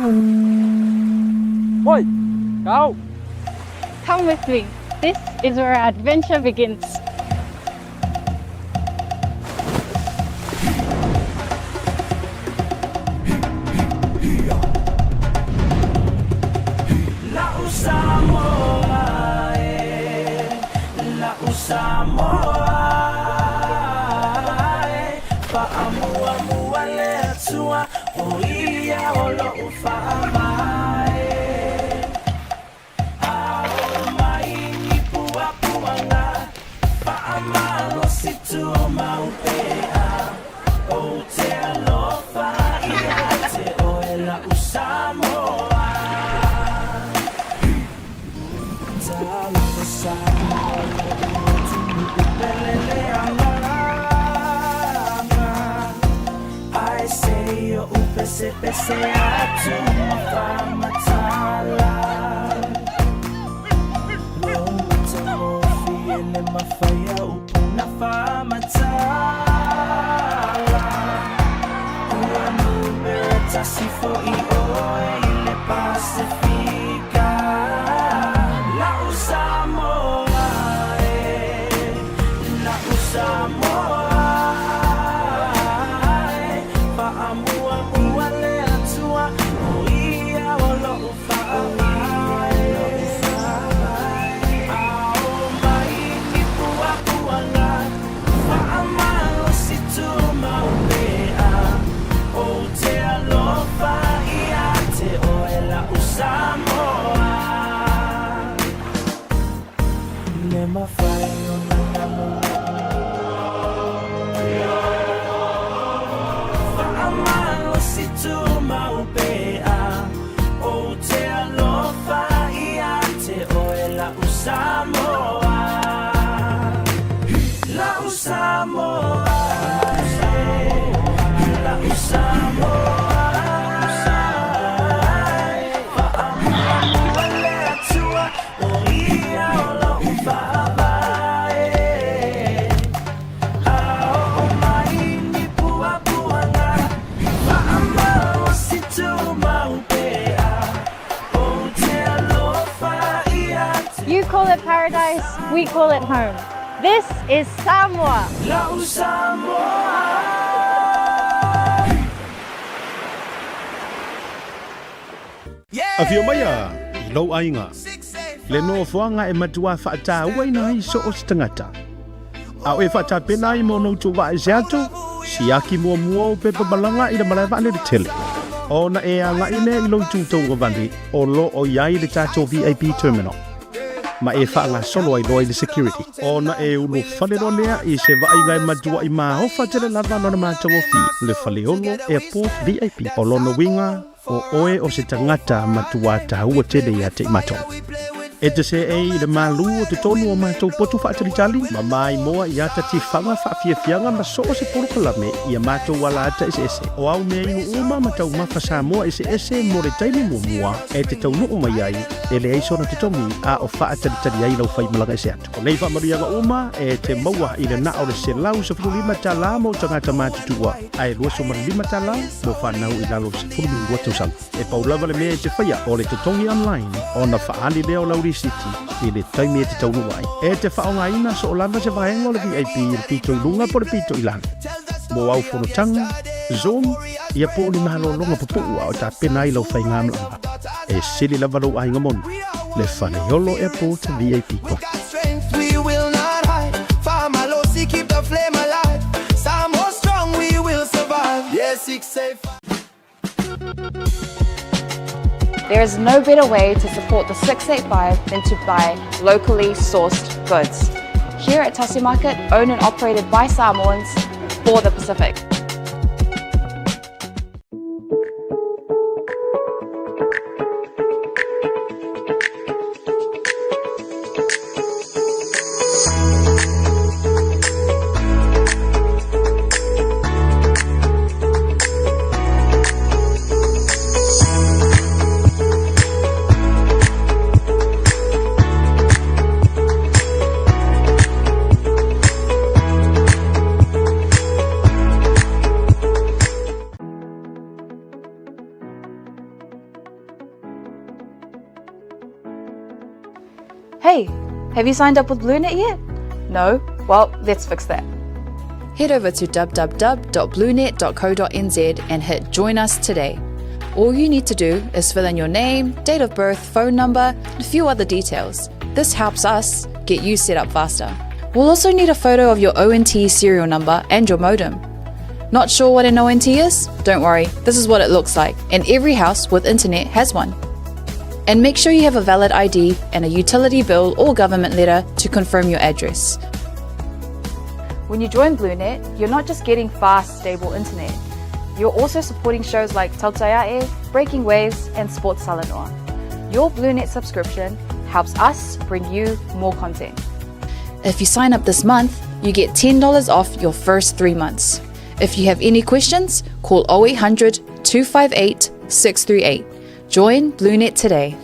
Oi, go! Come with me. This is where our adventure begins. You call it paradise, we call it home. This is Samoa. Afio maia i lou aiga, le nofoaga e matuā faatauaina ai so o se tagata. A o e faatapena ai mo ona utu vaa ese atu, siaki muamua ou pepa malaga i le malae vaalele tele. Ona e agai lea i lou itu tauagavale o lo o i ai le tatou VIP terminal, ma e faagasolo ai loa i le security. Ona e ulufale loa lea i se vaaiga e matuaʻi maofa tele lava lona matagofie, le Faleolo Airport VIP. O lona uiga, O oe o se tagata matuā taua tele ia te i matou. E te seei i le malū o totonu o matou potu faatalitali, ma maimoa i ata tifaga faafiafiaga ma so o se polokalame i a matou ala ata eseese. O au mea inu uma ma taumafa Samoa eseese mo le taimi muamua e te taunuu mai ai, e leai sona totogi a o faatalitali ai lau faimalaga ese atu. O nei faamanuiaga uma e te maua i le na o le $115 mo tagata matutua, ae $25 mo fanau i lalo o le 12 tausaga. E pau lava le mea e te whaia o le totogi online ona whaali lea o lau risiti i le taimi e te taunuu ai. E te whaongaina so o lava se vaega o le VIP i le pito i lunga po le pito i lalo. Mo au fonotaga, Zoom, ia po o ni malōlōga pupuʻu a o tapena ai lau faigamalaga. E sili lava lou aiga moni, le Faleolo Airport VIP Club. There is no better way to support the 685 than to buy locally sourced goods. Here at Tasi Market, owned and operated by Samoans for the Pacific. Hey, have you signed up with BlueNet yet? No? Well, let's fix that. Head over to www.bluenet.co.nz and hit Join Us today. All you need to do is fill in your name, date of birth, phone number, and a few other details. This helps us get you set up faster. We'll also need a photo of your ONT serial number and your modem. Not sure what an ONT is? Don't worry, this is what it looks like, and every house with internet has one. And make sure you have a valid ID and a utility bill or government letter to confirm your address. When you join BlueNet, you're not just getting fast, stable internet. You're also supporting shows like Tautaiae, Breaking Waves, and Sports Salanoa. Your BlueNet subscription helps us bring you more content. If you sign up this month, you get $10 off your first three months. If you have any questions, call 0800 258 638. Join BlueNet today.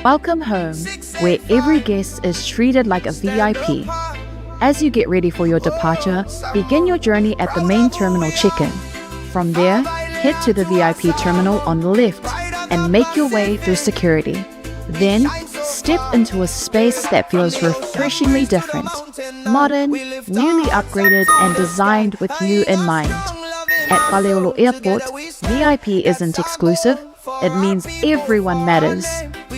Welcome home, where every guest is treated like a VIP. As you get ready for your departure, begin your journey at the main terminal check-in. From there, head to the VIP terminal on the left and make your way through security. Then, step into a space that feels refreshingly different, modern, newly upgraded, and designed with you in mind. At Faleolo Airport, VIP isn't exclusive, it means everyone matters.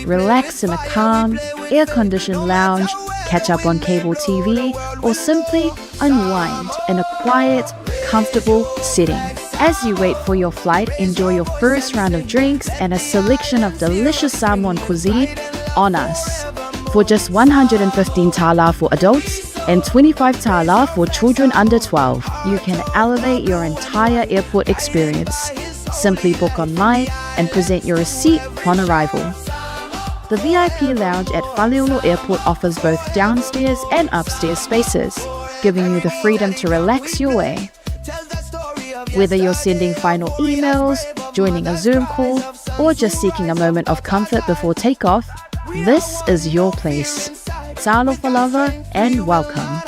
Relax in a calm, air conditioned lounge, catch up on cable TV, or simply unwind in a quiet, comfortable setting. As you wait for your flight, enjoy your first round of drinks and a selection of delicious Samoan cuisine on us. For just 115 tala for adults and 25 tala for children under 12, you can elevate your entire airport experience. Simply book online and present your receipt upon arrival. The VIP lounge at Faleolo Airport offers both downstairs and upstairs spaces, giving you the freedom to relax your way. Whether you're sending final emails, joining a Zoom call, or just seeking a moment of comfort before takeoff, this is your place. Talofa lava and welcome.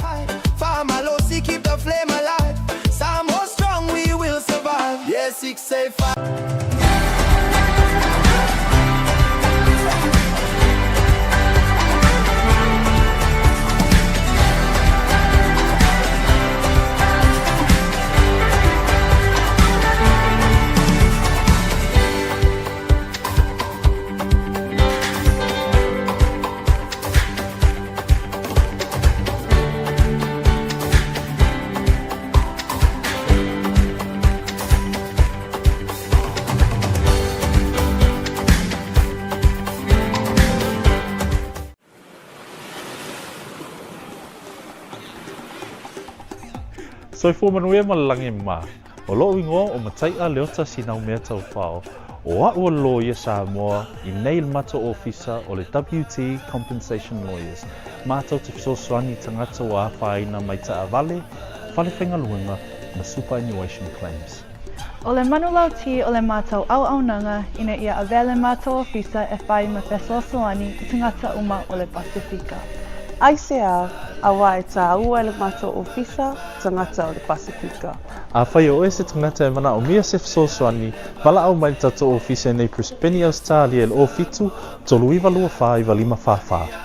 Soifua manuia ma le lagi e mā. O lo'u igoa o Matai'a Leota Sinaumea Taufao, o a'u o le Loia Samoa i nei le matou ofisa o le WT Compensation Lawyers, matou te fesoasoani i tagata ua afaina mai taavale, fale faigaluega ma superannuation claims. O le manulauti o le matou auaunaga ina ia avea le matou ofisa e fai ma fesoasoani i tagata uma o le Pasefika. Aisea, auā e tāua e le matou ofisa tagata o le Pasefika. Afai o oe se tagata e manaomia se fesoasoani, valaau mai i le tatou ofisa i nei Brisbane, Ausetalia i le 07 39 24 95 44.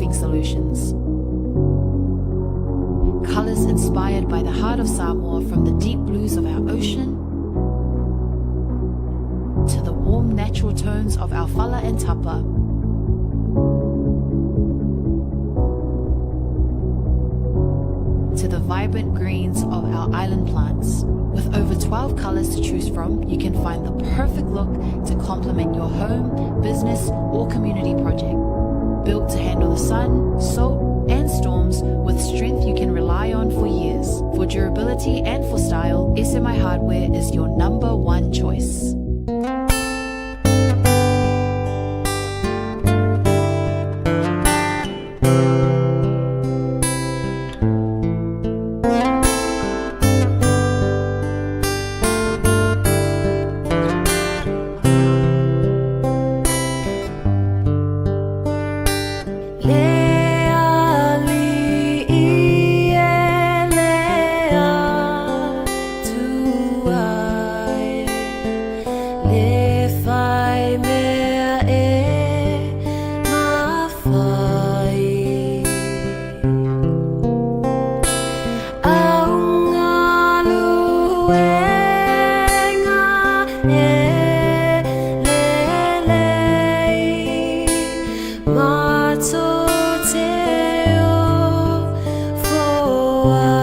roofing solutions. Colors inspired by the heart of Samoa from the deep blues of our ocean to the warm natural tones of our fala and tapa. To the vibrant greens of our island plants. With over 12 colors to choose from, you can find the perfect look to complement your home, business, or community project. Built to handle the sun, salt, and storms with strength you can rely on for years. For durability and for style, SMI Hardware is your number one choice. Le alii e le Atua e, le whai mea e mawhai. Aungaluenga e lelei, mato te o foai.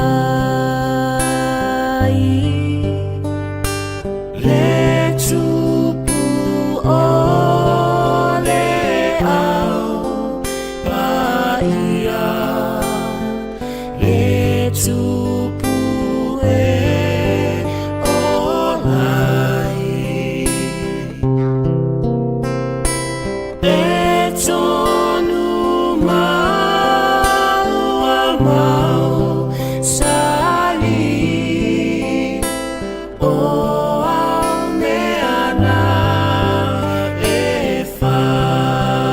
Le tupu o le au paia, le tupu e ola ai. E tonu mau a mau sali o au mea na e whai.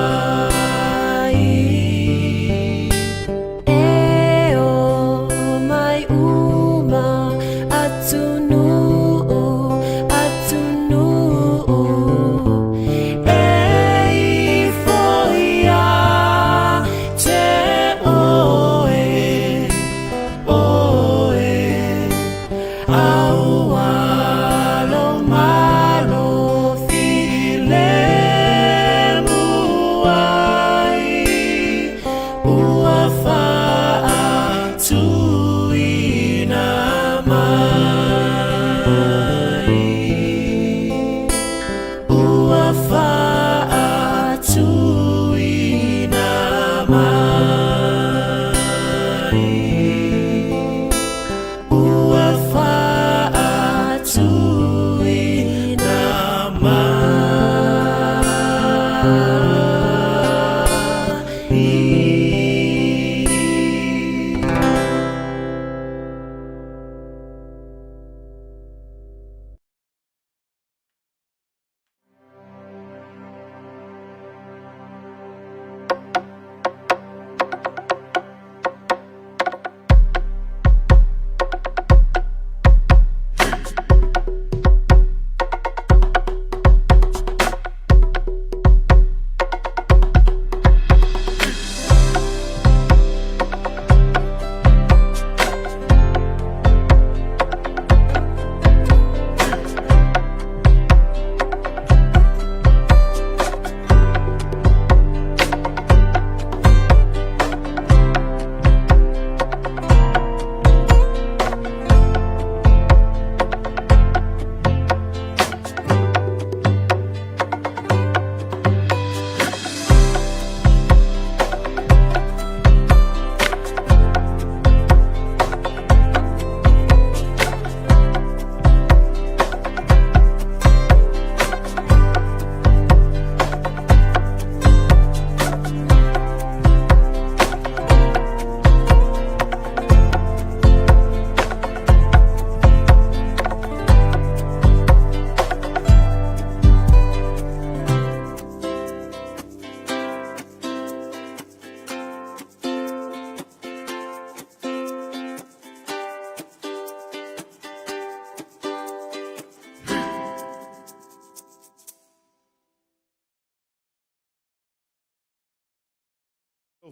E o mai uma atunuu, atunuu E ifo ia te oe.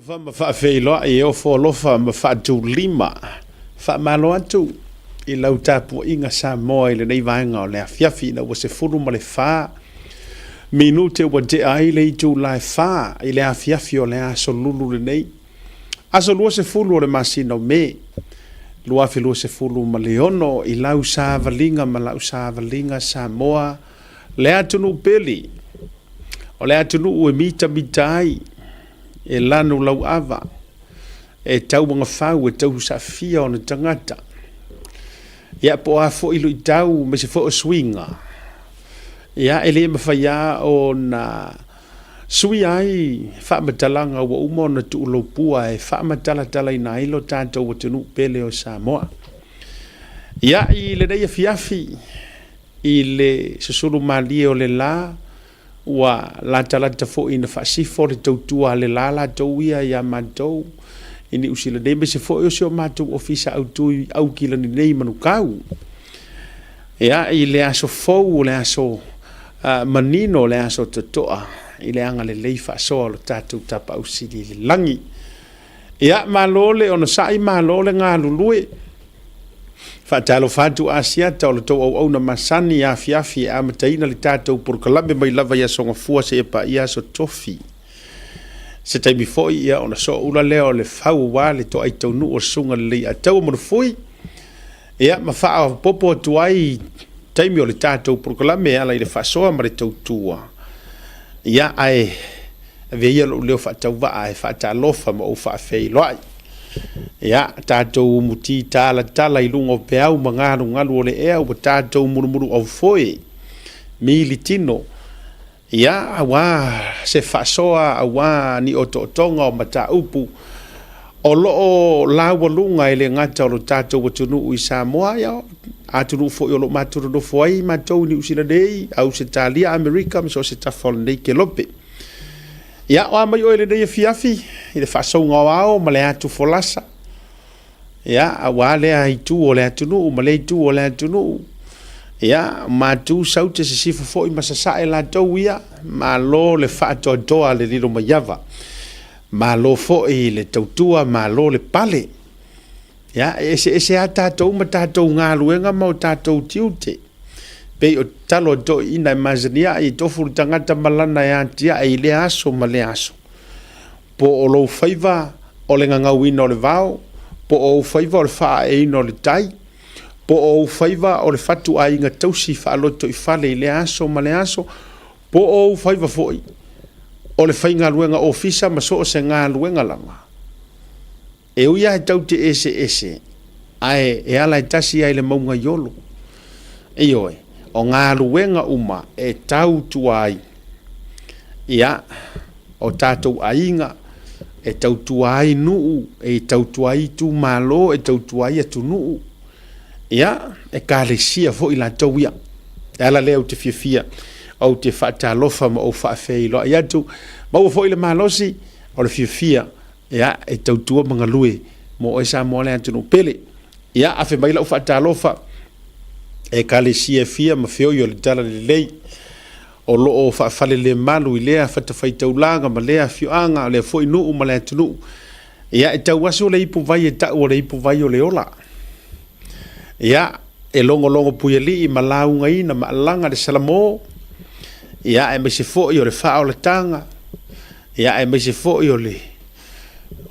Alofa ma faafeiloai e ofo alofa ma faatulima. Faamalo atu i lau tapuaiga Samoa i lenei vaega o le afiafi ina ua 14 minute ua tea ai le itula e fa i le afiafi o le aso Lulu lenei, aso 20 o le masina o Me, 2026 i lau savaliga ma lau savaliga Samoa le atunuu pele, o le atunuu e mitamita ai e lanu lau ava, e tauagafau, e tausaafia ona tagata. Ia, po o a foi luitau aemaise foi o suiga, ia, e le mafai lava ona suia ai faamatalaga ua uma ona tuuloupua e faamatalatalaina ai lo tatou atunuu pele o Samoa. Ia, i lenei afiafi, i le susulu malie o le la, Ua latalata foi ina faasifo le tautua a le la latou ia iā matou i Niu Sila nei, aemaise foi o si o matou ofisa autu i Aukilani nei i Manukau. Ia, i le aso fou, o le aso manino, o le aso totoa, i le agalelei faasoa o lo tatou Tapaau Sili i le lagi. Ia, malo le onosai, malo le galulue. Faatalofa atu Asiata o le tou auauna masani afiafi e amataina le tatou polokalame mai lava i Aso Gafua seia paia Aso Tofi. Se taimi foi ia ona sooula lea o le fau aua le toai taunuu o le Susuga Lelei-a-Taua Manufui, ia ma faaopoopo atu ai taimi o le tatou polokalame e ala i le faasoa ma le tautua. Ia ae avea ia lou leo faatauvaa e faatalofa ma ou faafeiloai. Ia, tatou umuti talatala i luga o peau ma galugalu o le ea ua tatou mulumuluaufoe, mili tino, ia, auā se faasoa, auā ni otootoga o mataupu o lo o laualuga e le gata o lo tatou atunuu i Samoa, ia, atunuu foi o lo o matou nonofo ai matou i Niu Sila nei, Ausetalia, Amerika ma so o se tafa o lenei kelope. Ia, o a mai oe i lenei afiafi, i le faasouga o ao ma le atu folasa, ia, auā lea itu o le atunuu ma lea itu o le atunuu, ia, matu saute sisifo foi ma sasae latou ia, malo le faatoatoa a le Lilomaiava, malo foi le tautua, malo le pale. Ia, e eseese lava tatou ma tatou galuega ma o tatou tiute. Pei o talo a toeaiina e masani ai, e tofu le tagata ma lana e atiae i lea aso ma lea aso. Po o lou faiva o le gagauina o le vao, po o ou faiva o le faaaeina o le tai, po o ou faiva o le fatuaiga tausi faalotoifale i lea aso ma lea aso, po o ou faiva foi o le faigaluega ofisa ma so o se galuega lava. E ui lava e tau te eseese, ae e ala e tasi ai le mauga i Olo. Ioe, o galuega uma e tautua ai, ia, o tatou aiga, e tautua ai nuu, e tautua ai itumalo, e tautua ai atunuu, ia, ekalesia foi latou ia. E ala lea ou te fiafia, ou te faatalofa ma ou faafeiloai atu. Maua foi le malosi o le fiafia Ia, e tautua ma galue mo oe Samoa le atunuu pele. Ia, afe mai lau faatalofa e ekalesia e fia ma feoi o le Tala Lelei o lo o faafalelemalu i lea fatafaitaulaga ma lea afioaga, o lea foi nuu ma le atunuu. Ia, e tau aso le ipuvai e tau o le ipuvai o le ola. Ia, e logologo puialii ma laugaina ma alaga le Salamo, ia, aemaise foi o le faaolataga, ia, aemaise foi o le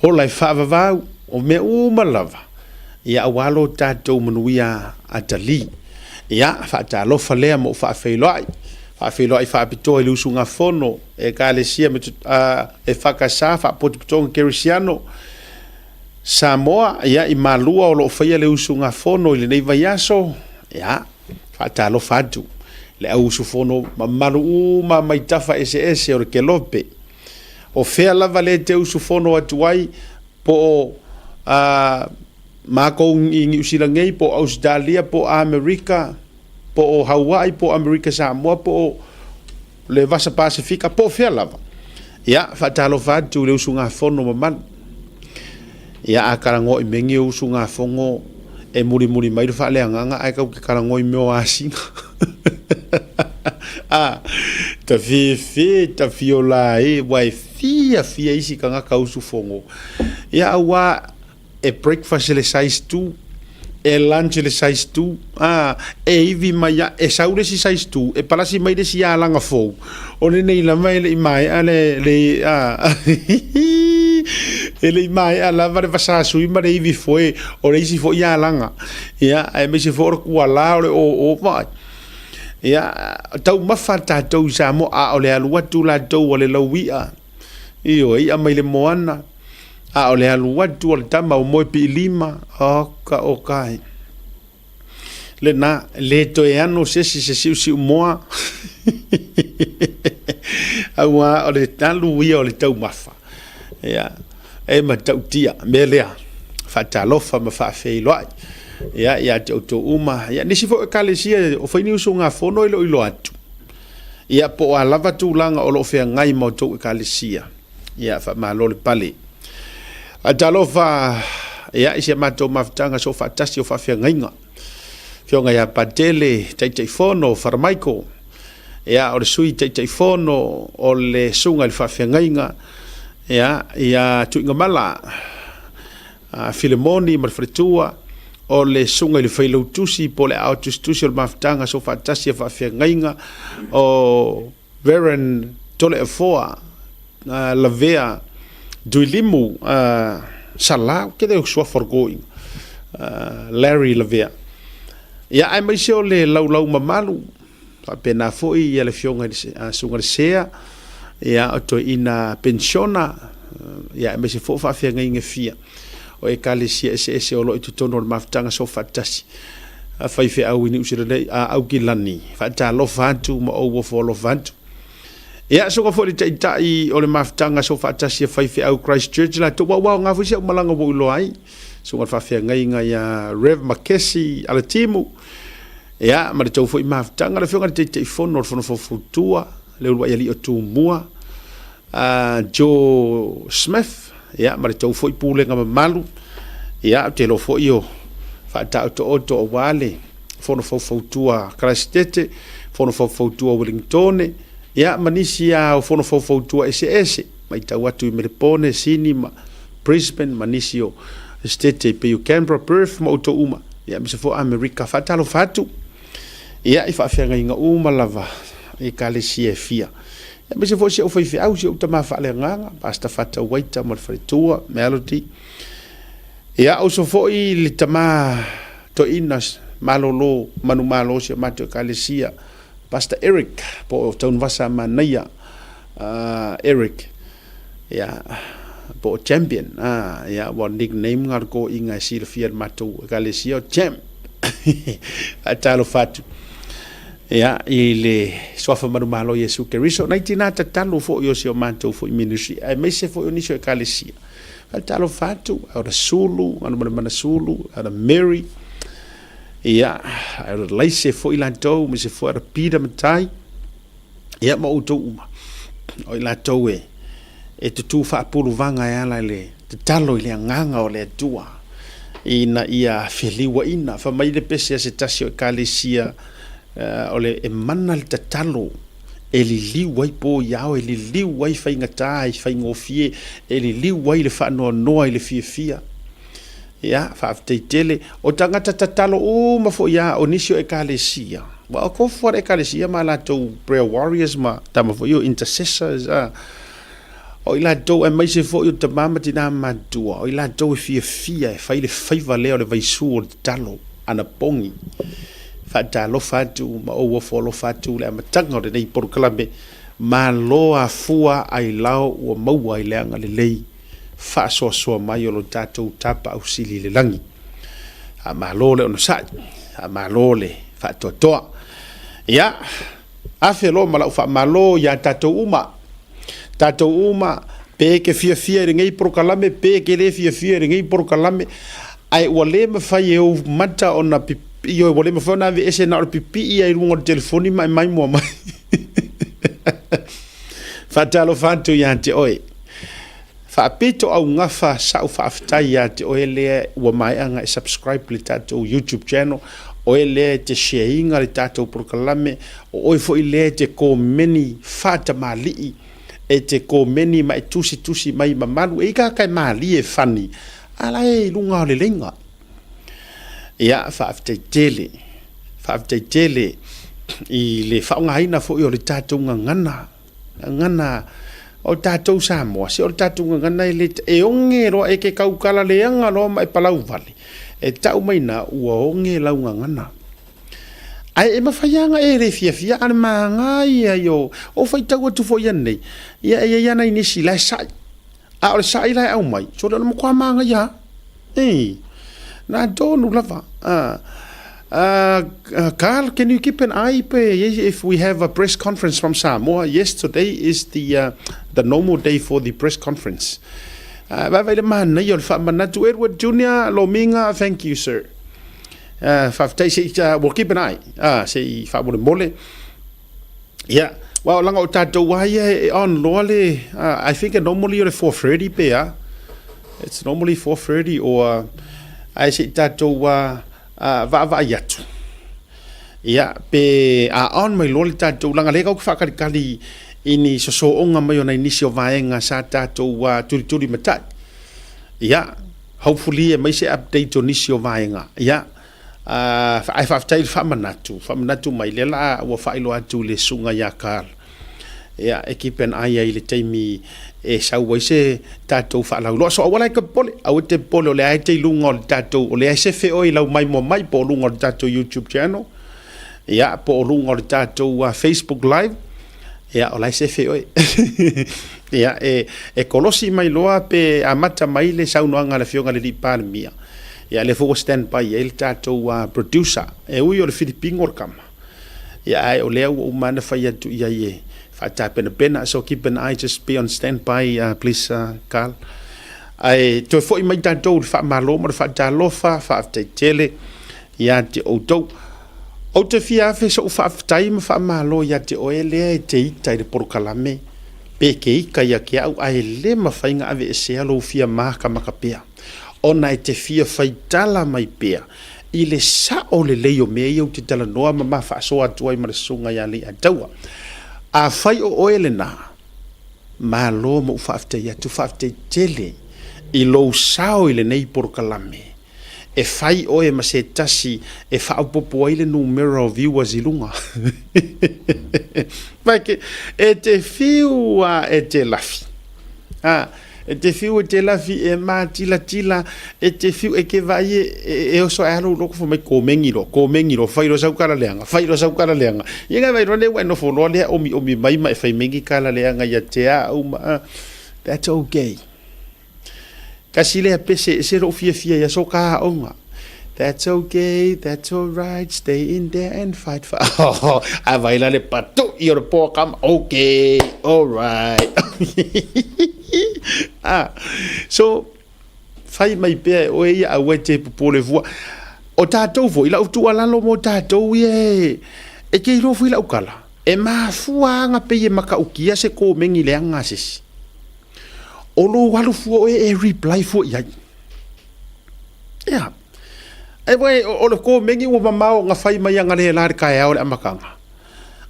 ola e faavavau, o mea uma lava, ia, aua lo tatou manuia atalii. Ia, faatalofa lea ma ou faafeiloai, faafeiloai faapitoa i le usugafono Ekalesia EFKS, Faapotopotoga Kerisiano, Samoa, ia, i Malua o lo o faia le usugafono i lenei vaiaso, ia, faatalofa atu le au usufono mamalu uma mai tafa eseese o le kelope. O fea lava le te usufono atu ai, po o makou i Niu Sila nei, po o Ausetalia, po o Amerika, po o Haua'i, po o Amerika Samoa, po o le Vasa Pasefika, po o fea lava. Ia, faatalofa atu i le usugafono mamalu. Ia, a talanoa i mea nei o usugafono, e mulimuli mai le faaleagaga ae tatou te talanoa i mea o asiga. A, ta fefe, ta fiola e, ua e fiafia isi tagata usufono, ia auā e breakfast i le size two, e lunch i le size two, ā, e ivi mai a, e sau le isi size two, e palasi mai le isi alaga fou, o lenei lava e le i maea le, le, ā, e le i maea lava le vasasui ma le ivi foe o le isi foi alaga, ia, aemaise foi o le kuala o le oo, vaai. Ia, taumafa tatou i Samoa, a o le alu atu latou a le laui'a, ioe, i'a mai le moana, A o le alu atu o le tama o moe piilima, oka oka ai. Lena, le toe ano se isi se siusiu moa. Auā o le alu ia o le taumafa. Ia, e matautia, mea lea, faatalofa ma faafeiloai. Ia, ia te outou uma. Ia, nisi foi ekalesia o fai ni usugafono e le o iloa atu. Ia, po o a lava tulaga o lo o feagai ma outou ekalesia. Ia, faamalo le pale. Ae talofa, ia, i si a matou mafutaga soofaatasi o faafeagaiga. Afioga ia Patele, Taitaifono, Faramaiko, ia, o le Sui Taitaifono o le Susuga i le Faafeagaiga, ia, ia Tuigamala, Filemoni ma le faletua, o le Susuga i le Failautusi po o le Aao Tusitusi o le Mafutaga Soofaatasi a Faafeagaiga, o Reverend Toleafoa Lavea Duilimu Sala, ou te le o suafa o le toeaina, Larry Lavea. Ia, aemaise o le laulau mamalu, faapena foi ia le afioga i le Susuga i le Sea, ia, o toeaina penisiona, ia, aemaise foi o faafeagaiga e fia o Ekalesia eseese o lo o i totonu o le mafutaga soofaatasi a faifeau i Niu Sila nei, a Aukilani, faatalofa atu ma ou ofo alofa atu. Ia, suka foi le taitai o le mafutaga soofaatasi a faifeau Christchurch latou, ua ua aoga foi si au malaga ua ou iloa ai, suka le faafeagaiga ia Rev Makesi Alatimu, ia, ma le tou foi mafutaga, le afioga i le Taitaifono o le Fono Faufautua, le uluai alii o Tumua, Joe Smith, ia, ma le tou foi pulega mamalu, ia, ou te iloa foi o faataotooto aua le Fono Faufautua Karaisitete, Fono Faufautua Welingtone, ia, ma nisi lava o Fono Faufautua eseese, matau atu i Melepone, Sini ma Brisbane ma nisi o Setete e pei o Canberra, Perth ma outou uma, ia, aemaise foi Amerika. Faatalofa atu, ia, i faafeagaiga uma lava i Ekalesia e fia. Aemaise foi si ou faifeau, si ou tama faaleagaga, Pastor Fata Waita ma le faletua, Melody. Ia, uso foi le tama toeaina malolo, manumalo o si o matou ekalesia, Pastor Eric, po o Taunavasa Manaia, Eric, ia, po o Champion, ia, ua nickname nga le toeaina e silafia e le matou ekalesia o Champ. Faatalofa atu. Ia, i le Suafa Manumalo o Iesu Keriso, nai tinā tatalo foi o si o matou foi ministry, aemaise foi o nisi o ekalesia. Faatalofa atu, Elder Sulu, Anumalemana Sulu, Elder Mary, ia, Elder Laise foi latou, aemaise foi Elder Peter Matai, ia, ma outou uma. O i latou e, e tutū faapuluvaga e ala i le tatalo i le agaga o le Atua, ina ia feliuaina. Fai mai le pese a se tasi o Ekalesia, o le e mana le tatalo e liliu ai po i ao, e liliu ai faigata i faigofie, e liliu ai le faanoanoa i le fiafia. Ia, faafetai tele. O tagata tatalo uma foi lava o nisi o Ekalesia. Ua o tofu lava le Ekalesia ma latou prayer warriors ma tama foi o intercessors, a. O i latou, aemaise foi o tama ma tinā matutua, o i latou e fiafia e fai le faiva lea o le vaisu o le tatalo, anapogi. Faatalofa atu ma ou ofo alofa atu i le amataga o lenei polokalame, malo afua ailao ua maua i le agalelei faasoasoa mai o lo tatou Tapaau Sili i le lagi. Faamalo le onosai, faamalo le faatoatoa. Ia, afe loa ma lau faamalo ia tatou uma. Tatou uma, pe e te fiafia i lenei polokalame, pe e te le fiafia i lenei polokalame, ae ua le mafai e ou mata ona ioe, ua le mafai ona aveese na o le pipii lava i luga o le telefoni ma e maimoa mai. Faatalofa atu ia te oe. Faapito augafa sa'u faafetai ia te oe lea ua maea ona e subscribe i le tatou YouTube channel, oe lea e te share ina le tatou polokalame, o oe foi lea e te komeni faatamalii E te komeni ma e tusitusi mai mamalu e ika ka e malie fani a la e i luga o le leiga. Ia, faafetai tele, faafetai tele i le faaaogaina foi o le tatou gagana, gagana o tatou Samoa, se o le tatou gagana e le, e oge loa, e ke kaukala leaga loa ma e palau vale, e tau mai ina ua oge lau gagana. Ae e mafai lava ona e le fiafia, a o le manaia ia o, o faitau atu foi anei, ia e i ai lava nai nisi la e sa'i. A o le sa'i la e aumai, sole o le matua manaia lava. Ei, na tonu lava. Carl, can you keep an eye pe if we have a press conference from Samoa? Yes, today is the, the normal day for the press conference. Vaavaai le manaia o le faamanatu. Edward Junior Lomiga, thank you, sir. Faafetai se i, we'll keep an eye, se i faamolemole. Ia, well, leaga o tatou lava ia e on loa le, I think normally o le 4:30 pe a. It's normally 4:30 or, ae se i tatou vaavaai atu. Ia, pe a on mai loa le tatou, leaga lea tatou te faatalitali i ni sosooga mai o nai nisi o vaega sa tatou tulituli matai. Ia, hopefully e mai se update o nisi o vaega. Ia, ae faafetai i le faamanatu, faamanatu mai lea la ua faailoa atu i le susuga ia Carl. Ia, e keep an eye ai i le taimi e sau ai se tatou faalauiloa. So aua la e te popole, aua e te popole o lea e te i luga o le tatou, o lea e sefe oe i lau maimoa mai po o luga o le tatou YouTube channel, ia, po o luga o le tatou Facebook Live, ia, o la e sefe oe. Ia, e kolosi mai loa pe amata mai le saunoaga a le Afioga i le Alii Palemia. Ia, lea foi ua stand by ai le tatou producer. E ui o le Filipino le tama, ia, ae o lea ua uma ona fai atu i ai e faatapenapena. So keep an eye, just be on stand by, please, Carl. Ae toe foi mai tatou i le faamalo ma le faatalofa, faafetai tele ia te outou. Ou te fia afe so'u faafetai ma faamalo ia te oe lea e te ita i le polokalame, pe ke ita ia te a'u ae le mafai na aveesea lou fia makamaka pea. Ona e te fia faitala mai pea i le sa'o lelei o mea ia ou te talanoa ma ma faasoa atu ai ma le Susuga ia Leiataua. Afai o oe lena, malo ma ou faafetai atu, faafetai tele i lou sao i lenei polokalame. E fai oe ma se tasi e faaopoopo ai le numera o viewers i luga. Vaike, e te fiu a e te lafi. A, e te fiu e te lafi e mātilatila, e te fiu e ke vaai e, e, e oso ae alo loko fai mai komengi loa, komengi loa, fai loa sau kala leaga, fai loa sau kala leaga. Ia ngai vaai loa lea ua e nofo loa lea omiomi mai ma e fai mai ni kala leaga ia te au ma, a, that's okay. Kasi lea pese ese lou fiafia i aso ka aoga. That's okay, that's alright, stay in there and fight for... Oh, a vai la le patu'i o le poa kama. Okay, alright. Ah, so, fai mai pea e oe ia aua e te popole fua. O tatou foi, lau tuualalo mo tatou ia e, e te iloa foi lau kala. E mafua aga pei e matautia se komeni leaga a se isi. O lou alu fua oe e reply fua i ai. Ia. Ai wai, o le komeni ua mamao na fai mai ana le la le kaeao le amataga.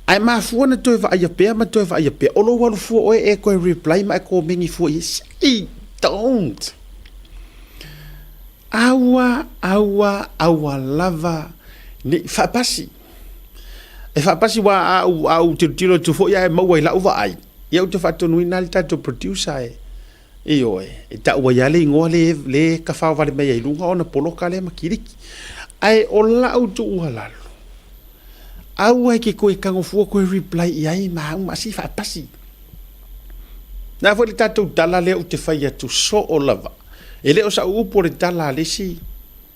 Ae mafua na toe vaaia pea ma toe vaaia pea. O lou alu fua oe e toe reply ma e komeni fua i ai. Say, don't. Aua, aua, aua lava ne i faapasi. E faapasi wa a ou, a ou tilotilo atu foi ae maua i lau vaai. Ia ou te faatonuina lava le tatou producer e, ioe, e tau ai lava le igoa le, le tafao vale mai ai i luga ona poloka lea ma kiliki. Ae o lau tuualalo, aua e te toe tago fua toe reply i ai ma au ma si faapasi. Na foi le tatou tala lea ou te fai atu soo lava. E le o sau upu o le tala a le isi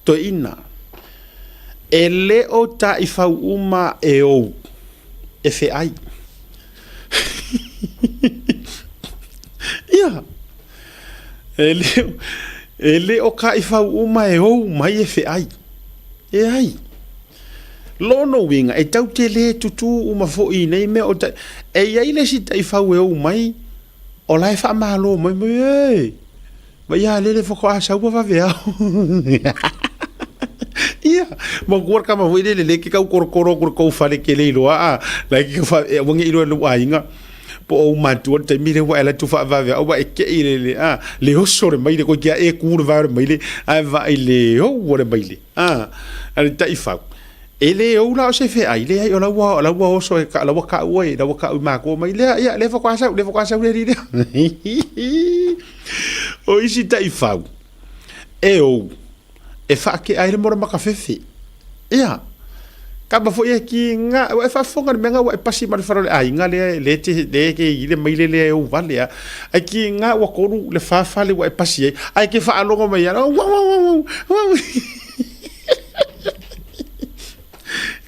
toeaina. E le o taifau uma e ou e feai. Ia, e le, e le o taifau uma e ou mai e feai. E ai. Lona uiga, e tau te le tutū uma foi i nei mea o ta... E i ai le isi taifau e ou mai, o la e faamalo mai, mai, e, Vai a lele faatoa sau ma vave ao. Ia, matua le tama foi lele le ke tau korokoro atu i le tou fale ke le iloa a, la e ke e aua ne i iloa e lou aiga. Po o ou matua le taimi lea ua e alu atu faavaveao ua e kei le, le, a, le oso o le maile koe kia e ku le vae o le maile ae vaai le ou o le maile, a, a le taifau. E le ou la o se feai, leai o la ua, o la ua oso e ka, la ua kau ai, la ua kau i makou mai lea, ia, lea faatoa sau, lea faatoa sau le alii lea. O isi taifau, e ou, e faakea ai le mola makafefe. Ia, kama foi e ki nga, ua e faafofoga le mea nga ua e pasi ma le fale o le aiga lea, le te, le ke i le maile lea e ou vale a. Ai ki nga ua kolu le fa fale ua e pasi ai, ai ke faalogo mai ana, wau, wau, wau, wau.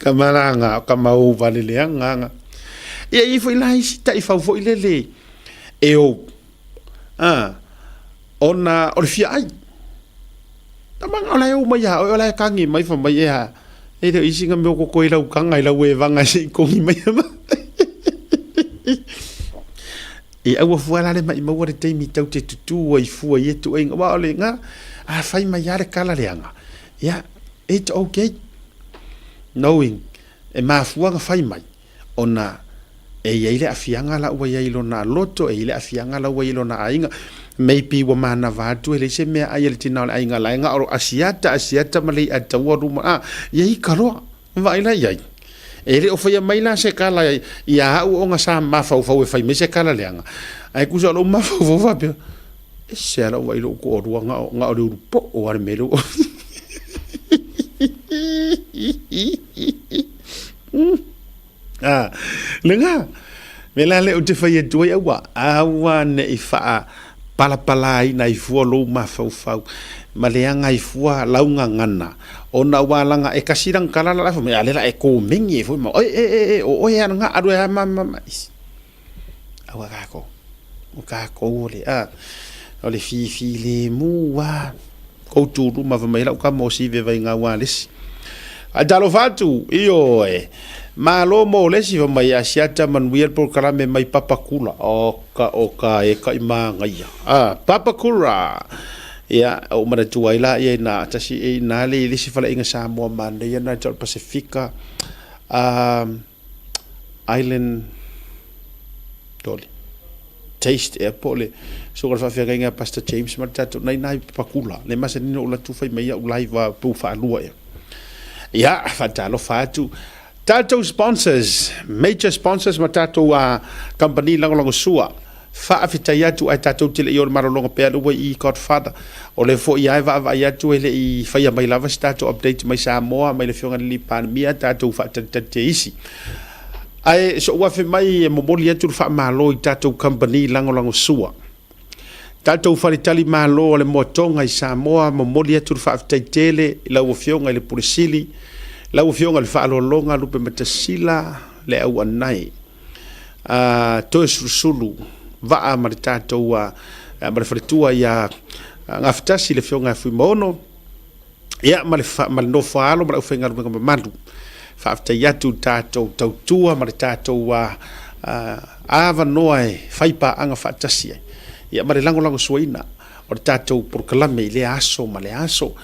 Kama la nga, kama ou vale lea nga nga. Ia i foi la isi taifau foi lele e ou. Ah, ona o le fia ai. Tama o la e ou mai ia oe, o la e kagi mai fa mai e a. E le o isi nga mea o koko i lau kanga i lau e vanga se i kongi mai ama. E aua fua la le mai maua le taimi tau te tutu ai fua i e tuaiga. Wa o le nga, a fai mai a le kala leaga. Ia, it's okay. Knowing, e mafua na fai mai, ona e i ai le aafiaga la ua i ai i lona loto, e i ai le aafiaga la ua i ai i lona aiga. Maybe ua manava atu e leai se meaai a le tina o le aiga la e na o asiata, asiata ma le i'a taua luma, a, ia ika loa. Vaai la i ai. E le o faia mai la se kala ia a'u ona sa mafaufau e fai mai se kala leaga, ae tusa o lou mafaufau faapea, ese a lou vaai i lou toalua na o, na o le ulu poo lava le mea lea ua Lena mea la lea ou te fai atu ai, aua, aua ne i faapalapalaina ai fua lou mafaufau ma leaga ai fua lau gagana, ona ua laga e kasi lana tala la fai mai, a o lea o le a e komeni ai foi ma oe, e, e, e, o oe lava lena, alu e a ma, ma, ma. Aua kākou, o kākou o le, a, o le fifilemu lava. Kou tūru ma fai mai lau kama o sive vai ngā wā lesi. Ai talofa atu, ioe. Malo mo lesi fai mai Asiata manuia le polokalame mai Papakura. Oka oka e ka i māngaia. Ah, Papakura. Ia, o manatua ai la ia ina tasi e ina le lesi faleaiga Samoa manaia na te o le Pasifika. Island Toli Taste ea po o le suka o le faafeagaiga a Pastor James ma le tatou nai nai Papakula le masani na ou alu atu fai mai au live a pou faalua ea. Ia, faatalofa atu tatou sponsors, major sponsors ma tatou a kamupani lagolagosua. Faafetai atu ae tatou te le i o le malologa pea le ua i Godfather. O lea foi lava e vaavaai atu e le i faia mai lava se tatou update mai Samoa mai le Afioga i le Alii Palemia tatou faatalitali te isi. Ae so'u afe mai e momoli atu le faamalo i tatou kamupani lagolagosua. Tatou faletali malo a le Moatoga i Samoa momoli atu le faafetai tele i lau Afioga i le Pule Sili, lau Afioga i le Faaaloaloga Lupematasila le Auanae. A toe sulusulu vaa ma le tatou ma le faletua ia Gafatasi le Afioga ia Fuimaono, ia ma le ma le nofo a alo ma le aufaigaluega mamalu. Faafetai atu i le tatou tautua ma le tatou avanoa e fai paaga faatasi ai, ia ma le lagolagosuaina o le tatou polokalame i lea aso ma lea aso.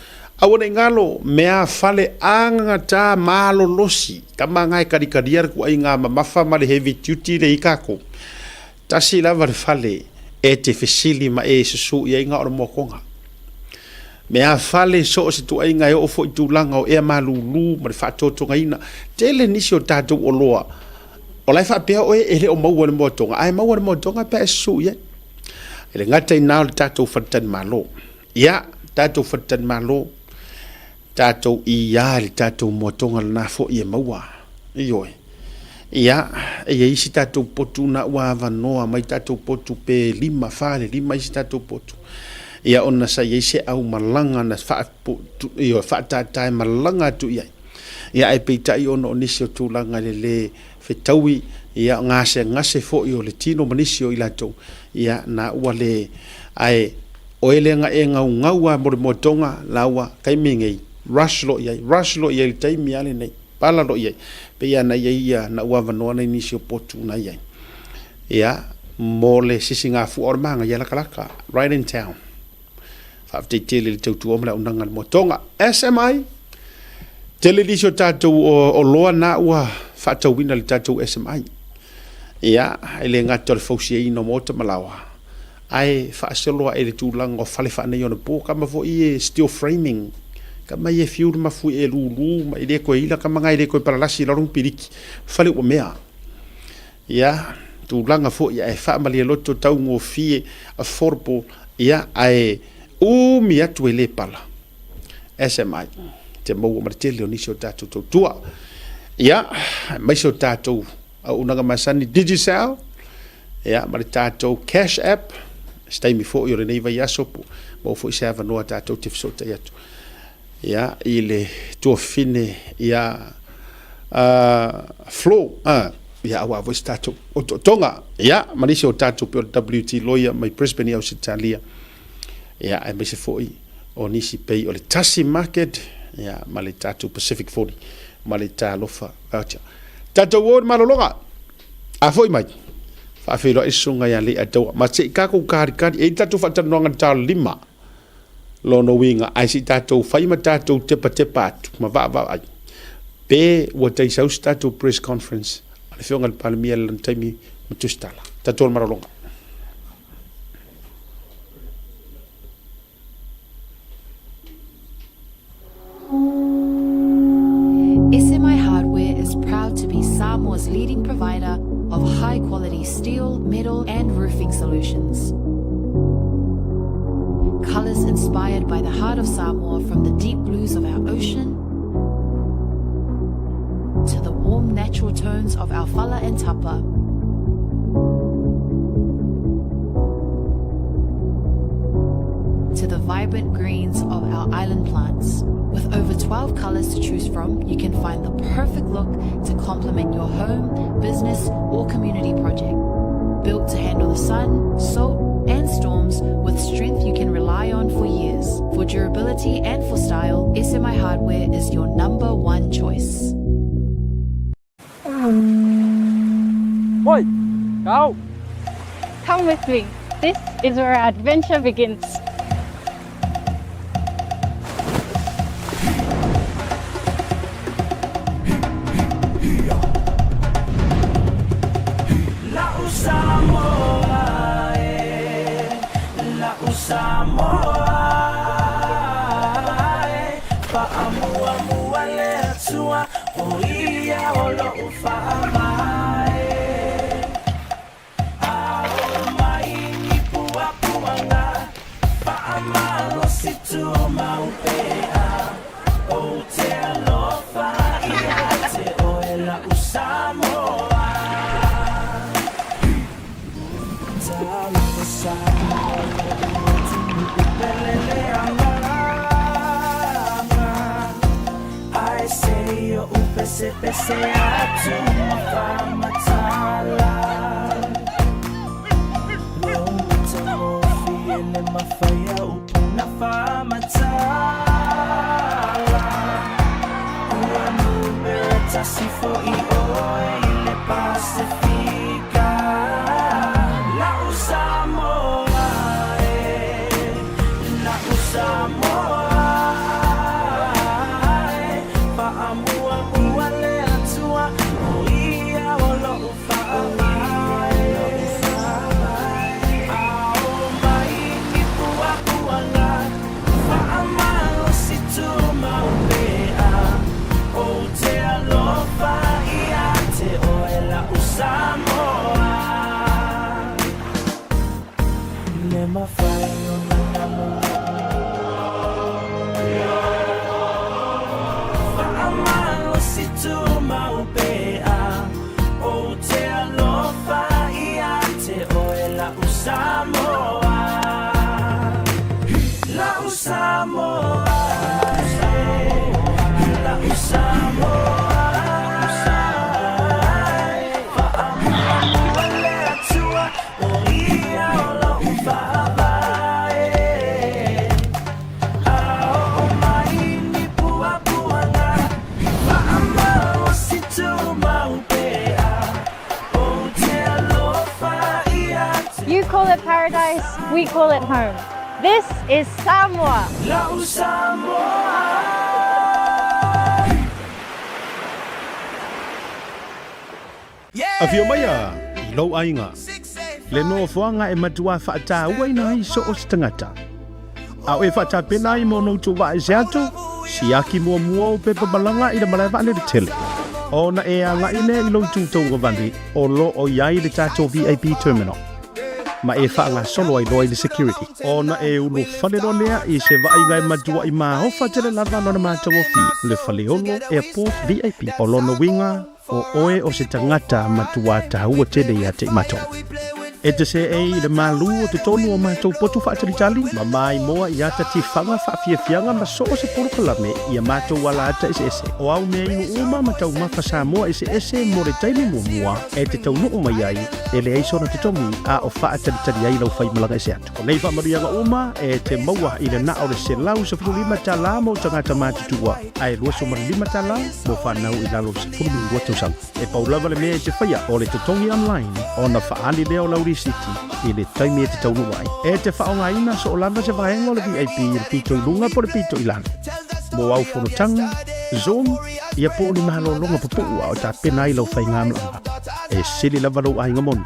Aua ne i galo, meafale agagata malolosi, tama na e kalikalia le tuaiga mamafa ma le heavy duty lea i tatou. Tasi lava le fale e te fesili ma e susu i ai na o le moatoga. Meafale so o se tuaiga e oo foi i tulaga o ea malulu ma le faatotogaina. Tele nisi o tatou oloa o la e faapea oe e le o maua i le moatoga, ae maua i le moatoga pe a e susu i ai. E le gata i na o le tatou faletalimalo. Ia, tatou faletalimalo, tatou iā i le tatou moatoga lena foi e maua. Ioe. Ia, e i ai isi tatou potu na ua avanoa mai tatou potu pe 5, 4 i le 5 isi tatou potu. Ia, ona sa i ai se aumalaga na ioe, faataetae malaga atu i ai. Ia, ae peitai ona o nisi o tulaga i le lē fetaui, ia, gasegase foi o le tino ma nisi o i latou, ia, na ua le, ae O e lea na e gaugau a mo le moetoga laua taimi nei rush loa iai rush loa iai le taimi a lenei pala loa iai pei a na iai ia na ua avanoa nai nisi o potu na iai ia mo le sisigafua o le manaia lakalaka right in town. Faafetai tele i le tautua ma le auaunaga a le moetoga. SMI Tele nisi o tatou oloa na ua faatauina i le tatou SMI. Ia, e le gata o le fausiaina o maota ma laoa, ae faasolo ae i le tulaga o fale faaneionapo, kama foi e steel framing, kama ia e fiu le mafuie e lulu ma e le toe ila kama na e le toe palalasi i lalo ni piliki, fale ua mea. Ia, tulaga foi ae faamalie loto taugofie, affordable, ia, ae umi atu e le pala. SMI, te maua ma le tele o nisi o tatou tautua. Ia, aemaise o tatou auaunaga masani Digicel, ia, ma le tatou Cash App, se taimi foi o lenei vaiaso, po maua foi se avanoa tatou te fesootai atu. Ia, i le tuafafine, ia, Flo, ia, aua foi se tatou otootoga, ia, ma nisi o tatou pei o le WT Lawyer mai Brisbane i Ausetalia, ia, aemaise foi o nisi pei o le Tasi Market, ia, ma le tatou Pacific 40, ma le Talofa Voucher. Tatou o i le malologa! A foi mai, faafeiloai le susuga ia Leiataua, ma se i tatou kalikali, e i ai le tatou faatalanoaga i le taolima, lona uiga, ae se i tatou fai ma tatou tepatepa atu ma vaavaai, pe ua taisau se tatou press conference a le Afioga i le Palemia i lana taimi ma tusitala. Tatou o le malologa. SMI Hardware is proud to be Samoa's leading provider of high quality steel, metal, and roofing solutions. Colors inspired by the heart of Samoa from the deep blues of our ocean to the warm natural tones of our fala and tapa. To the vibrant greens of our island plants. With over 12 colors to choose from, you can find the perfect look to complement your home, business, or community project. Built to handle the sun, salt, and storms with strength you can rely on for years. For durability and for style, SMI Hardware is your number one choice. Oi, go! Come with me. This is where our adventure begins. You call it paradise, we call it home. This is Samoa. Afio mai a i lou aiga, le nofoaga e matuā faatauaina ai so o se tagata. A o e faatapena ai mo ona outou vaa ese atu, siaki muamua ou pepa malaga i le malae vaalele tele, ona e agai lea i lou itu tauagavale o lo o i ai le tatou VIP Terminal, ma e faagasolo ai loa i le security, ona e ulufale loa lea i se vaaiga e matuai maofa tele lava lona matagofie, le Faleolo Airport VIP. O lona uiga, O oe o se tagata matuā taua tele ia te i matou. E te seei i le malū o totonu o matou potu faatalitali, ma maimoa i ata tifaga faafiafiaga ma so o se polokalame i a matou alaata eseese. O au mea inu uma ma taumafa Samoa eseese mo le taimi muamua e te taunuu mai ai, e leai sona totogi a o faatalitali ai lau faimalaga ese atu. O nei faamanuiaga uma e te maua i le na o le $115 mo tagata matutua, ae $25 mo fanau i lalo o le 12 tausaga. E pau lava le mea e te faia, o le totogi online ona faaali lea o lau risiti i le taimi e te taunuu ai. E te faaaogaina soo lava se vaega o le VIP i le pito i luga po o le pito i lalo. Mo au fonotaga, Zoom, ia po o ni malologa pupuu a o tapena ai lau faigamalaga. E sili lava lou aiga moni,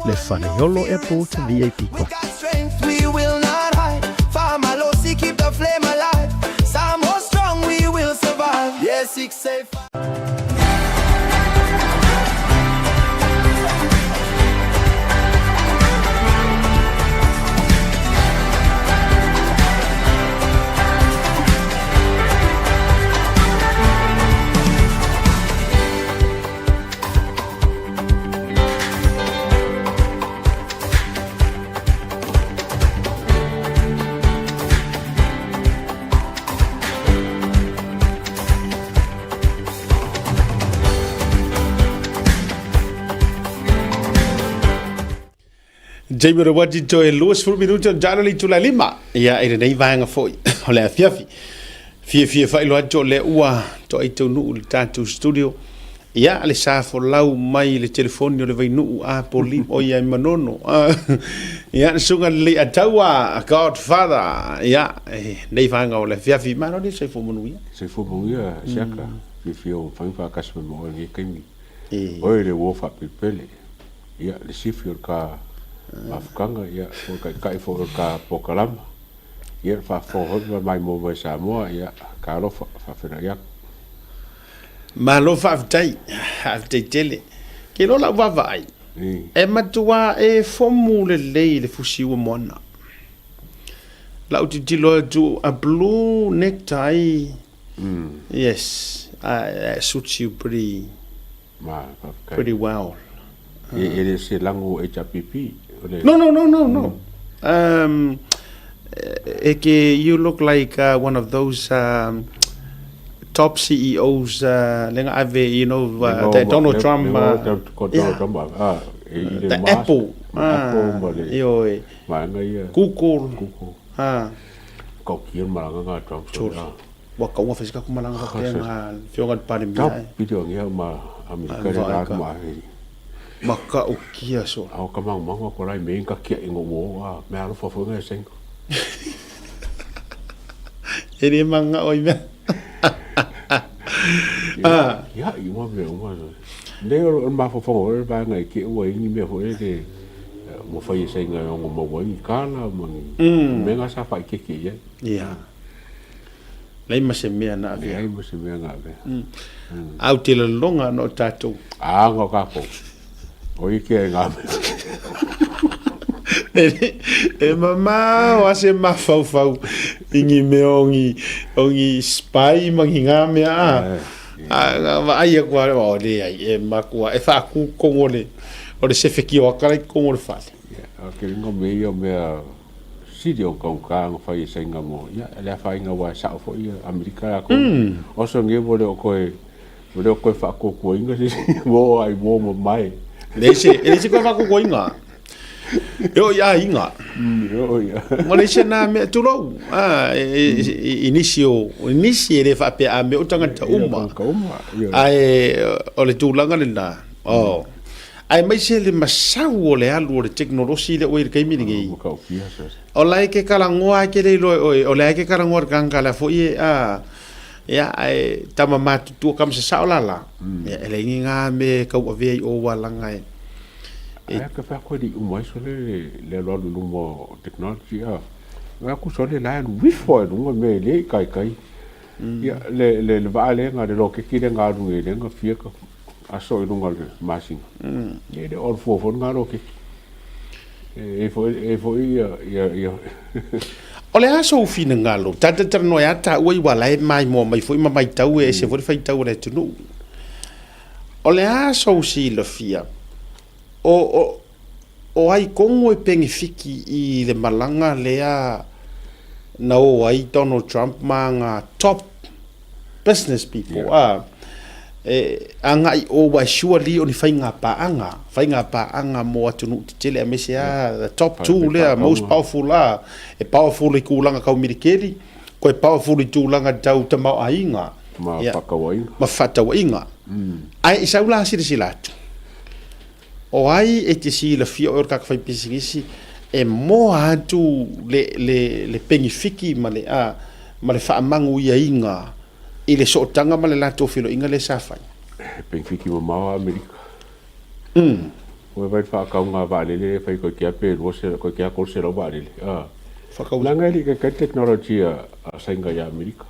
le Faleolo Airport VIP Club. Jamie Rawati toe 20 minuti o jalo le itula lima. Ia, i lenei vaega foi o le afiafi. Fiafia faailoa atu o lea ua toai taunuu i le tatou studio. Ia, le sa folau mai i le telefoni o le Vainuu a Poli, o ia i Manono. Ia, le susuga lelei Ataua, Godfather. Ia, nei vaega o le afiafi. Malo le soifua manuia. Soifua manuia, Siaka. Fiafia o mafai ona faatasi mai ma oe i lenei taimi. Oe le uo faapelepele. Ia, le sifi o le ta mafutaga, ia, po o le taitai foi o le ta polokalama. Ia, le faafofoga foi ma maimoa mai Samoa, ia, talofa, faafeiloai atu. Malo faafetai, faafetai tele. Ke iloa lau vaavaai, e matua e fomu lelei i le fusi ua moana. Lau tilotilo atu, a blue necktie, yes, that suits you pretty, pretty well. E le o se lago HRPP? No, no, no, no, no. E ke, you look like one of those top CEOs le nga ave, you know, the Donald Trump. Yeah. The Apple. Ioe. Google. Kau kia malanga nga Trump. Ua kaua fai se malanga faapea nga fioga le Palemia. Pili o ngia ma Amerika le la ma he. Ma ka o kia so. Ao ka mangu mangu ko lai me ka kia ingo wo a me alo fo fo ngai sengo. E le manga o i mea. Ah. Ya i wa me o ma. Le o ma fo fo o ba ngai ke ua ingi me fo e le mo fai e senga o mo wa i kala ma ni. Me nga sa fa ke ke ia. Yeah. Leai ma se mea na avea. Leai ma se mea na avea. A ou te lologa ana o tatou. A nga kakou. O ike ai nga mea. E mamao a se mafaufau i ngi mea o ngi, o ngi spy ma ngi nga mea a. A nga vaai aku a o leai e makua e faakukongo le o le sefe kioaka la i totonu o le fale. A ke ringa me ia mea Sili o kaugata na fai e saina mo ia le afaina aua e sao foi ia Amerika lakou. Oso nei ua le o toe ua le o toe faakuakuaina se isi mo ai mo mamae. Leai se e leai se toe faakuakuaina. E oo i aiga. E oo i Ma leai se na mea tulou. A i nisi o i nisi e le faapea a mea o tagata uma. Ae o le tulaga lena. Oh. Aemaise le masau o le alu o le tekonolosi lea ua i le taimi lenei. O la e ke kalagoa e ke le iloa e oe, o lea e ke kalagoa le tagata lea foi e a ia ae tama matutua kama sasao la la. Ia e leai ni ngā mea e tauavea i o ua langa e. Ae a ka fai atu e le i uma ai sole le alualu i luma o technology a. Vaai atu sole la e alu ifo lava i luga mea e le i kaikai. Ia le le le vaa lea na le loketi lea na alu nei lea na fia aso i luga o le masina. Ia e le o alu fua foi lena loketi. E foi e foi ia ia ia O le a sou finagalo? Ta te talanoa ia taua i ua la e maimoa mai foi ma maitau e ese foi le faitau a le atunuu. O le a sou silafia, o, o, o ai tonu e penefiti i le malaga lea na o ai Donald Trump ma ana top business people, yeah. a, e agai o ua e surely o ni faiga paaga, faiga paaga mo atunuu tetele aemaise a the top two lea, most powerful a, e powerful i tulaga tau militeli, Koe powerful i tulaga tau tamaoaiga. Ma faatauaiga. Ma faatauaiga. Ae i sau la silasila atu, o ai e te silafia oe o le tagata faipisinisi e moa atu le, le, le penifiki ma le, a, ma le faamanuiaina i le sootaga ma le latou feiloaiga lea sa fai? E penifiki mamao a Amerika. Ua vaai i le faakauga vaalele e fai koikea pe koikea 300 vaalele. Whakau. Leaga e le i kaikai technology a Sainga ia Amerika.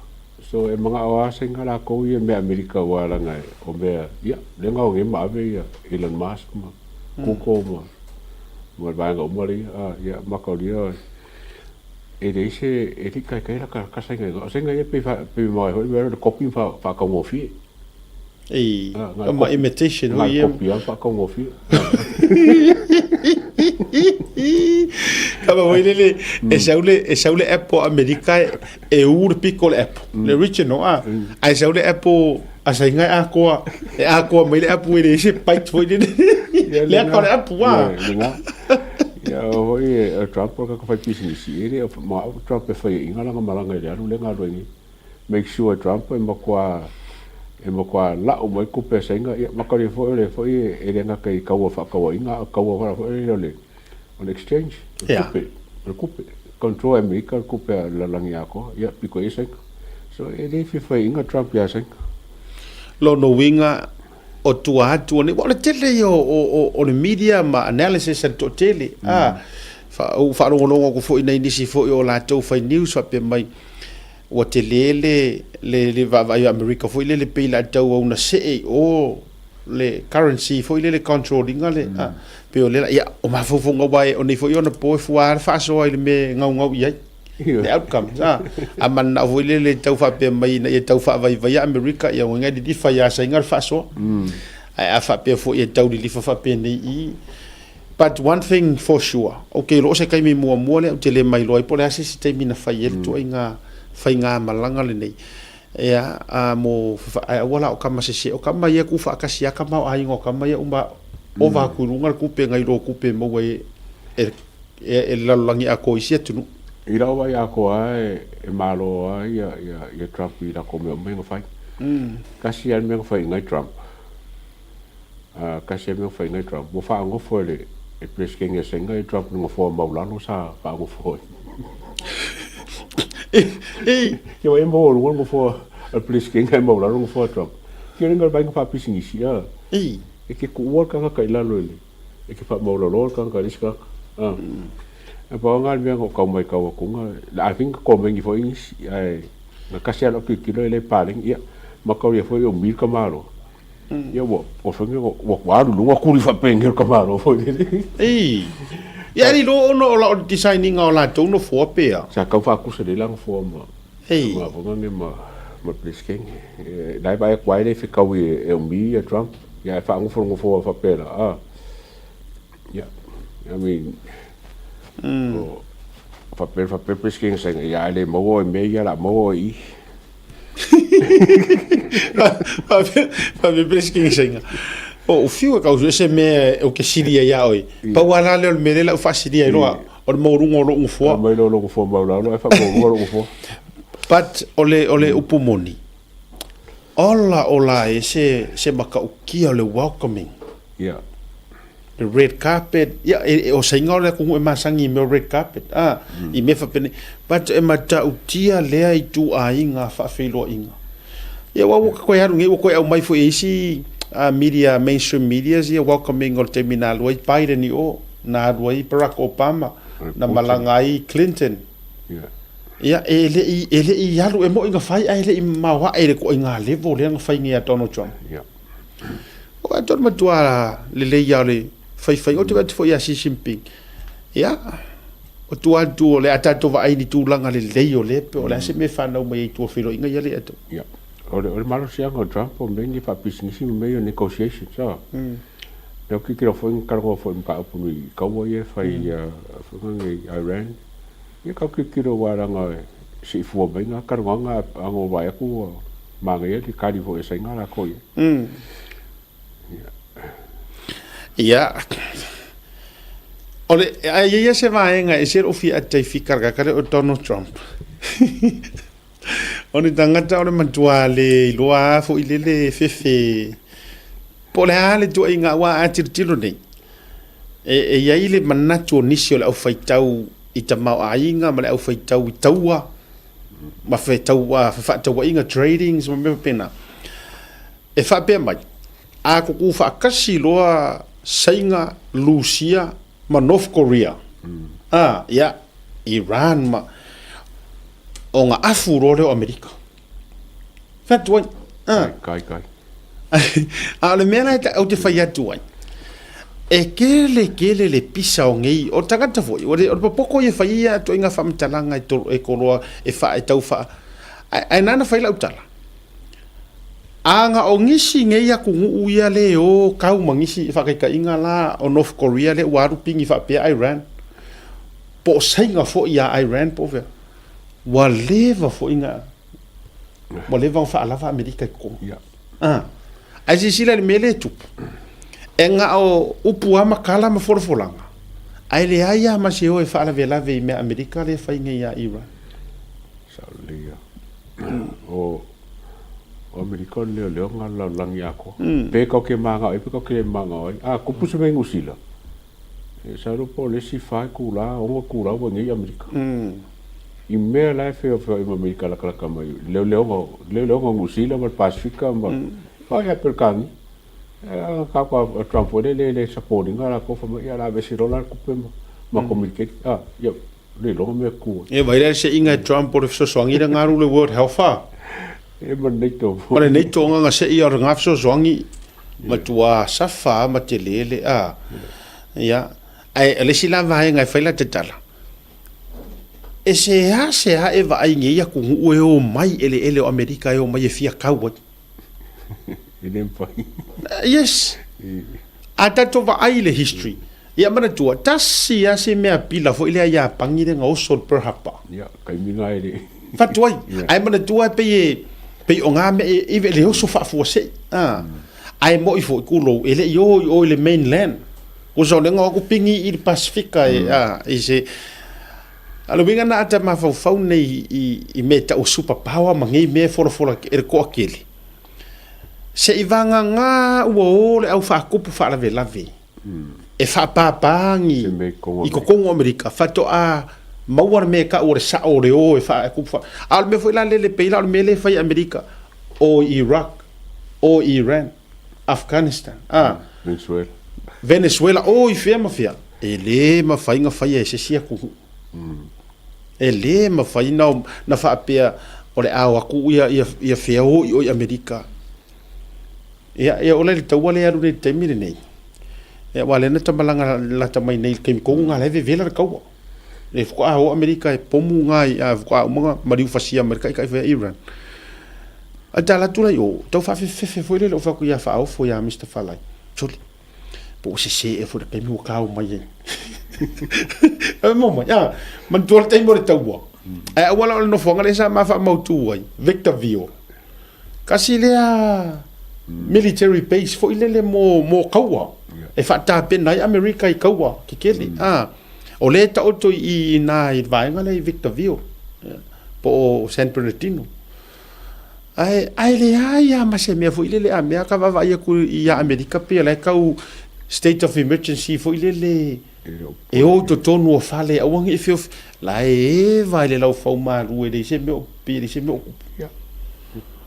So e manao a Sainga lakou ia mea Amerika aua leaga o mea ia lea na oge ma ave ia Elon Musk ma Google ma ma le vaega uma lea ia makaolia e leai se e le i kaikai la ka Sainga o Sainga ia pei pei mamao ai foi le mea lea o le copy ma faataugofie. Ei, ma imitation foi ia. Copy lava faataugofie. Kama foi lele, e sau le, e sau le Apple Amerika e u le piko o le Apple, le original a. Ae sau le Apple a sainga e atoa, e atoa mai le Apple e leai se bite foi lele. Le aka o le Apple a. Ia o foi e Trump o le tagata faipisinisi, e le o manao Trump e faiaina lana malaga i le alu lea na alu ai nei. Make sure Trump e matua e matua lau mai tupe a Saina ia makalia foi o lea foi e le gata i kaua faatauaiga a o kaua foi lea o le o le exchange o le tupe o le tupe control e Amerika le tupe a le lalolagi atoa ia pito i ai Saina so e le fia faiaina Trump ia Saina. Lona uiga o tua atu o nei, aua o le tele ia o le media ma analysis a le toatele, a, ua faalogologo atu foi i nai nisi foi o latou fai news faapea mai, Ua tele le le le vaavaai o Amerika foi lele pei la tau au na see i o le currency foi lele control ina le a pei o le ia o mafaufauga aua e o nei foi ona po e fua le faasoa i le mea e gaugau i ai le outcome a a mananao foi lele tau faapea mai ina ia tau faavaivaia Amerika ia uiga e lilifa ia Saina le faasoa ae a faapea foi e tau lilifa faapenei i But one thing for sure, okay, o se taimi muamua lea ou te le mailoa ai po o le a se isi taimi na fai ai le ituaiga faigamalaga lenei. Ia, a mo ae aua la o kama sese, o kama ia ku faatasi lava kama o aiga o kama ia uma ova atu i luga le tupe nai lo tupe e maua ai e e le lalolagi atoa i isi atunuu. I lau vaai atoa lava e malo lava ia Trump i latou mea uma ia na fai. Tasi lava le mea na fai i nai Trump, Tasi a mea fai ngai Trump ua faanofo e le Peresetene a Saina e Trump le nofoa maulalo sa faanofo ai. Ia ua e maualuga le nofoa a le Peresetene ae maulalo le nofoa a Trump. Ia le vaaiga faapisinisi a. E te tuua le tagata i lalo i le e te faamaulaloa le tagata i le isi tagata. Ae pau lava lena o le mea na ou tau matau atu I think na komeni foi nisi ae na tasi lava lau tilotilo e le paleni ia mataulia foi o mi le tamaloa. Ia ua ua fai ua ua alu i luga tuli faapenei o le tamaloa foi lele. Ei. Ia ali loa ona o la o le design ina o latou nofoa pe a. Sa tau faatusa lelei la nofoa ma Ei. ma foga nei ma ma Peresetene. La e vaai atu lava e le fetaui e umi ia Trump. Ia ae faanofo le nofoa faapea la a. Ia I mean o faapea faapea Peresetene sa ia ae le maua oe i mea ia o le a maua oe i i. Faapea Peresetene saina. O u fiu e kau se mea o ke silia ia oi. Pau ala lea o le mea lea lau faasilia ai loa o le maualuga o lou nofoa. Aumai loa lou nofoa maulalo ae faamaualuga lou nofoa. But o le o le upu moni, ola ola e se se matautia o le welcoming. Yeah. Le red carpet, ia e, o saina o le atunuu e masani i mea o red carpet, a, i mea faapenei. But e matautia lea ituaiga faafeiloaiga. Ia aua ua toe alu nei, ua toe aumai foi e isi. media, mainstream medias ia welcoming o le taimi na alu ai Biden i o, na alu ai Barack Obama, na malaga ai Clinton. Ia, e le i, e le i alu, e moi na fai ae le i mamao ae i le ituaiga level lea na fai nei a Donald Trump. O a tonu matua lelei ia o le faifai, ou te vaai atu foi ia Xi Jinping. Ia, o tua atu o le a tatou vaai i ni tulaga lelei o lea, pe o le a se mea e fanau mai ai i tua o feiloaiga ia lea e atau. Ia, o le, o le malosiaga o Trump o mea nei faapisinisi ma mea ia o negotiations, a. Lea ou tilotilo foi na talanoa foi i mataupu i kaua ia e fai foi lea i Iran. Ia tau tilotilo aua leaga se i fua mai na talanoaga a na ou vaai atu ua manaia le tali foi a Saina latou i ai. Ia, o le, ae i ai lava se vaega e ese lou fia ata i fika le tagata lea o Donald Trump. O le tagata o le matua le iloa lava foi lele fefe po o le a le tuuaiga aua a tilotilo nei, e i ai le manatu o nisi o le aufaitau i tamaoaiga ma le aufaitau i taua ma fefaatauaiga, tradings ma mea faapena. E faapea mai, a tutu faatasi loa Saina, Lusia ma North Korea, a, ia, Iran ma, ona afu loa lea o Amerika. Fai atu ai, a. Kai, kai. A o le mea la ou te fai atu ai, e kele kele le pisa o nei, o tagata foi, o le popoto ia e fai ia ituaiga faamatalaga e, e koloa, e fa, e tau fa, ae nana fai lau tala. A na o nisi nei atunuu ia le o kau ma nisi faataitaiga la o North Korea lea ua alu pigi faapea Iran, po o Saina foi ia Iran po o fea, ua leva foi na, ua leva ona faalava Amerika i totonu. Yeah. Ah. Ae silasila i le mea lea e tupu, e na o upu lava ma tala ma folafolaga, ae leai lava ma se o e faalavelave i mea Amerika lea e fai nei ia Iran. Sao lelei ia. O o Amerika o le leoleo na lalolagi atoa. Pe kau ke manao ai, pe kau ke le manao ai. A kupu se mea i Nusila, e sau po o le isi fa itula, ono itula ua i inei i Amerika. I mea la e feofeoai ma Amerika lakalaka mai, leoleoga, leoleoga o Nusila ma le Pasefika ma, fa ia Peretania. E a ka a Trump foi le le support ina latou fai mai, ia o le a aveese loa la le tupe ma communicate. A, ia, Le iloga mea ku. E vai le seiga e Trump o le fesoasoani le galu le World Health a. E ma le NATO. Ma le NATO nga nga sei o le nga fesoasoani matua safa ma tele le a. Ia. Ae le isi la vaega e fai la tatala. E se a se a e vaai nei atunuu e o mai eleele o Amerika e o mai e fia kau ai. E le mafai. Yes. A tatou vaai i le history. Ia manatua, tasi lava se mea pila foi lea Iapani lea na oso i le Pearl Harbor. Ia, taimi na e le. Fatu ai. Ae manatua e pei e, pei o ngā mea e, e le oso faafuasei. Ah. Ae moi foi kulou, e le i o i o i le mainland. Kusa o le nga aku pingi i le Pasifika e, ah, i se, A o le uiga na ata mafaufau nei i, i mea e tau super power ma nei mea e folafola e le toatele, se i vagagā ua o le au faakupu faalavelave e faapāpāgi i totonu o Amerika faatoa maua le mea e tau o le sao o le o e faakupu faa... A o le mea foi la lele pei la o le mea lea e fai e Amerika, o i Iraq, o i Iran, Afghanistan, a. Venezuela. Venezuela, o i fea ma fea, e le mafai na faia e se isi atunuu. E le mafai na, na faapea o le a o atu ia, ia, ia fea o i o i Amerika. Ia, ia ola i le taua lea e alu nei i le taimi lenei. Ia, aua o lea na ta malaga lata mai nei i le taimi tonu lena o la e vevela le taua. E faatoa o Amerika e pomu ngā i a faatoa uma na maliu fasia mai le taitai fai a Iran. Ae ta alu atu la i o, tau faafefefefe foi lele o fai atu ia Faaofo ia Mister Falai. Sole, po ua sese ea foi le taimi ua tau mai ai. E mo mai, a, manatua le taimi o le taua. Ae aua la o le nofoaga lea sa ma faamautu ai, Victorville. Kasi lea military base foi lele mo, mo kaua. E faatapena ai Amerika i kaua kekele. A, o lea e taoto i i nā i le vaega lea i Victorville, po o San Bernardino. Ae, ae leai lava ma se mea foi lele a mea ka vaavaai atu ia Amerika pei o la e tau state of emergency foi lele e o i totonu o fale aua ne i feofi la e eva i le laufau malu e leai se mea o, pei e leai se mea o tupu.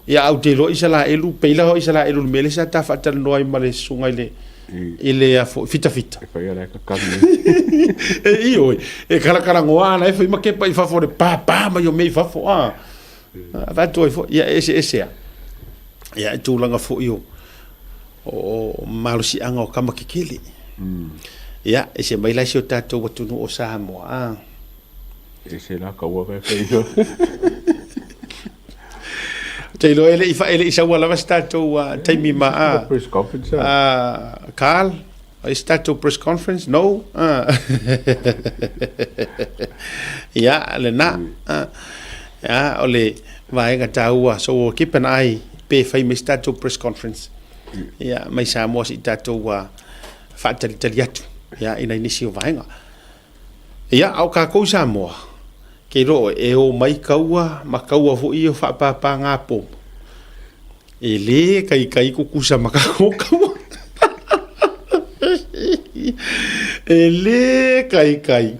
Ia, ae ou te iloa Isaraelu, pei la o Isaraelu i le mea lea sa ta faatalanoa ai ma le susuga i le i le a foi fitafita. E fai ala e kakagi. E ioe, e kalakalagoa ala e fai ma kepa i fafo le pāpā mai o mea i fafo a. Avatu ai foi, ia e eseese lava. Ia e tulaga foi o o malosiaga o tama kekele. Ia, ese mai la si o tatou atunuu o Samoa a. Ese la kaua ka e whai. Te iloa e le i e le i saua lava se tatou taimi ma a. Press conference. Carl, is tatou press conference? No. Ia, lena. Ia, o le vaega taua. So we'll keep an eye pe fai mai se tatou press conference. Ia, mai Samoa se i tatou faatalitali atu. Ia, i nai nisi o vaega. Ia, a o kākou i Samoa, ke iloa ʻoe, e ō mai kaua ma kaua foi ia o faapāpāgā pomu. E lē kaikai kukusa ma kākou kaua. E lē kaikai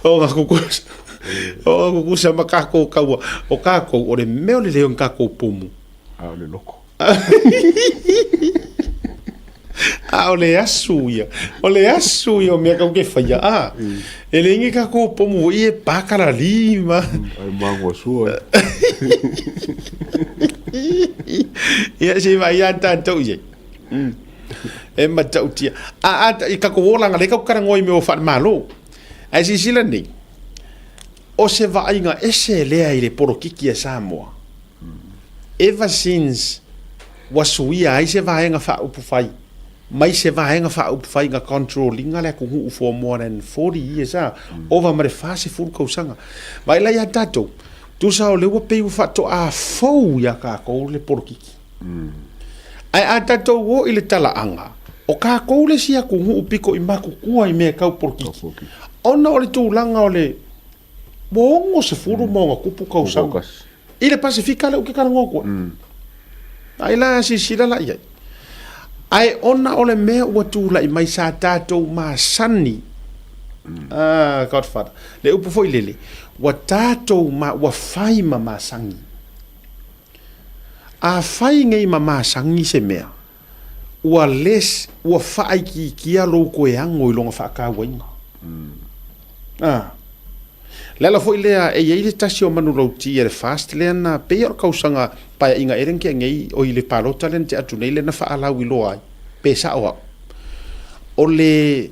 o ngā kukusa, o ngā kukusa ma kākou kaua. O kākou, o le mea o le leo i kākou pomu. A o le loko. A o le asu ia. O le asu ia o mea kau ke whaia. A, e le ingi ka kō pomu i e pākara lima. Ai māngua sua. Ia se vai a tātou i. E matautia. A, a, i ka ko olanga le kau karangoa i mea o whalemalo. Ai sisila nei. O se vaaiga ese lea i le polokiki a Samoa. Ever since ua suia ai se vaega faaupufai mai se vaega faaupufai na control ina le atunuu for more than 40 years a, ova ma le 40 tausaga. Vaai la ia tatou, tusa o lea ua pei ua faatoa fou ia tatou le polokiki. Ae a tatou o i le talaaga, o tatou le isi atunuu pito i matutua i mea tau polokiki, ona o le tulaga o le ua 60 ma ona tupu tausaga i le Pasefika lea ou te talanoa atu ai. Ai la silasila la i ai. Ae ona o le mea ua tulai mai sa tatou masani, ah, Godfather, le upu foi lele, ua tatou ma, ua fai ma masani. A fai nei ma masani se mea, ua less, ua faaitiitia lou toe ano i lona faatauaina. Ah. Le ala foi lea e i ai le tasi o manulauti a le FAST lea na pei o le kausaga paeaiga ea lea na tea nei, oi le palota lea na tea atu nei lea na faalauiloa ai, pe sao au. O le,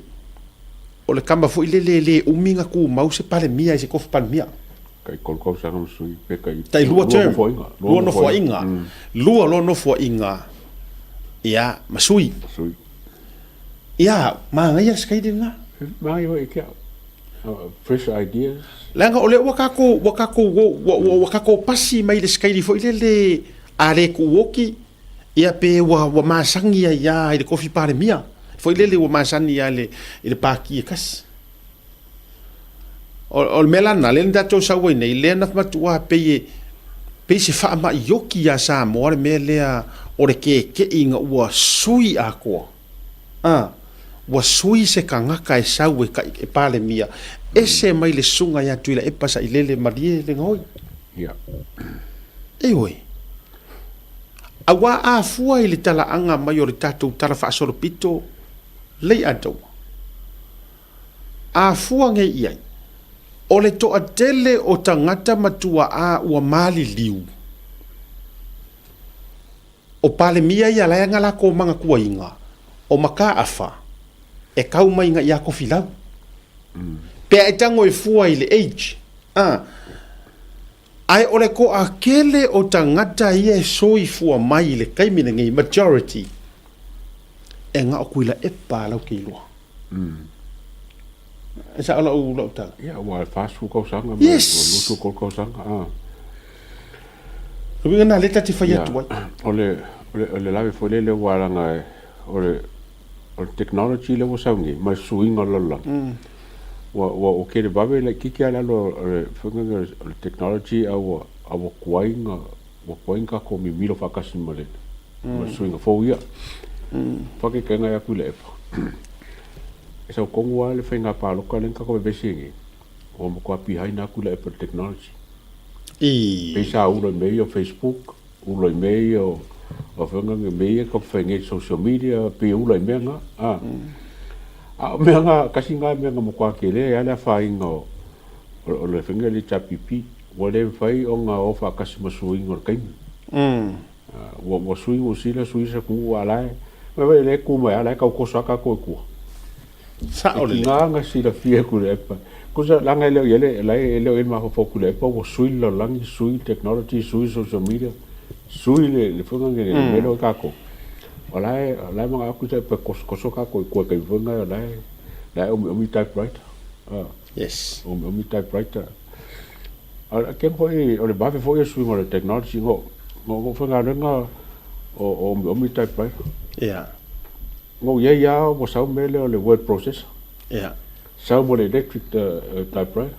o le kama foi lele e le umi na tumau se Palemia i se tofi Palemia. Tai tolu tausaga ma sui, pe tai... Tai lua term, lua nofoaiga, lua loa nofoaiga, ia, ma sui. Sui. Ia, manaia le sikaili lena. Manaia foi ke au. Fresh ideas. Leaga o lea ua tatou, ua tatou, ua tatou pasi mai le sikaili foi lele a le tuuoti, ia pe ua, ua masani ai lava i le tofi Palemia. Foi lele ua masani lava i le pati e tasi. O le mea la lena, lea na tatou sau ai nei, lea na matua pei e, pei se faamai oti ia Samoa le mea lea o le keke'i ina ua sui atoa. A, ua sui se tagata e sau e, e Palemia, ese mai le susuga ia Tuilaepa Sailele Malie le gaoi. Ia. Ioe. Auā a fua i le talaaga mai o le tatou Tala Faasolopito, lei atoa. A fua nei i ai, o le toatele o tagata matuaʻā ua maliliu. O Palemia ia lae ana lakou manatuaina, o Mataafa e kau mai na ia Tofilau. Pea e tago e fua i le age, a, ae o le toatele o tagata ia e soifua mai i le taimi lenei, majority, e na o Tuilaepa a lau te iloa. E sao lau, lau tala? Ia, ua 40 tausaga ma yes. 23 tausaga. Ah. Le uiga na lea ta te fai atu ai. O le, o le, o le lave foi lele ua laga o le, o le technology lea ua sau nei, ma le suiga o le lalolagi. Ua, ua, ua kele vave laitiiti lava i lalo o le, foi lele o le technology a ua, a ua tuai na, ua tuai na tatou mimilo faatasi ma le, ma le suiga fou ia. Faataitaiga e atu i le epa. E sau tonu lava le faiga palota lea na tatou vevesi ai nei, ua matua behind atu le epa i le technology. I. Pei sa ula i mea ia o Facebook, ula i mea ia o o faiga mea ia ka fai nei social media pe ula i mea na a. A o mea na kasi na mea na matua tele ai le afaina o o le faiga le HRPP ua le mafai ona o faatasi ma suiga o le taimi. Ua ua sui Niu Sila sui se atunuu a la e vaai lea e tu mai a la e tau toso lava tatou i tua. Sao lelei. E tiga ona silafia e Tuilaepa. Tusa leaga e le o i ai le, la e le o i ai le mafaufau o Tuilaepa ua sui le lalolagi, sui le technology, sui social media, sui le le foi lea le mea lea o tatou. O la e o la e manao Tuilaepa e tosotoso tatou i tua i le taimi foi lena o la e la e omiomi typewriter. Yes. Omiomi typewriter. A o le tele foi o le vave foi o suiga o le technology na ou faigaluega o omiomi typewriter. Yeah. Na ou i ai lava ua sau le mea lea o le word processor. Yeah. Sau ma le electric typewriter.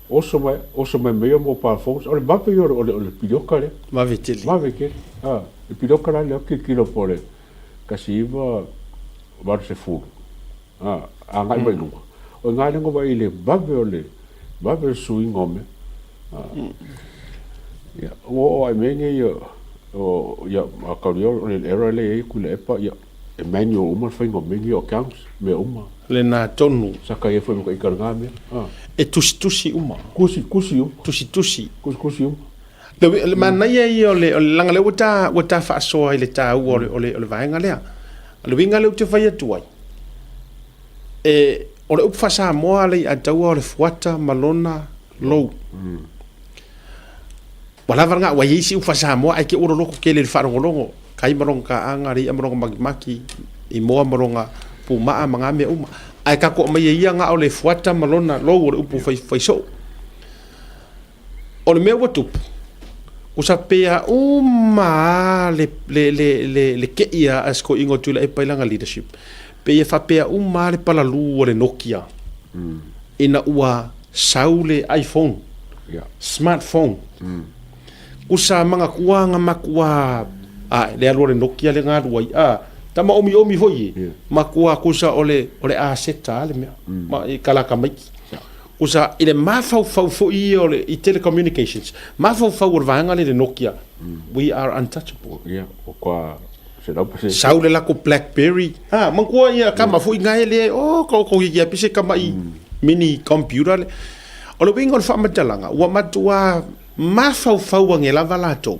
Oso mai, oso mai ma ia mobile phones. O le vave ia o le pilioka lea. Vave tele. Vave tele. Le pilioka la lea kilokilo po o le 1980. Agai mai luga. O i ina lea na vaai i le vave o le vave o le suiga o mea. Ia, ua oo lava i mea nei o ia a tau ia o le era lea e i ai Tuilaepa, ia e manual uma le faiga o mea nei o accounts, mea uma. Lena tonu. Sa ta i ai foi ma ita i lena mea. E tusitusi uma. Tusi, tusi uma. Tusitusi. Tusitusi uma. Le manaia ia o le leaga lea ua ta ua ta faasoa i le taua o le o le o le vaega lea. O le uiga lea ou te fai atu ai, e, o le upu faa-Samoa le i'a taua o le fuata ma lona lou. Ua lava lena, ua i ai isi upu faa-Samoa ae te ua loloto tele i le faalogologo, kai ma lona taaga, le i'a ma lona makimaki, i moa ma lona pumaa ma na mea uma. Ae tatou aumaia ia na o le fuata ma lona lou o le upu fai, fai soo. O le mea ua tupu, ua sapea uma lava le, le, le, le, le ke'i a Sikoiga o Tuilaepa i lana leadership, pe ia faapea uma lava le palalū a le Nokia ina ua sau le iPhone, smartphone. Kusa manatua na matua ae le alu a le Nokia le na alu ai, a tama omiomi foi e, matua kusa o le, o le aseta lava le mea, ma e kalaka maiki. Kusa i le mafaufau foi ia o le i telecommunications, mafaufau o le vaega lea i le Nokia, we are untouchable. Ia, o kua 100%. Sau le lako Blackberry, ha, manatua ia kama foi na e le, oh, ko ko ia pise kama i mini computer le. O le uiga o le faamatalaga, ua matua mafaufau age lava latou,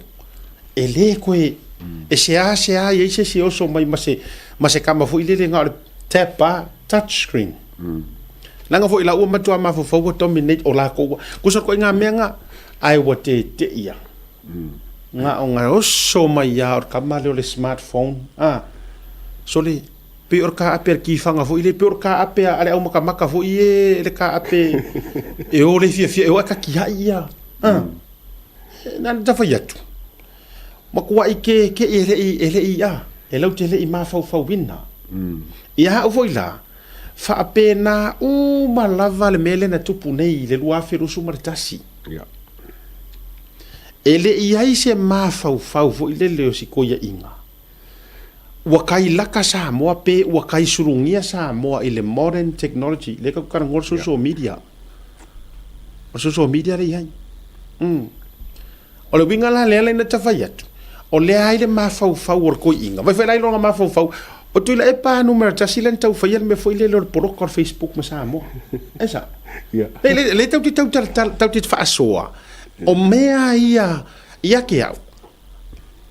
e le koe, e seasea i ai se isi e oso mai ma se, ma se kama foi lele na o le tap a, touch screen. Leaga foi la ua matua mafaufau ua dominate o lakou ua kusa koe nga mea nga ae ua teteia nga o nga oso mai a o le kama lea o le smartphone a sole pei o le kaape a le kifaga foi lea pei o le kaape a le aumakamaka foi e le kaape e o le fiafia e o ae katiai ia a na ona fai atu matuai keke'i e le'i e le'i a e laute le'i mafaufauina ia au foi la Faapena uma lava le mea lea na tupu nei i le 2021. Ia. E le i ai se mafaufau foi lele o si koiaʻiga. Ua kai laka Samoa pe ua kai sulugia Samoa i le modern technology, lea tatou talanoa le social media. O le social media lea i ai. O le uiga la lea na ta fai atu, o lea ai le mafaufau o le koiiga. Vai foi la i lona mafaufau, o Tuilaepa numera tasi lea na tau faia le mea foi lele o le poloka o le Facebook ma Samoa. E sa? Yeah. Le, le, le tau te tau, tau, tau te faasoa, o mea ia, ia ke au,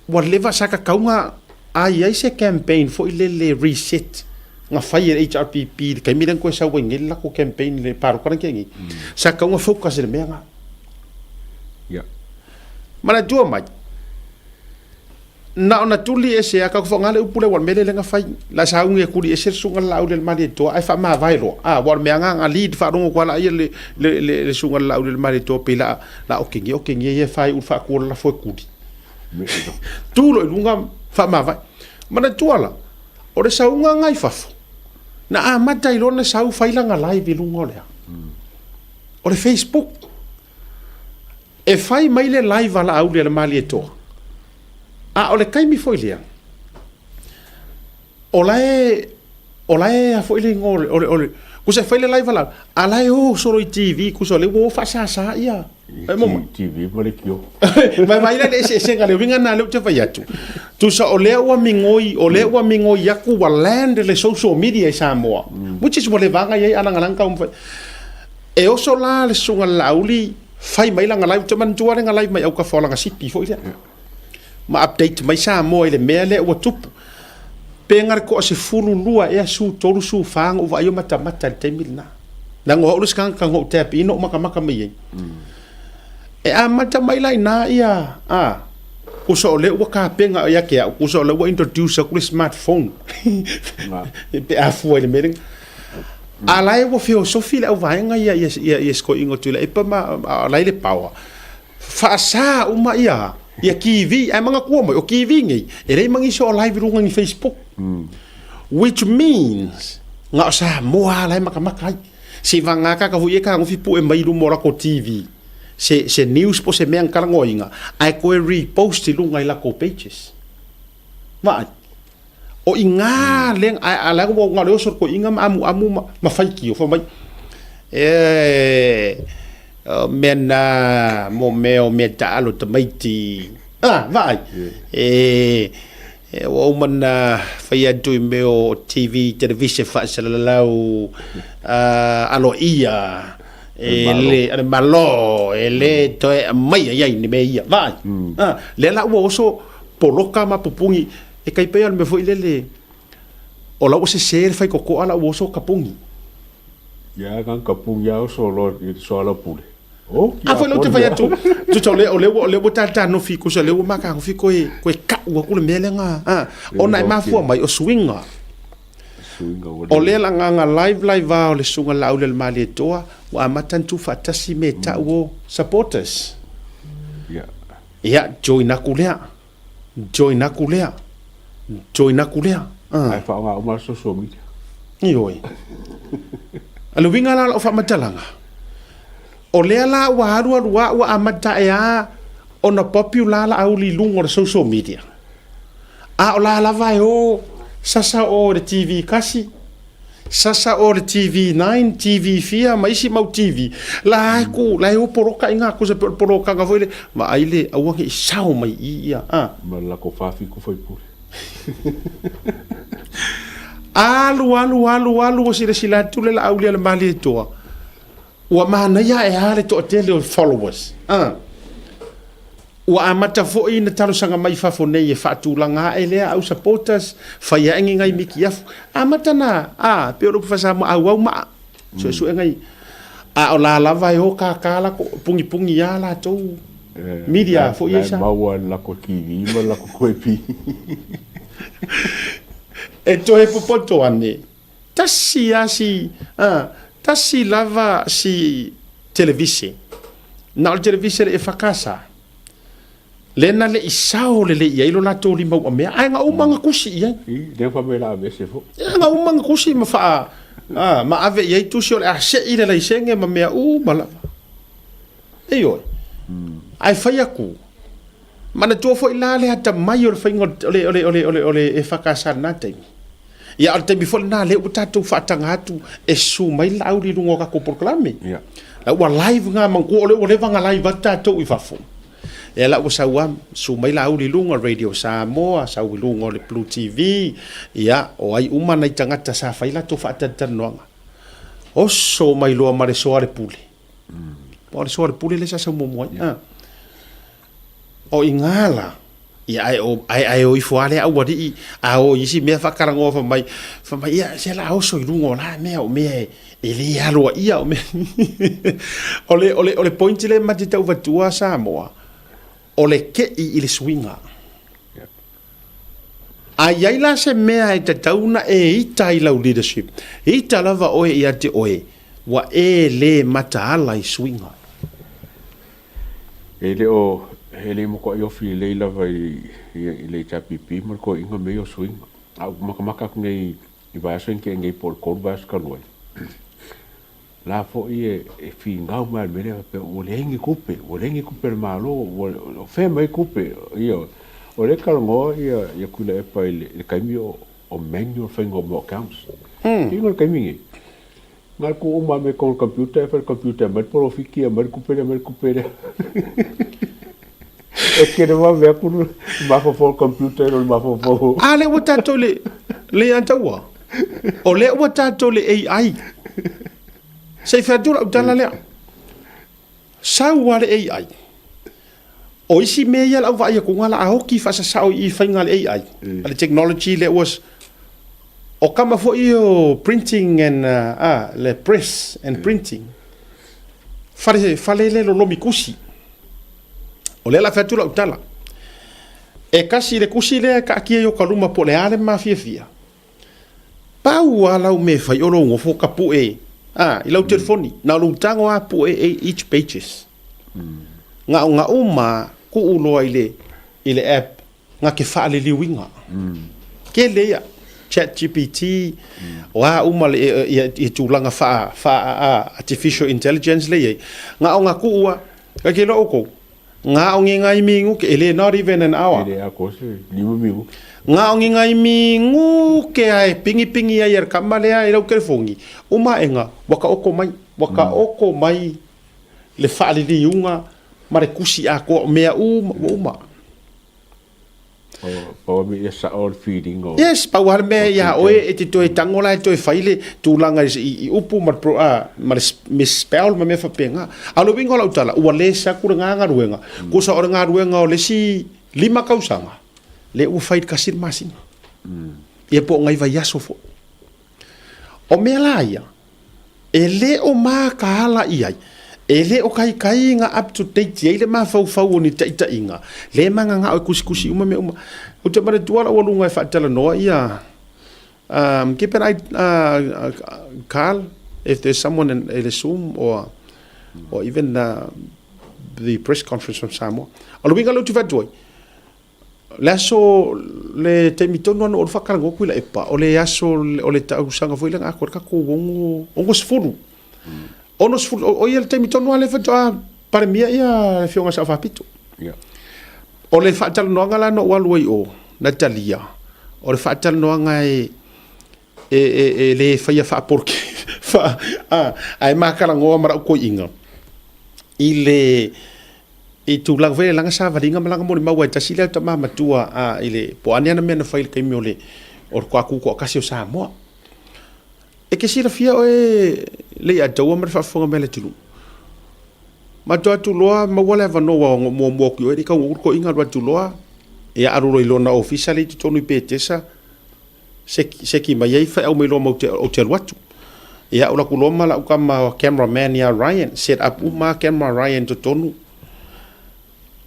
ua leva sa kakauga a i ai se campaign foi lele reset na fai e le HRPP i le taimi lea na toe sau ai nei le latou campaign i le palota lea na tea nei, sa tatau ona focus i le mea lena. Ia. Manatua mai, na ona tuli ese a tatou faaaoga le upu lea aua o le mea lea lea na fai, la sauni e tuli ese le susuga i le Laauli a le Malietoa ae faamavae loa, a, aua o le mea lena na lead faalogo atu lava laia le, le, le, le susuga i le Laauli a le Malietoa pei la, la okegia okegia ia e faaiu le faatu o le lafo e tuli. Tu loa i luga faamavae. Manatua la, o le sauga nga i fafo, na amata ai loa ona sau fai lana live i luga o le a? O le Facebook. E fai mai le live a Laauli a le Malietoa, a o le taimi foi lea, o la e, o la e a foi le igoa o le, o le, o le, Kusa e fai le live a Laauli, a la e o solo i TV, kusa o lea ua o faasasa ia. E mo mai. TV ma le kio. Vaivai la le eseesega, le uiga lena lea ou te fai atu. Tusa o lea ua migoi, o lea ua migoi aku ua land le social media i Samoa, which is ua leva lava i ai alagalaga taumafai. E oso la le susuga i le Laauli fai mai lana live, ou te manatua lana live mai autafa o lana sipi foi lea. Ma update mai Samoa i le mea lea ua tupu. Pe na o le toa-12 ea su 3 su 4 na ou vaai o matamata i le taimi lena. Leaga o au le isi tagata na ou tap in ou matamata mai ai. E amata mai la ina ia, a, kusa o lea ua tapena ia te au, kusa o lea ua introduce atu le smartphone pe a fua i le mea lea. A la e ua feosofi le auvaega ia, ia, ia, ia sikoiga o Tuilaepa ma, a la e le power. Faasa uma ia, ia TV, ae manatua mai, o TV nei, e leai ma nisi o live i luga ni Facebook. Which means, na o Samoa lava la e matamata ai. Se vagana tagata foi ia e fetagofi pue mai i luma o latou TV, se, se news po o se mea na talanoaina, ae toe repost i luga i latou pages. Vaai. O i ina lea, ae a la ua na o le oso o le toeaina ma amuamu ma, ma faitio, fai mai, e, o mea na, mo mea o mea taalo tamaiti, ah, vaai, e, e, ua uma na fai atu i mea o TV, televise faasalalau, uh, aloaia, e le, a le Malo, e le toe aumaia i ai ni mea ia, vaai, ah, lea la ua oso poloka ma pupugi, E kai pea o le mea foi lele, o la ua sese le faitotoa la ua oso ka pugi. Ia ka ka pugi a oso loa i le soalaupule. Oh, A foi la ou te fai atu, tusa o lea, o lea ua, o lea ua tatanofi, tusa o lea ua matanofi koe, koe kau aku le mea lea na, a, ona e mafua mai o suiga. O lea la agaga live live a o le Susuga Laauli a le Malietoa, ua amata ona tuufaatasi me tau o supporters. Ia, join aku lea. Join aku lea. Join aku lea. Ah. Ae faaaoga uma le social media. Ioe. A le uiga la o lau faamatalaga, o lea la ua alualu a ua amata ae a ona popular Laauli i luga o le social media. A o la lava e o sasa o i le TV kasi, Sasa o le TV 9, TV fia ma isi mau TV, la e ku, la e o poloka i ngā kusa pe o le polokanga foi le, vaai le, aua ne i sao mai i ia, a. Ma le lako 47 faipule. Alu, alu, alu, alu, ua silasila atu le Laauli a le Malietoa, Ua manaia ae a le toatele o followers? A. Ua amata foi na talosaga mai fafo nei e faatulaga ae lea au supporters, fai ae ni nai mikiafu. Amata na, a, pei o le upu faa-Samoa, auau maa, suesue nai. A o la lava e o kākā lako, pugipugī a latou media foi ia sa. La e maua e le lako TV ma le lako koepi. E toe popoto ane. Tasi a si, a, tasi lava si televise. Na o le televise le EFKS. Le na le i sao lelei i ai lo latou lima ua mea, ae na uma na tusi i ai. I, lea fa mai la aveese fo. Ia, na uma na tusi ma faa, a, ma ave i ai tusi o le a sei le laisene ma mea uma lava. Ioe. Ae fai atu, manatua foi la le atamai o le faiga o le, o le, o le, o le, o le EFKS i lena taimi. Ia, a o le taimi foi lena lea ua tatou faataga atu e susu mai le Laauli i luga o tatou polokalame. Ia. La ua live ngā manatua o lea ua leva ona live atu tatou i fafo. Ia la ua sau lava, susu mai Laauli i luga o le Radio Samoa, sau i luga o le Blue TV, ia, o ai uma nai tagata sa fai latou faatalatalanoaga. Oso mai loa ma le soa le pule. Po o le soa le pule lea sa sau muamua ai. Ah. O i ngā la, ia ae o, ae, ae o ifo lava lea aualii, a o i isi mea faatalanoa fai mai, fai mai, ia, se la oso i luga o la mea, o mea e, e le aloaia, o mea, o le, o le, o le point lea ma te tau avatua Samoa, o le ke'i i le suiga. A i ai la se mea e tatau ona e ita i lau leadership, ita lava oe ia te oe, ua e le mataala i suiga. E le o, e le i matuai ofi lelei lava i, i le HRPP ma le toeaiina mea ia o suiga. A ou matamata atu nei i vaiaso nei tea nei po o le 3 vaiaso talu ai, la foi e, e finau mai le mea lea faapea ua leai ni tupe, ua leai ni tupe a le Malo, ua, o fea mai tupe, ioe. O lea e talanoa ia, ia Tuilaepa i le, i le taimi o, o manual faiga o mea o accounts. Inga le taimi nei. Na ku uma me ko computer e fai computer mai polofiki e mai kupe lea mai kupe lea. E kere ma mea ku mafaufau computer i lo le mafaufau. A lea ua tatou le le ataua. O lea ua tatou le AI. Se i fai atu lau tala lea. Sau a le AI. O isi mea ia lau vaai atu la a oki faasasao i faiga a le AI, a le technology lea ua o kama foi o printing and le press and printing. Fale fale le lolomi kusi. O lea la fai atu lau tala. E kasi le kusi lea e kaatia i o ka luma po le a le mafiafia. Pau a lau mea e fai o lou gofo ka puʻe a i lau telefoni na o lou tago a puʻe e each pages. Gaʻogaʻo ma kuʻu loa i le i le app nga ke faaliliuina. Kele ia chat GPT o a uma le ia ia tulaga faa faa a artificial intelligence le iai. Gaʻoga kuʻu a ka ke loa oukou. Gaogiga minuke, e le not even an hour. E le atoa se 5 minuke. Gaogiga minuke a e pigipigi ai e le kama lea i lau telefoni, uma aʻega ua taoto mai, ua taoto mai le faaliliuga ma le tusi atoa, o mea uma ua uma. Pau a mea ia sao le feeling o. Yes, pau lava le mea ia oe e te toe tango la e toe fai le tulaga i upu ma le ma le misspell ma mea faapena. A o le uiga o lau tala, ua le saku lena galuega. Kusa o le galuega o le isi 5 tausaga, lea ua fai i le tasi le masina. Ia po o nai vaiaso foi. O mea la ia, e le o mataala i ai, e le o taitaiga up to date ai le mafaufau o ni taitaiga, le magagao e kusikusi uma mea uma. Ou te manatua lau aluga e faatalanoa ia, keep an eye, Carl, if there's someone in, in the Zoom or, or even the press conference from Samoa. O le uiga lea ou te fai atu ai, Le aso, le taimi tonu ana o le whakarango aku i la epa, o le aso o le tausaga foi lea atoa le tatou ono, 60. 60, o ia le taimi tonu a le faatoa Palemia ia le Afioga Sao Faapito. Yeah. O le faatalanoaga la na ou alu ai o, na talia, o le faatalanoaga e, e, e, e le faia faapoloki, fa, a, ae matalanoa ma lau toeaina i le, I tulaga foi ia lana savaliga ma lana molimau ai tasi lea tama matua a i le po o a ni ana mea na fai i le taimi o le o le toa tutoatasi o Samoa. E te silafia oe Leiataua ma le faafofoga mai a le atunuu. Matou atu loa maua le avanoa ua muamua atu i oe le tau le toeaina alu atu loa ia alu loa i lona ofisa lea i totonu i Petesa seki mai ai feau mai loa ma ou te alu atu. Ia, ou alu atu loa ma lau tama camera man ia Ryan, set up uma camera Ryan i totonu.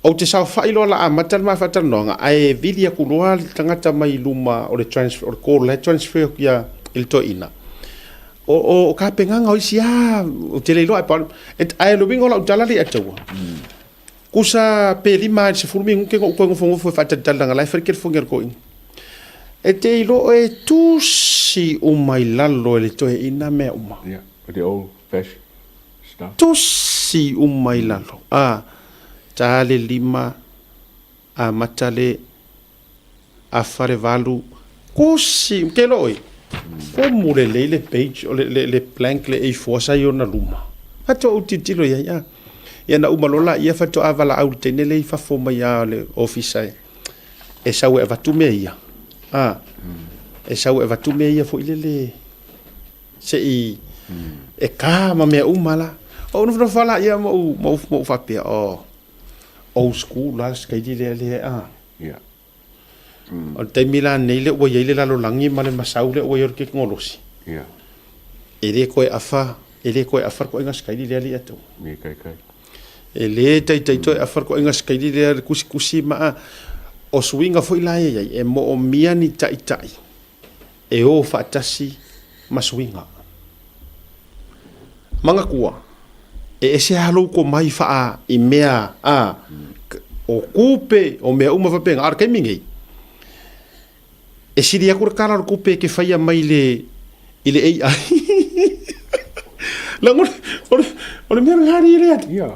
Ou te saofai loa la amata le ma faatalanoaga, ae vili atu loa le tagata mai luma o le transfer, o le call la e transfer atu ia i le toeaina. O, o, o tapenaga o isi lava, ou te le iloa ae pau, ae o le uiga o lau tala lea taua, Kusa pe 5 i le 10 minute na ou toe nofonofo e faatalitali leaga la e fai le telefoni a le toeaina. E te iloa e tusi uma i lalo e le toeaina mea uma. Yeah, the old fashion stuff. Tusi uma i lalo. A, ta le 5, amata le afa le 8, tusi, te iloa oe, komu lelei le page, o le, le, le blank le A4 sa i ona luma. Faatoa ou tilotilo i ai, a. Ia na uma loa laia faatoa valaau i le teine lea i fafo mai a le ofisa e, e sau e avatu mea ia. A, e sau e avatu mea ia foi lele se i e ka ma mea uma la. Ou nofonofo lava laia ma ou, ma ou, ma ou faapea, oh, old school la le sikaili lea lea, a. Yeah. O le taimi la nei lea ua i ai le lalolagi ma le masau lea ua i ai o le tekonolosi. Yeah. E le toe afa, e le toe afa le toaiga sikaili lea alii atu. E taitai. E le taitai toe afa le toaiga sikaili lea le tusitusi ma o suiga foi la e i ai, e moomia ni taitai e o faatasi ma suiga. Manatua, e ese lava lou tomai faa i mea a, o tupe, o mea uma faapena, a o le taimi nei, e sili atu le tala o le tupe e te faia mai le, i le AI. Leaga o le, o le, o le mea lena alii lea. Ia,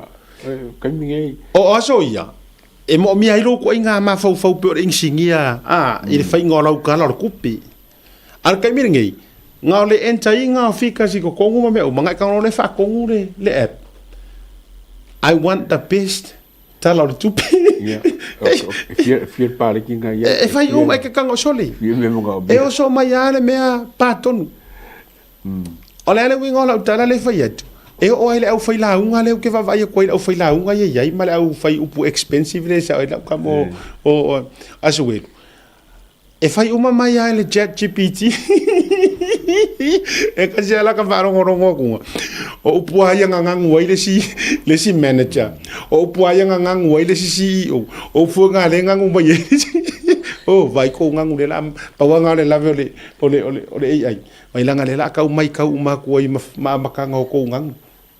taimi nei. O aso ia, e moomia ai lou ituaiga mafaufau pei o le inisinia a, i le faiga o lau tala o le tupe. A o le taimi lenei, Na o le enter iga o figures i totonu ma mea uma, na e tago loa lea faatonu le, le app. I want the best tala o le tupe. Ia, e fia, fia le paleki nga ia. E fai uma e ke tago sole. Fia mea mo ngao E oso mai lava le mea patonu. O le a le uiga o lau tala lea e fai atu, e oo ai le aufailauga lea ou te vaavaai atu ai i le aufailauga ia e i ai ma le aufai upu expensive lea e sao ai lau tama o Asuelu. E fai uma mai lava e le chat GPT. E kasi lava la ka faalogologo atu, o upu lava ia na ganu ai le isi, le isi manager, o upu lava ia na ganu ai le isi CEO, o upu na lea e ganu mai ai le isi. Oh, vaai kou ganu lea la, pau lava lena o le lave o le, o le, o le, o le AI. Mai laga lea la kau mai kau uma atu ai ma, ma amataga o kou ganu.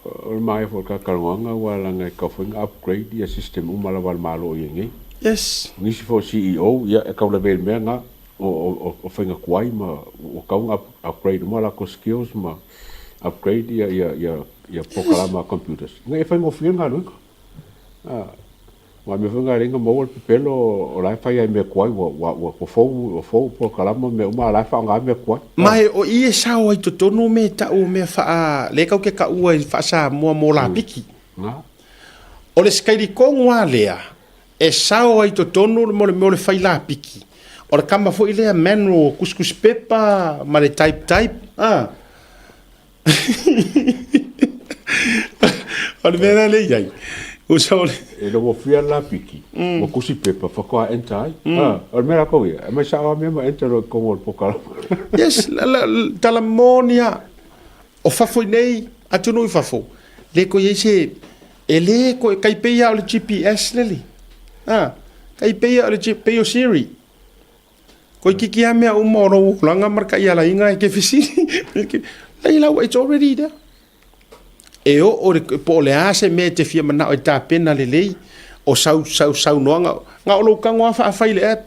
O le maea foi o le kalakalaoaga ua laga e kau foi na upgrade ia system uma lava a le Malo i ai nei. Yes. O nisi foi o CEO ia e kau lave i le mea na o faiga tuai ma ua kau na upgrade uma latou skills ma upgrade ia ia ia ia polokalama a computers ina ia faigofie le galuega. Aua o mea foi na e leai na maua le pepelo o la e fai lava i mea tuai ua ua ua fou ua fou polokalama ma mea uma a o la e faaaoga lava mea tuai. Ma o i e sao ai totonu mea e tau o mea faa lea kau ke taua i faa-Samoa mo lapiki. O le sikailikogu lava lea e sao ai totonu mo le mea o le fai lapiki. O le kama foi lea manual kusikusi pepa ma le type type a. O le mea lea le i ai. Ua sao le... E logofia le lapiki, ua kusi pepa, faatoa enter ai. O le mea la kou ia, e mai sao lava mea ma enter loa i totonu o le polokalama. Yes, tala moni lava. O fafo i nei, atunuu i fafo, le toe i ai se, e le toe, tai pei lava o le GPS lele. Tai pei lava o le, pei o Siri. Koe kiki lava mea uma o lou olaga ma le taialaiga e te fesili. Leai la, it's already there. E oo le, po o le a se mea e te fia manao e tapena lelei, o sau, sau saunoaga, na o lou tago lava faafai i le app.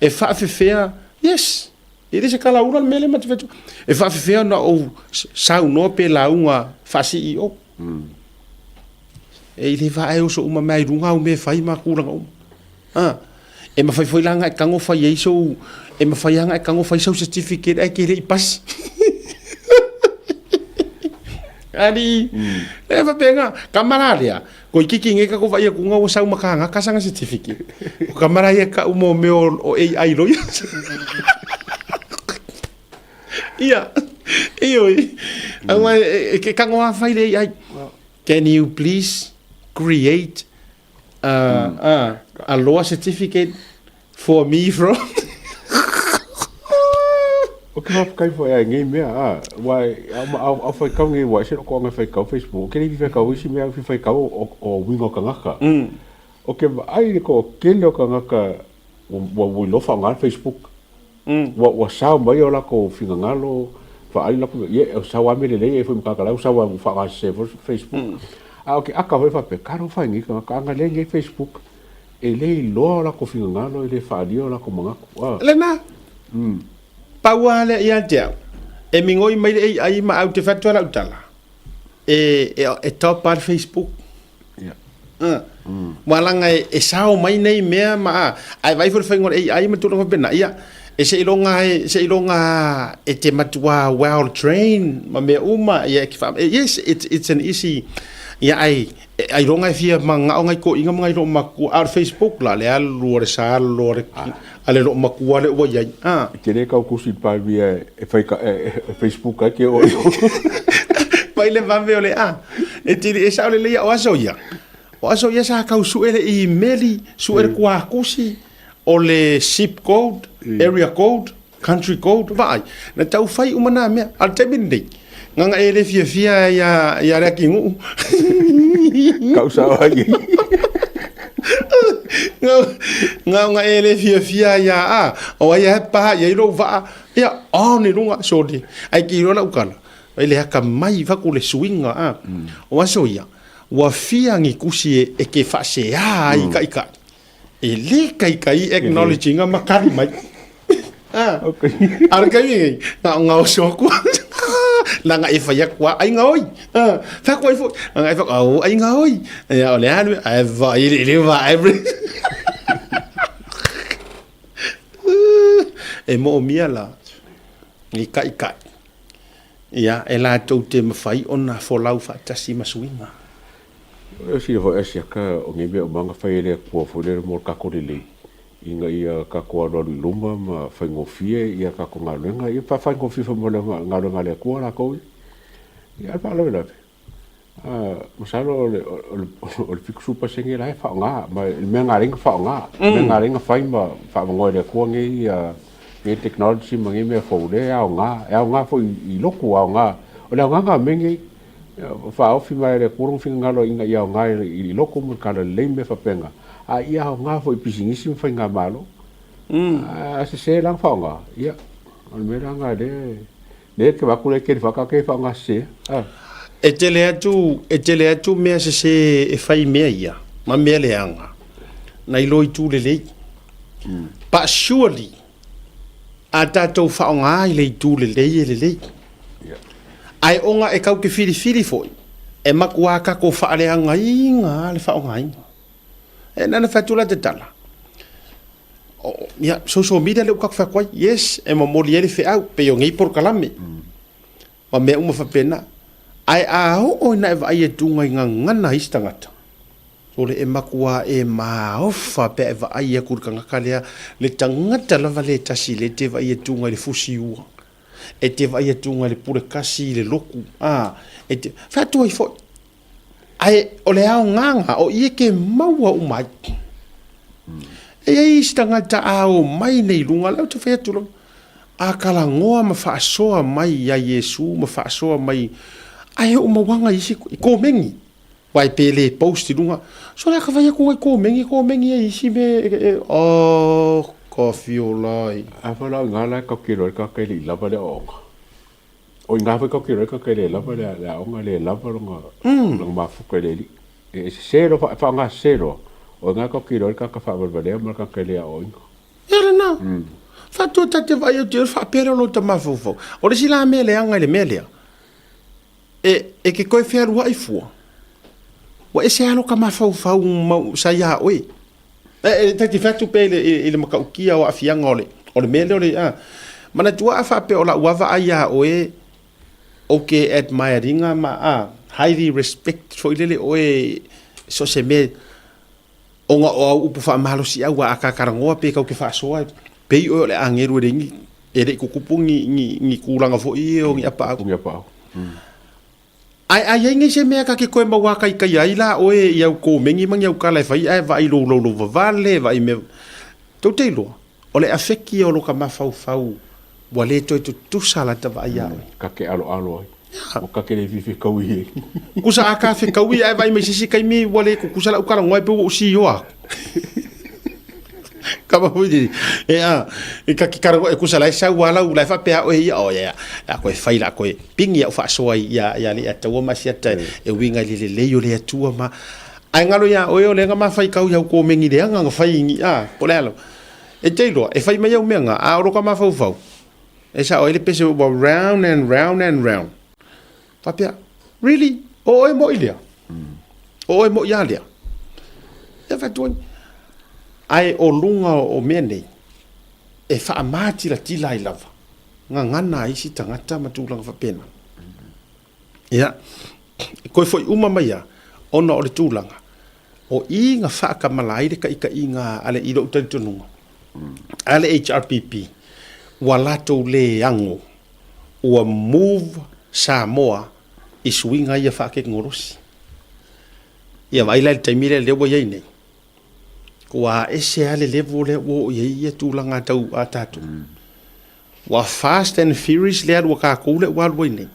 E faafefea, yes, e le se kalaula le mea lea ma te fai atu. E faafefea ona ou saunoa pe lauga faa-CEO. E le vaa e oso uma mai i luga au mea e fai ma tulaga uma. A, e mafai foi la ona e tago fai ai sou, e mafai lava ona e tago fai sau certificate ae te le i pasi. Alii, e faapena, kama la lea, koe kiki nei tatou vaai atu ua sau ma kānaka sana certificate. O kama la ia kau mo mea o AI loia. Ia, ioe, aua e ke tago lava fai le AI. Can you please create a, a law certificate for me from O ke faafetai foi ai nei mea, a, ua au, au faitau nei, ua ese lou toaga e faitau Facebook, ke le i faitau isi mea, au faitau o, o uiga o tagata. O ke vaai i le toatele o tagata ua, ua iloa faaaoga le Facebook. Ua, ua sao mai o latou finagalo, faaali latou mea, ie, e sao lava mea lelei e foi ma tagata la ua sao lava ua faaaoga sese foi Facebook. A o ke aka foi faapea, talofa e nei tagata, ana leai nei Facebook, e le iloa o latou finagalo, e le faaalia o latou manatu. A. Lena. Pau lava lea ia te au, e migoi mai le AI ma au te fai atu lava lau tala, e, e, e top lava le Facebook. Ua laga e sao mai nei mea ma a, ae vaai foi le faiga o le AI ma tulaga faapena, ia, e seiloga e, seiloga e te matua well trained ma mea uma, ia, e ke wha, yes, it's an easy, ia, ai, ailoga e fia manao ngai toeaiina ma ngai loomatua, a o le Facebook la, le alu a le salo a le, a le loomatua lea ua i ai, a. E te le kau kusi i le Palemia e fai ka, e Facebook ai ke oo i Mai le vave o le a. E tili e sao lelei o aso ia. O aso ia sa kau sue le imeli, sue le kuakusi, o le zip code, area code, country code, vaai. Na tau fai uma nā mea. A le taimi lenei, nganga e le fiafia ia, ia le akinuu. Kau sao ai. Nganga e le fiafia ia a, o ai e paha ia i lou vaa, ia, on i lunga, sorry. Ai ki loa lau kala. E le akamai faku le suiga a. O aso ia, ua fia ni kusi e, e ke faaseā ai kaikai. E le kaikai acknowledge ina ma kali mai. A, a le kaimi nei, na o ngā oso aku. Langa e whai aku a ai ngā oi. A, whaku ai fo, langa e whaku, au ai ngā oi. Ia, o le alu, ai va, i le, le va, every. E moomia la, i kaikai. Ia, e latou te mafai ona folau faatasi ma suiga. O sila foi asiaka o nei mea uma na fai e le Atua foi lele mo le tatou lelei, ina ia tatou alualu i luma ma faigofie ia tatou galuega, ia faafaigofie foi mo le galuega a le Atua latou ia. Ia a o le faalavelave, masalo o le o le 70% la e faaaoga, ma le mea na ala ai ona faaaoga, le mea na ala ai ona fai ma faavanoa e le Atua nei nei technology ma nei mea fou, lea e aoga, e aoga foi i lotu, aoga. O le aoga lena o mea nei, faaofi mai e le Atua lona finagalo ina ia aoga i lotu ma le talalelei ma mea faapena, a ia aoga foi i pisinisi ma faigamalo. A sese la ona faaaoga, ia, o le mea la lena lea lea e te vaai atu lea e tele faatata e faaaoga sese. E tele atu, e tele atu mea sese e fai i mea ia ma mea leaga nai lo itu lelei. But surely a tatou faaaoga i le itu lelei e lelei. Ae ona e kau te filifili foi, e matua tatou faaleagaina lava le faaaogaina. E na ona fai atu la te tala, ia, social media lea ua tatou fai atu ai, yes, e momoli ai le feau, pei o nei polokalame, ma mea uma faapena. Ae a oo ina e vaai atu i gagana a isi tagata, sole e matua e maofa pe a e vaai atu i le tagata lea, le tagata lava lea e tasi lea e te vaai atu i le fusi ua, e te vaai atu i le pule kasi i le loku, a, e te, fai atu ai foi. Ae o le aogaga o i e ke maua uma ai. E i ai isi tagata a o mai nei i luga, lea ou te fai atu lava, a talanoa ma faasoa mai ia Iesu ma faasoa mai, ae oo mauaga i isi i komeni, aua e pe le post i luga, so le a ka fai atu i komeni, komeni ai isi mea e, oh, ka fiola ai. A fa la o i ngā la e kau kilo ai ka kai le i lava le aoaoga. O i ngā foi kau kilo ai ka kai le lava le aoga le lava longa longa mafuka i le alii. E sese loa whaonga sese loa, o i ngā kau kilo ai ka ka whaawalewalea ma ka kai le aoaoina. Ia lena. Whaatua ta te vaai atu i le whaapere o lo ta mafaufau. O le isi la mea leaga i le mea lea, e ke koe fealuai fua, ua ese lava lo ka mafaufau mau sa iā oe. E ta te fai atu pea i le matautia o aafiaga o le, o le mea lea o le, a. Manatua a faapea o lau lava vaai iā oe, ou te admire ina ma, a, highly respect foi lele oe so o se mea, ona o au upu faamalosiau a katalanoa pe kau te faasoa, pei oe o le agelu e leai ni, e le i tutupu ni tulaga foi ia o ni apaau. Ni apaau. Ae a i ai nei se mea ka ke koe mau ākaikaia ai la oe i au komeni ma ni au kala e fai ae vaai lou loulou vavale, vaai mea. Tou te iloa, o le afeki ia o lo ka mafaufau ua le toe tutusa lata vaai iā oe. Ka ke aloalo ai. Ua ka ke le fefekaui ai. Kusa a ka fekaui ae vaai mai se isi taimi ua le tutusa lau talanoa ai pe ua ou siioa aku. Kama foi ni. E a, e ka ki karago e kusa lai sau ala u lai faapea oe ia o ia. A koe fai la koe pingi au faasoa ia ia le ataua ma siata e winga i le lelei o le Atua ma ai ngalo ia oe o le nga mafai kau iau ko mengi le anga nga fai ngi a po le alo. E te iloa, e fai mai au mea nga a o lo ka mafaufau. E sa oe le pese ua round and round and round. Faapea, really? O oe moi lea? O oe moi a lea? Ia fai atu ai. Ae o luga o mea nei, e faamatilatila ai lava gagana a isi tagata ma tulaga faapena. Ia, e koe foi uma mai lava, ona o le tulaga, o i na faatamala ai le taitaiga a le, i lou talitonuga, a le HRPP, ua latou le ago ua move Samoa i suiga ia faatekonolosi. Ia vaai la i le taimi lea lea ua i ai nei, ua ese lava le level lea ua oo i ai ia tulaga tau a tatou. Ua fast and furious le alu a tatou lea ua alu ai nei.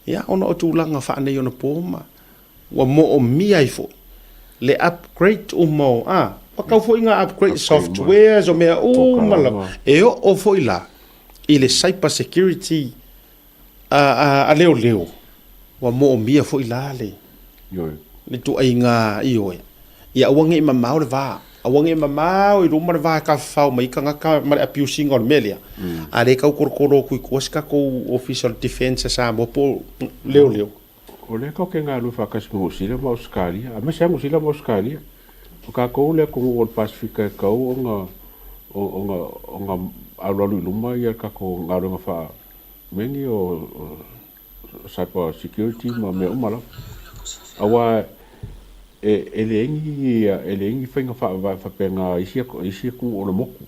Ia ona o tulaga faaneionapo ma ua moomia ai foi le upgrade uma o, a, ua tau foi ina upgrade softwares o mea uma lava. E oo foi la i le cyber security a leoleo, ua moomia foi la le ituaiga ioe. Ia aua ne i mamao le va, aua ne i mamao i luma le va e tafafao mai ai tagata ma le abuse ina o le mea lea. A le tau tolotolo atu i tua se tatou Ofisa o le Defence a Samoa po o leoleo. O lea tatou te galulue faatasi ma Niu Sila ma Ausetalia, aemaise lava Niu Sila ma Ausetalia. O tatou le atunuu o le Pasefika e tatau ona ona alualu i luma le tatou galuega faa mea nei o cyber security ma mea uma lava. Aua e e leai ni e leai ni faiga faavae faapena a isi isi atunuu o le motu.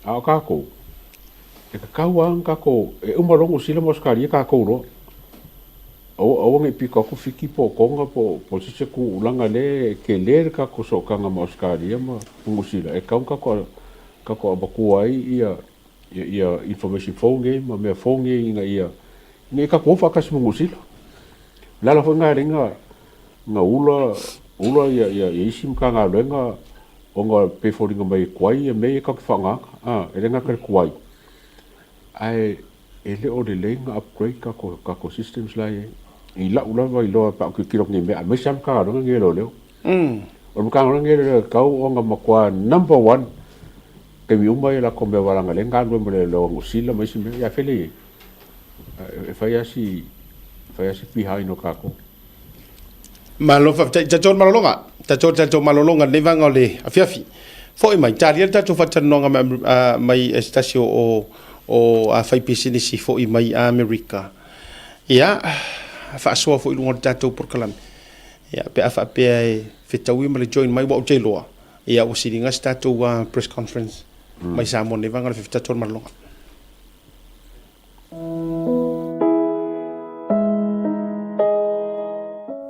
A o tatou, e tatau lava ona tatou, e uma loa Niu Sila ma Ausetalia tatou loa. Aua aua ne i pito atu Fiti po o Toga po o se isi atunuu leaga o lea e tele le tatou sootaga ma Ausetalia ma Niu Sila e tatau ona tatou tatou avatua ai ia ia information fou nei ma mea fou nei ina ia ina ia tatou o faatasi ma Niu Sila. O le ala foi lena e ala ai ona ula ula ia ia isi Matagaluega ona e pei e foliga mai e tuai ia mea ia tatou te faaaogaina. A, e le gata i le tuai, ae e le o lelei ona upgrade tatou tatou systems la e i ai. I la'u lava iloa pe a ou tilotilo atu i nei mea, aemaise lava Matagaluega nei a Leoleo. O le Matagaluega lenei a Leoleo e tatau ona matua number one taimi uma ia latou mea aua leaga o lea e galulue ma leoleo a Niu Sila ma isi mea, ia afea le i ai? E fai lava si fai lava si behind o tatou. Malo faafetai. Tatou le malologa. Tatou le tatou malologa i lenei vaega o le afiafi. Foi mai, talia le tatou faatalanoaga mai, mai e se tasi o, o, o a faipisinisi foi mai Amerika. Ia, faasoa foi i luga o le tatou polokalame. Ia, pe a faapea e fetaui ma le join mai, ua ou te iloa, ia ua siliga se tatou press conference mai Samoa nei vaega o le afiafi. Tatou le malologa.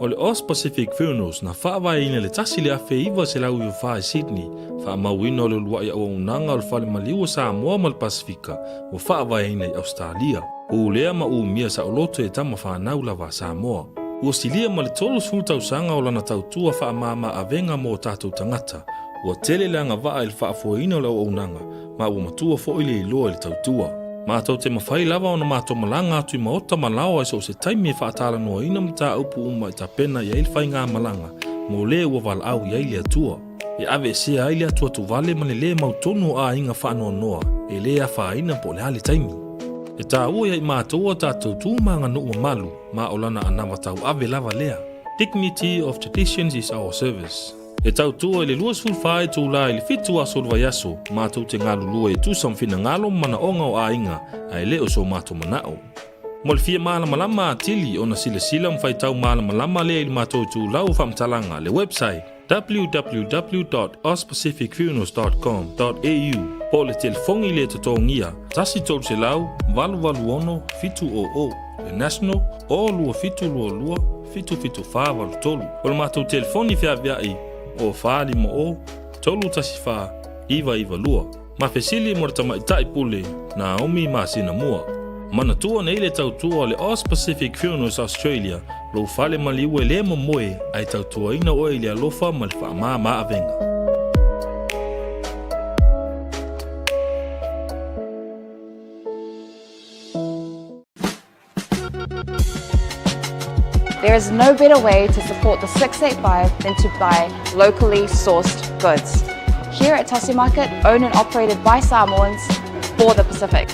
O le Aus Pacific Funerals na faavaeina i le 1994 i Sydney, faamauina o le uluai auaunaga o le Fale Maliu o Samoa ma le Pasefika ua faavaeina i Ausetalia. Pulea ma umia saoloto e tama fanau lava a Samoa. Ua silia ma le 30 tausaga o lana tautua faamama avega mo o tatou tagata. Ua tele le agavaa i le faafoeina o le auaunaga ma ua matua foi le iloa i le tautua. Matou te mafai lava ona matou malaga atu i maota ma laoa i so o se taimi e faatalanoaina mataupu uma e tapena i ai le faigamalaga mo le ua valaau i ai le Atua. E aveesea ai le atuatuvale ma le lē mautonu o aiga faanoanoa e lē afaina po o le a le taimi. E taua ia i matou a tatou tu ma aganuu mamalu ma o lana anava tauave lava lea. Dignity of traditions is our service. E tautua i le 24 itula i le 7 aso o le vaiaso, matou te galulue e tusa ma finagalo ma manaoga o aiga, ae le o so matou manao. Mo le fia malamalama atili ona silasila ma faitau malamalama lea i le matou itulau o faamatalaga, le website, www.auspacificfunerals dot com dot au, po o le telefoni le totogia, 1 300 886 700, le national, 0 2722 77483. O le matou telefoni feaveai, 0 4 5 0 3 1 4 9 9 2. Ma fesili mo le tamaitai pule Naomi masina mua. Manatua nei le tautua o le Aus Pacific Funerals Australia, lou fale maliu e le momoe ae tautuaina oe i le alofa ma le faamama avega. There is no better way to support the 685 than to buy locally sourced goods. Here at Tasi Market, owned and operated by Samoans for the Pacific.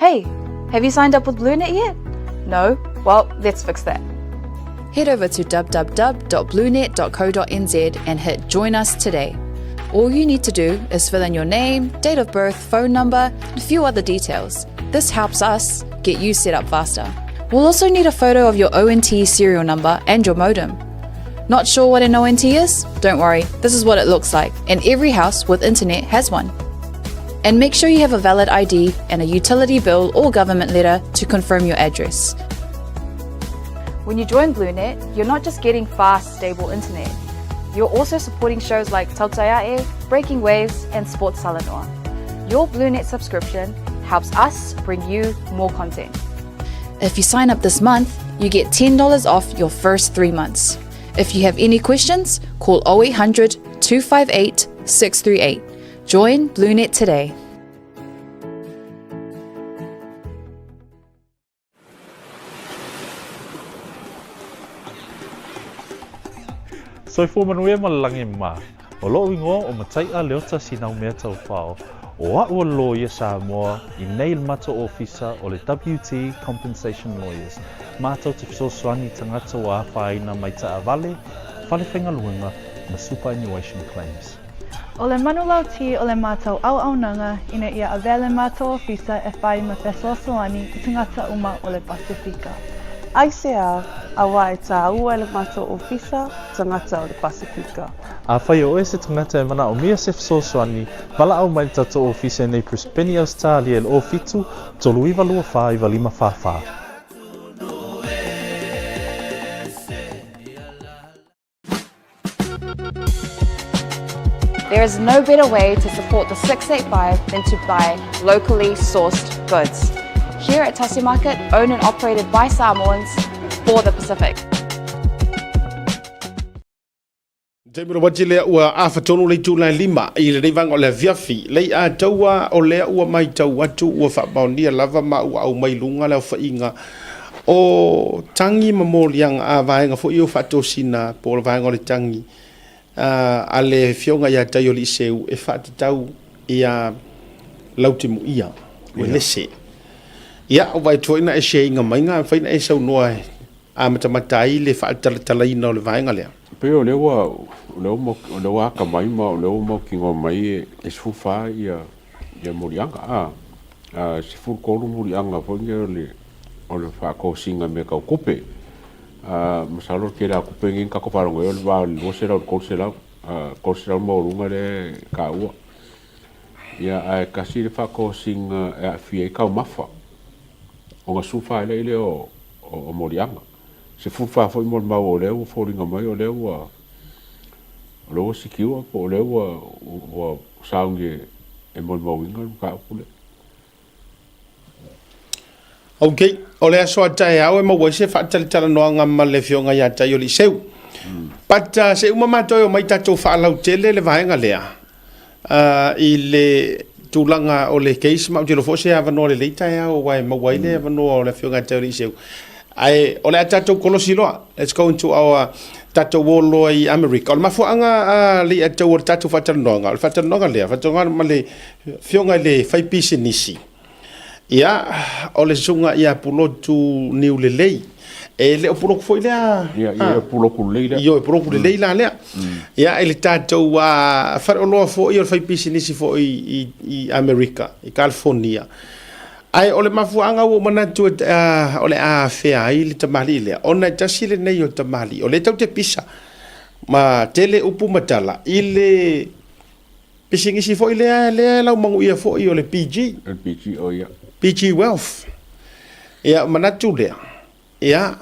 Hey, have you signed up with BlueNet yet? No? Well, let's fix that. Head over to www.bluenet.co.nz and hit Join Us Today. All you need to do is fill in your name, date of birth, phone number, and a few other details. This helps us get you set up faster. We'll also need a photo of your ONT serial number and your modem. Not sure what an ONT is? Don't worry, this is what it looks like, and every house with internet has one. And make sure you have a valid ID and a utility bill or government letter to confirm your address. When you join BlueNet, you're not just getting fast, stable internet. You're also supporting shows like Tautaiae, Breaking Waves, and Sports Salanoa. Your BlueNet subscription helps us bring you more content. If you sign up this month, you get $10 off your first three months. If you have any questions, call 0800 258 638. Join BlueNet today. Soifua manuia ma le lagi mā. O loʻu igoa ʻo Mataiʻa Leota Sinaumea Taufao, ʻo aʻu o Lōia Samoa i nei le matou ofisa o le WT Compensation Lawyers, matou te fesoasoani i tagata ua afaina mai taavale, fale faigaluega ma superannuation claims. ʻO le manulauti o le matou auaunaga ina ia avea le matou ofisa e fai ma fesoasoani i tagata uma o le Pasefika. Aisea, auā e tāua e le matou ofisa tagata o le Pasefika. Afai o oe se tagata e manaomia se fesoasoani, valaau mai le tatou ofisa i nei Brisbane, Ausetalia i le 07 39 24 95 44. There is no better way to support the 685 than to buy locally sourced goods. Here at Tasi Market, owned and operated by Samoans for the Pacific. Taimi rawati lea ua afa tonu le itula e lima i lenei vaega o le afiafi. Lei ataua o lea ua maitau atu ua faamaonia lava ma ua aumai luga le aofaiga o tagi ma moliaga a vaega foi o faatosina po o le vaega o le tagi a le Afioga ia Taioliiseu e faatatau ia Lautimuia Uelese. Ia, ua vaai atu foi na e share-ina mai na mafai ona e saunoa e amatamata ai le faatalatalaina o le vaega lea. E pei o lea ua, o lea ua, o lea ua atamai ma o lea ua mautinoa mai e 14 ia, ia moliaga, a, a 13 moliaga foi nei o le, o le faatosina i mea tau tupe. A, masalo o le tele lava o tupe nei na tatou faalogo ai o le va o le 200 i le 300, a, 300 maualuga lea e taua. Ia, ae tasi le faatosina e aafia ai taumafa, ona 14 ai lea o, o moliaga. 14 foi mo le mau o lea ua foliga mai o lea ua, o lea ua secure po o lea ua, ua sauni e molimauina le mataupu lea. Ok, o le aso a taeao e maua ai se faatalatalanoaga ma le Afioga ia Taioliiseu. But se uma matou e omai tatou faalautele le vaega lea i le tulaga o le case ma ou te iloa foi o se avanoa lelei taeao aua e maua ai le avanoa o le Afioga ia Taioliiseu. Ae o le a tatou kolosi loa. Let's go into our tatou o loa i Amerika. O le mafuaaga a Leiataua o le tatou faatalanoaga, o le faatalanoaga lea, faatalanoaga ma le Afioga i le faipisinisi, ia, o le susuga ia Pulotu Niulelei. E le o Pulotu foi lea? Ia, ia, o Pulotu lelei lea. Ioe, Pulotu lelei la lea. Ia, i le tatou faleoloa foi o le faipisinisi foi i Amerika, i California. Ae o le mafuaaga ua ou manatu o le a afea ai le tamalii lea, ona e tasi lenei o tamalii, o lea tatou te pisa ma tele upu ma tala i le pisinisi foi lea, lea e laumanuia foi o le PG. O le PG, oh ia. PG Wealth. Ia, manatu lea, ia,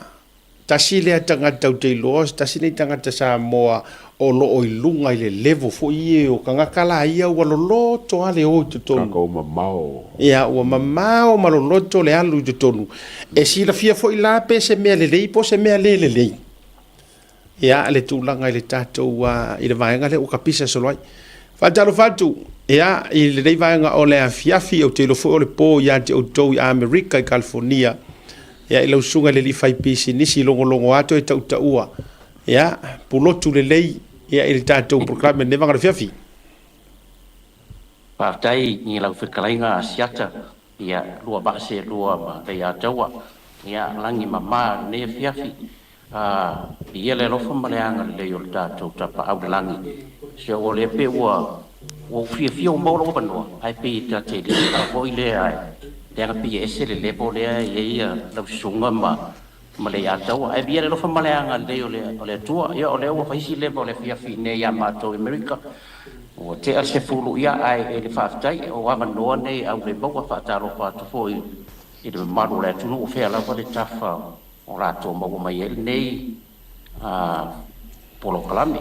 Tasi lea tagata ou te iloa, tasi lenei tagata Samoa o lo o i luga i le level foi ia o tagata la ia ua loloto lava le o i totonu. Tagata ua mamao. Ia, ua mamao ma loloto le alu i totonu. E silafia foi la pe se mea lelei po o se mea le lelei. Ia, le tulaga i le tatou, i le vaega lea ua kapisa solo ai. Faatalofa atu, ia, i lenei vaega o le afiafi, ou te iloa foi o le po ia te outou i Amerika i Kalifonia, ia, i lau susuga i le alii faipisinisi logologo atu e tautaua, ia, pulotu lelei, ia, i le tatou polokalame i lenei vaega o le afiafi. Faafetai i lau fetalaiga Asiata, ia, lua vaa seelua ma Leiataua, ia, lagi mama i lenei afiafi. A ia le alofa ma le agalelei o le tatou Tapaau i le Lagi, se o lea pei ua ua ou fiafia ua maua lou avanoa, ae pei ta te le i foi lea ae leaga pei e ese le level lea e i ai lau susuga ma ma Leiataua. Ae viia le alofa ma le agalelei o le o le Atua, ia o lea ua fai si level o le afiafi iinei ia matou i Amerika, ua tea le sefulu, ia ae e le faafetai, o avanoa nei au le maua, faatalofa atu foi i le mamalu o le atunuu, o fea lava le tafa o latou maua mai ai lenei polokalame.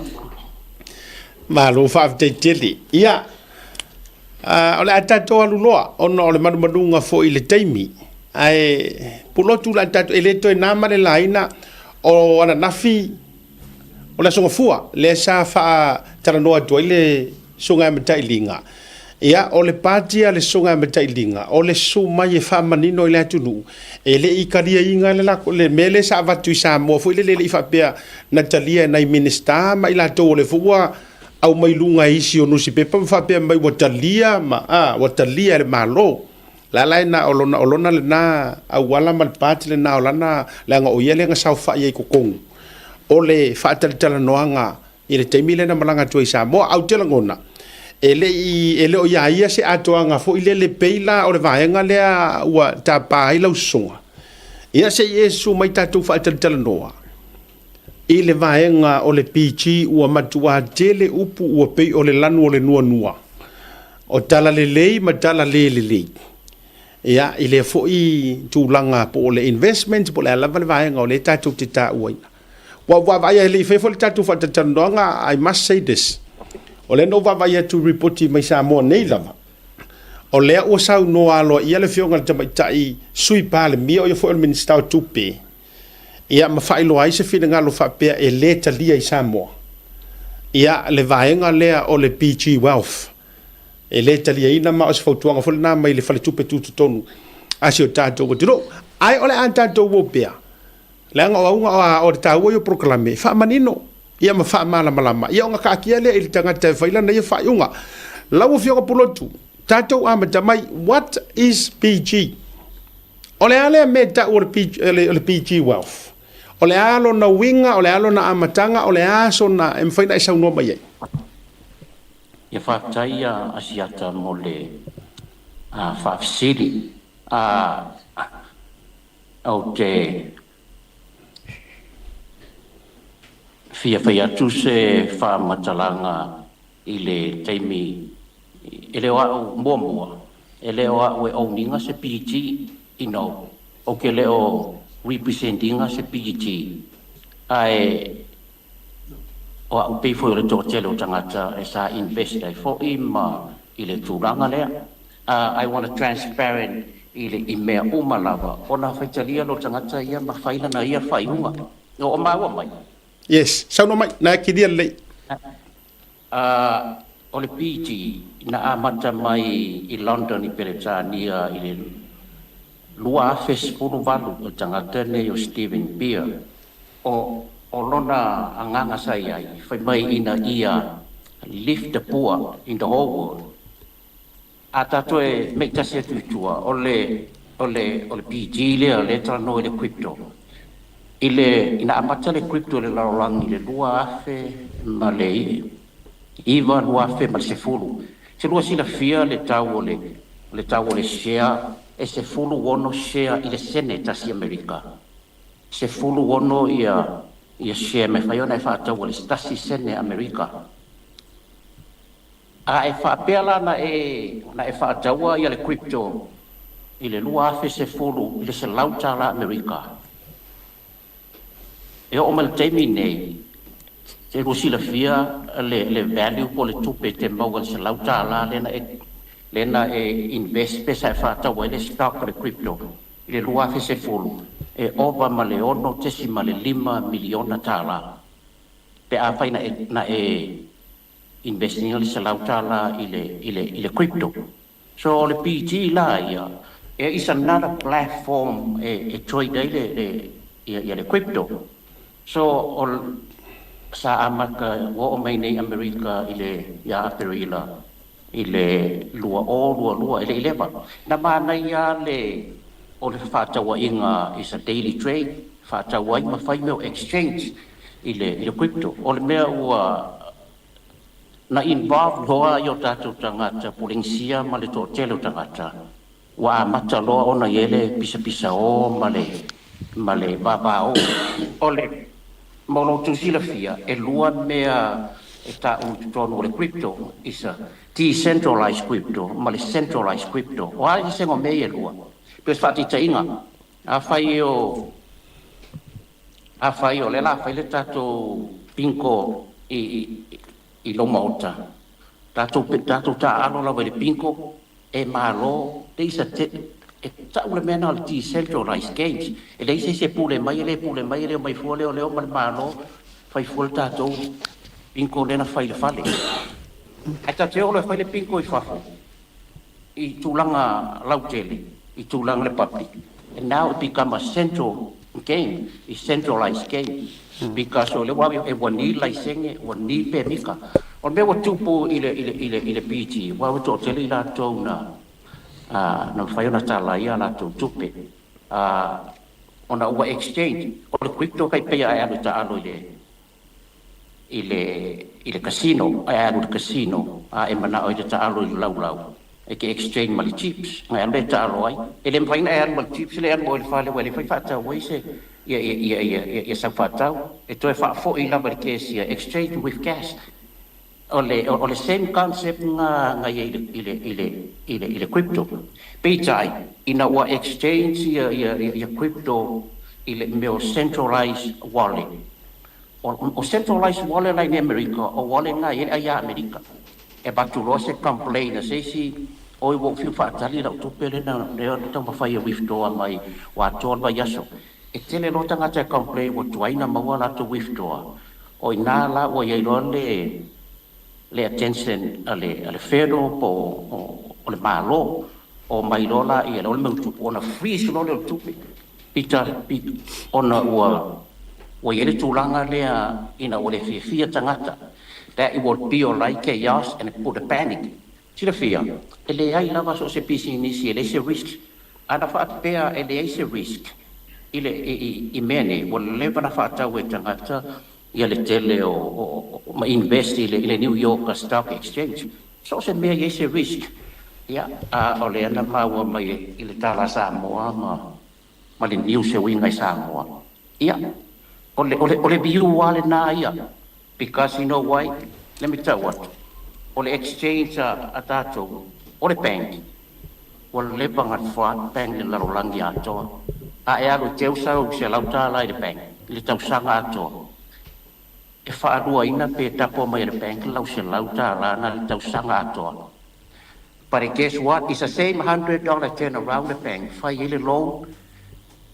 Malo faafetai tele. Ia, o le a tatou alu loa ona o le manumanuga foi i le taimi. Ae pulotu la tatou, e le toe na ma le laina o ananafi O le Aso Gafua, lea sa faatalanoa atu ai le Susuga ia Matailiga, ia, o le pati a le Susuga ia Matailiga, o le susu mai e faamanino i le atunuu, e le i taliaina le lako, le mea lea sa avatu i Samoa foi lele e le i faapea na talia e nai Minisita ma i latou o lea foi ua aumai luga e isi o nusipepa ma faapea mai ua talia ma, a, ua talia e le Malo. La la e na o lona, o lona lena auala ma le part lena o lana, leaga o ia lea na saofai ai i totonu o le faatalatalanoaga i le taimi lea na malaga atu ai i Samoa. Ae ou te lagona, e le i, e le o ia ia se atoaga foi lele pei la o le vaega lea ua tapa ai lau susuga. Ia se i e susu mai tatou faatalatalanoa i le vaega o le PG ua matua tele upu ua pei o le lanu o le nuanua. O tala lelei ma tala le lelei. Ia, i lea foi tulaga po o le investment po o le a lava le vaega o lea tatou te tauaina. Ua ou vaavaai e le i faia foi le tatou faatalatalanoaga, I must say this, o lea na ou vaavaai atu i lipoti mai Samoa nei lava, o lea ua saunoa aloaia le Afioga i le Tamaitai Sui Palemia, o ia foi o le Minisita o Tupe, ia ma faailoa ai se finagalo faapea e le talia i Samoa ia le vaega lea o le PG Wealth. E le taliaina ma o se fautuaga foi lena mai le Faletupe Tutotonu a si o tatou atunuu. Ae o le a tatou o pea, leaga o auga o le taua ia o polokalame e faamanino ia ma faamalamalama ia ona taatia lea i le tagata e fai lana ia faaiuga. Lau Afioga Pulotu, tatou amata mai, what is PG? O le a lea mea e tau o le PG Wealth? O le a lona uiga, o le a lona amataga, o le a sona e mafai ona e saunoa mai ai? Ia faafetai a Asiata mo le faafesili. Ou te fia fai atu se faamatalaga i le taimi e le o a'u muamua, e le o a'u e own ina se PG, you know, ou te le o represent ina se PG, ae o a'u pei foi o le toatele o tagata e sa invest ai foi ma i le tulaga lea. I want to transparent i le i mea uma lava ona faitalia lo tagata ia ma fai lana ia faaiuga. O maua mai. Yes, saunoa mai, na e kilia lelei. O le PG na amata mai i London i Peretania i le 2018 o le tagata nei o Stephen Beer. O lona agaga sa i ai, fai mai ina ia lift the poor in the whole world. A tatou e meitasi atu i tua, o le, o le, o le PG lea, lea e talanoa i le crypto. I le, ina amata le crypto i le lalolagi i le 2009, 2010, se lua silafia le tau o le, le tau o le share, e 16 share i le sene tasi Amerika. 16 ia, ia share e mafai ona e faataua i le tasi sene Amerika. A e faapea la na e na e faataua ia le crypto i le 2010 i le $100 Amerika, e oo mai le taimi nei, se lua silafia le le value po o le tupe e te maua i le $100 lea na e lea na e invest pe sa e faatau ai le stock o le crypto i le 2010, e ova ma le $6.5 miliona tala pe afai na e na e invest ina le $100 i le i le i le crypto. So o le PG la ia, e is another platform e e trade ai le le ia ia le crypto. So o sa amata ua oo mai nei Amerika i le ia Aperila i le 2022 e le i leva. Na manaia le o le fefaatauaiga is a daily trade, faatau ai ma fai mea o exchange i le i le crypto. O le mea ua na involve loa i o tatou tagata Polenisia ma le toatele o tagata, ua amata loa ona i ai le pisapisao ma le ma le vavao. O le mo lo outou silafia, e lua mea e taʻu i totonu o le crypto, is a decentralized crypto ma le centralized crypto. O a le eseesega o mea ia e lua? Pei o se faataitaiga, afai o afai o lea o le a fai le tatou bingo i i i lou maota, tatou tatou taaalo lava i le bingo, e malo, there is a e tau le mea lena o le decentralized games. E leai se isi e pule mai, e le pule mai, e le omai fua leoleo ma le Malo. Fai fua le tatou bingo lea na fai i le fale. Ae tatou te oo loa e fai le bingo i fafo i tulaga lautele, i tulaga le public, and now it become a central game, a centralized game, because o lea ua e ua ni laisene, ua ni pemika. O le mea ua tupu i le, i le, i le, i le PG, ua ua toatele i latou na, na mafai ona talaia a latou tupe. Ona ua exchange, o le crypto kai pei a e alu e taalo i le, i le, i le casino, a e alu i le casino, a e manao i te taalo i le laulau, e te exchange ma le chips, na e alu e taalo ai. E le mafai ona e alu ma le chips lea e alu i le fale, ua le fai faatau ai se, ia, ia, ia, ia, ia, ia sau faatau. E toe faafoi lava i le kesi, exchange with cash. O le, o le same concept nga, nga ia i le, i le, i le, i le, i le crypto. Peitai, ina ua exchange ia, ia, ia, ia crypto i le mea o centralized wallet. O, o centralized wallet la i Amerika, o wallet nga i le ia Amerika. E avatu loa se complaint a se isi, oi ua ou fiu faatali lau tupe lea na lea na taumafai e withdraw mai ua atoa le vaiaso. E tele loa tagata e complain ua tuai na maua latou withdraw. O i ina la ua i ai loa le le attention a le a le federal po o, o le Malo o mai loa la ia o le mea ua tupu ona freeze loa lea o le tupe. Pita, ona ua ua i ai le tulaga lea ina ua le fiafia tagata that it will be like chaos and put a panic. Silafia, e leai lava so o se pisinisi e leai se risk. A na faapea e leai se risk i le i, i, i mea nei, ua leva na faatau e tagata ia le tele o, o, o ma invest i le, i le New York Stock Exchange. So o se mea i ai se risk. Ia, a o lea na maua mai i le tala Samoa ma, ma le news e uiga i Samoa. Ia, o le, o le, o le view a lena ia. Because you know why? Let me tell what. O le exchange a, a tatou, o le bank, ua leva na fraud bank le lalolagi atoa. A e alu e teu sau $100 i le bank, i le tausaga atoa. E faaluaina pe tapo mai e le bank lau $100 na le tausaga atoa. But guess what? It's the same $100 turn around the bank. Fai ai le loan,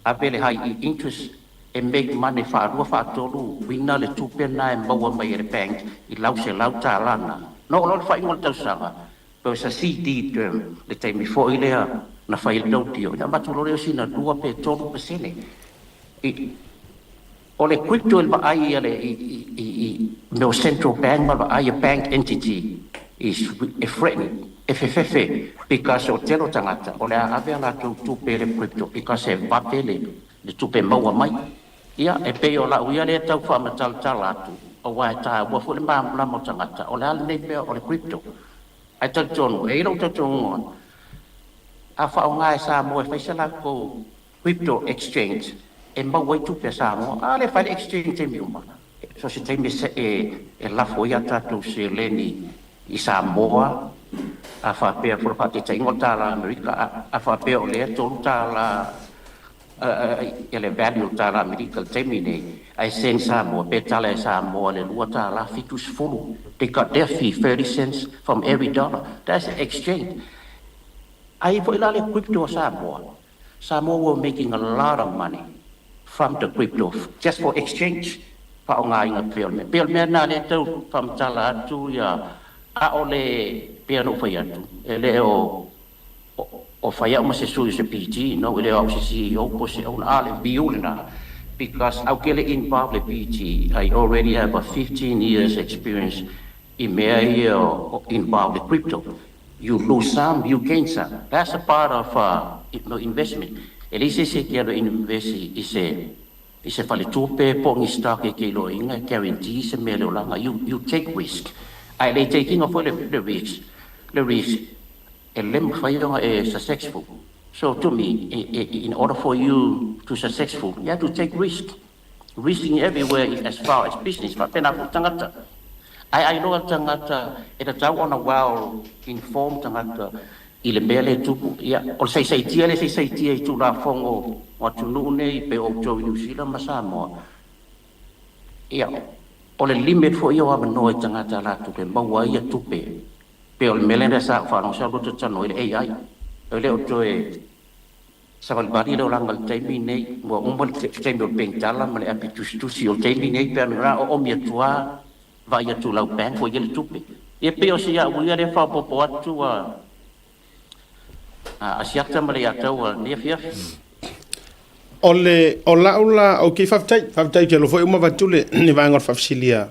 ave le high interest e make money faalua faatolu uiga le tupe na e maua mai e le bank i lau $100 na. No o lo le faaiuga o le tausaga, pe o sa CD term, le taimi foi lea na fai le tautio, ina avatu loa lea o sina 2 pe 3%. I, o le crypto e vaai a le i, i, i, i mea o central bank ma vaai a bank entity is e threatening, e fefefe, because o tele o tagata o le a ave a latou tupe i le crypto because e vave le, le tupe maua mai. Ia, e pei o lau ia lea tau faamatalatala atu, aua e taua foi le malamalama o tagata, o le a lenei mea o le crypto. Ae talitonu, e i ai lou talitonuga, a faaaoga e Samoa e fai se latou crypto exchange, e maua ai tupe a Samoa. A le fai le exchange taimi uma. So se taimi e, e, e lafo ai a tatou seleni i Samoa, a faapea foi le faataitaiga o le tala Amerika, a, a faapea o lea $3 ia le value o le tala Amerika le taimi nei, ae send Samoa, pe tala e Samoa le $2.70. They got their fee, 30 cents from every dollar. That's exchange. Ai foi la le crypto a Samoa. Samoa were making a lot of money from the crypto just for exchange. Faaaogaina pei o le mea. Pei o le mea lena lea tau faamatala atu ia a o le pei ona ou fai atu, e le o o fai au ma se sui o se PG, no, e le o au se CEO po se owner, a le view lena. Because au ke le involve le PG, I already have a 15 years experience i mea ia o involve le crypto. You lose some, you gain some. That's a part of investment. E leai se isi e te alu e invest i se i se faletupe po o ni stock e te iloaina e guarantee se mea le olaga. You take risk. Ae le take ina foi le, le risk, le risk e le mafai ona e successful. So to me, in order for you to successful, you have to take risk. Risking everywhere is as far as business. Faapena foi tagata. Ae ai loa tagata e tatau ona well informed tagata i le mea lea e tupu. Ia, o le saisaitia le saisaitia i Tulafono o atunuu nei pe o outou i New Zealand ma Samoa. Ia, o le limit foi ia o avanoa i tagata latou te maua ai ia tupe. Pe o le mea lea sa ou faalogo sa ou talanoa i le AI. E le o toe Savalivali le olaga i le taimi lenei, ua uma le taimi o le penitala ma le api tusitusi. O le taimi lenei pe a na oomi atu lava, vaai atu i lau bank ua i ai le tupe. Ia pei o si au ia lea e faaopoopo atu a Asiata ma Leiataua i lenei afiafi. O le, o lau la, ok, faafetai, faafetai ou te iloa foi ua avatu le, le vaega o le faafesili a,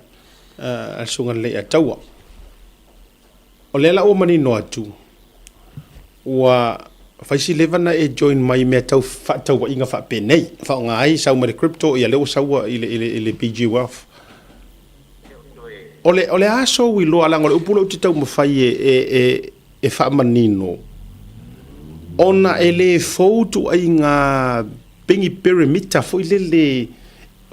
a le Susuga i le Leiataua. O lea la ua manino atu, ua fai si leva na e join mai i mea tau faatauaiga faapenei, faaaoga ai sau mai le crypto, ia lea ua sau i le, i le, i le PG Wealth. O le, o le a sou iloa, leaga o le upu lea ou te taumafai e, e, e, e faamanino, ona e le fou ituaiga pei ni pyramid foi lele,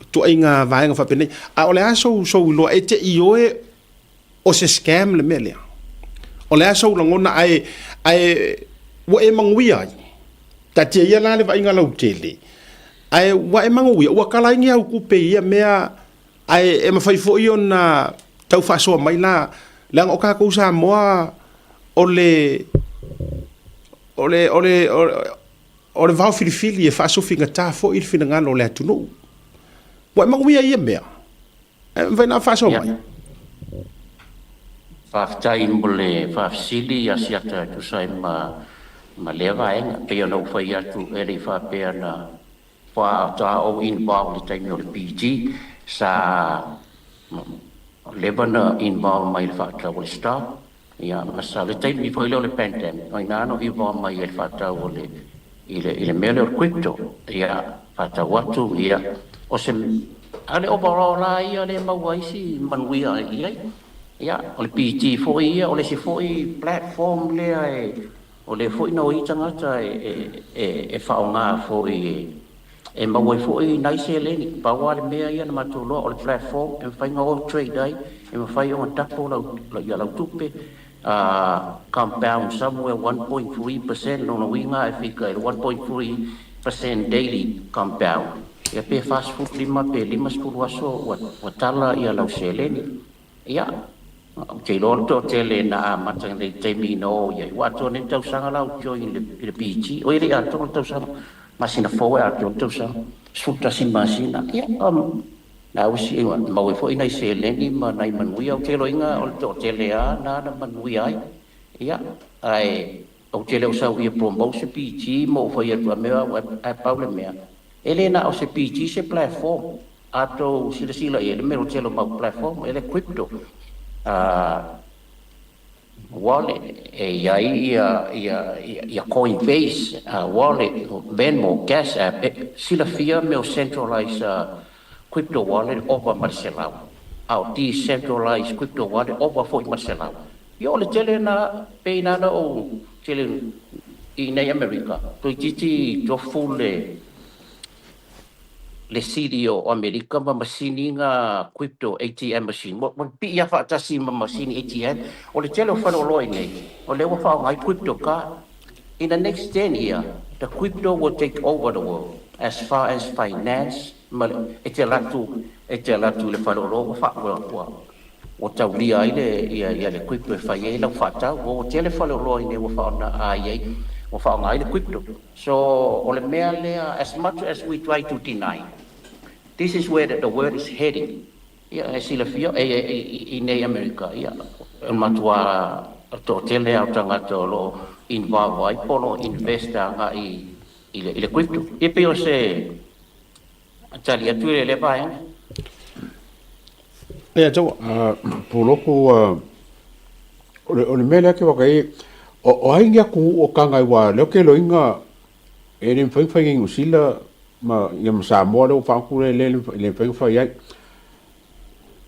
ituaiga vaega faapenei. A o le a sou, sou iloa, e te ioe o se scam le mea lea. O le a sou lagona ae, ae ua e manuia ai. Taatia ia la le vaaiga lautele, ae ua e manuia, ua tala ai ni au tupe i ia mea, ae e mafai foi ona tau faasoa mai la, leaga o tatou Samoa o le, o le, o le, o le vao filifili e faasofigata foi le finagalo o le atunuu. Ua e manuia i ia mea. E mafai ona faasoa mai. Faafetai mo le faafesili ia Siata e tusa ai ma ma lea vaega. E pei ona ou fai atu e le i faapea na faatoa ou involve i le taimi o le PG, sa leva na involve mai i le faatau o le stock, ia ma sa le taimi foi lea o le pandemic, o i ina na ou involve mai ai i le faatau o le i le i le mea lea o le crypto, ia faatau atu, ia o se a le overall lava ia lea e maua ai si manuia i ai. Ia o le PG foi ia, o le isi foi platform lea e o lea foi na o ai tagata e e e faaaoga foi e e maua ai foi nai seleni. Pau lava le mea ia na matou iloa o le platform e mafai ona o trade ai, e mafai ona double lau ia lau tupe, compound somewhere 1.3%, lona uiga e fika i le 1.3% daily compound. Ia pe 45 pe 50 aso ua tala ia lau seleni. Ia, ou te iloa le toatele na amata i le taimi na o i ai, ua atoa nei le tausaga la ou join i le PG, oi e le i atoa le tausaga, masina fou e atoa le tausaga, 11 masina. Ia, Na usi maua ai foi nai seleni ma nai manuia. Ou te iloaina o le toatele lava na na manuia ai. Ia, ae ou te le o sau ia promote se PG ma ou fai atu a mea au, ae pau le mea, e le na o se PG se platform. A tou silasila i ai i le mea o le tele o mau platform, e le crypto. Wallet, e i ai ia Coinbase wallet, Venmo, Cash App, e silafia mea o centralized crypto wallet ova ma le 100, a o decentralized crypto wallet ova foi ma le 100. Ia o le tele lena, pei na ona ou tele i inei Amerika, toeitiiti tofu le le sili o Amerika ma masini nga crypto ATM machine ua pipii lava faatasi ma masini ATM. O le tele o faleoloa i nei, o lea ua faaaoga ai crypto card. In the next 10 year, the crypto will take over the world as far as finance ma le, e te alu atu, e te alu atu i le faleoloa ua faa, ua, ua, ua taulia ai le, ia, ia le crypto e fai ai lau faatau. Ua tele faleoloa i nei ua faaaoga ai, ua faaaoga ai le crypto. So, o le mea lea, as much as we try to deny, this is where the world is heading. Ia, e silafia, e, e, i nei Amerika, ia, e matua toatele lava o tagata o lo o involve ai po o lo o invest agai i le, i le crypto. Ia pei o se tali atu i lea vaega. Ia, tau. Poloku, o le mea lea ke waka i, o ai ni atunuu o kanga i wa leo ke loinga e le mawhai whai ngai Nusila ma ia ma Samoa leo whaanku le le le mawhai whai ai.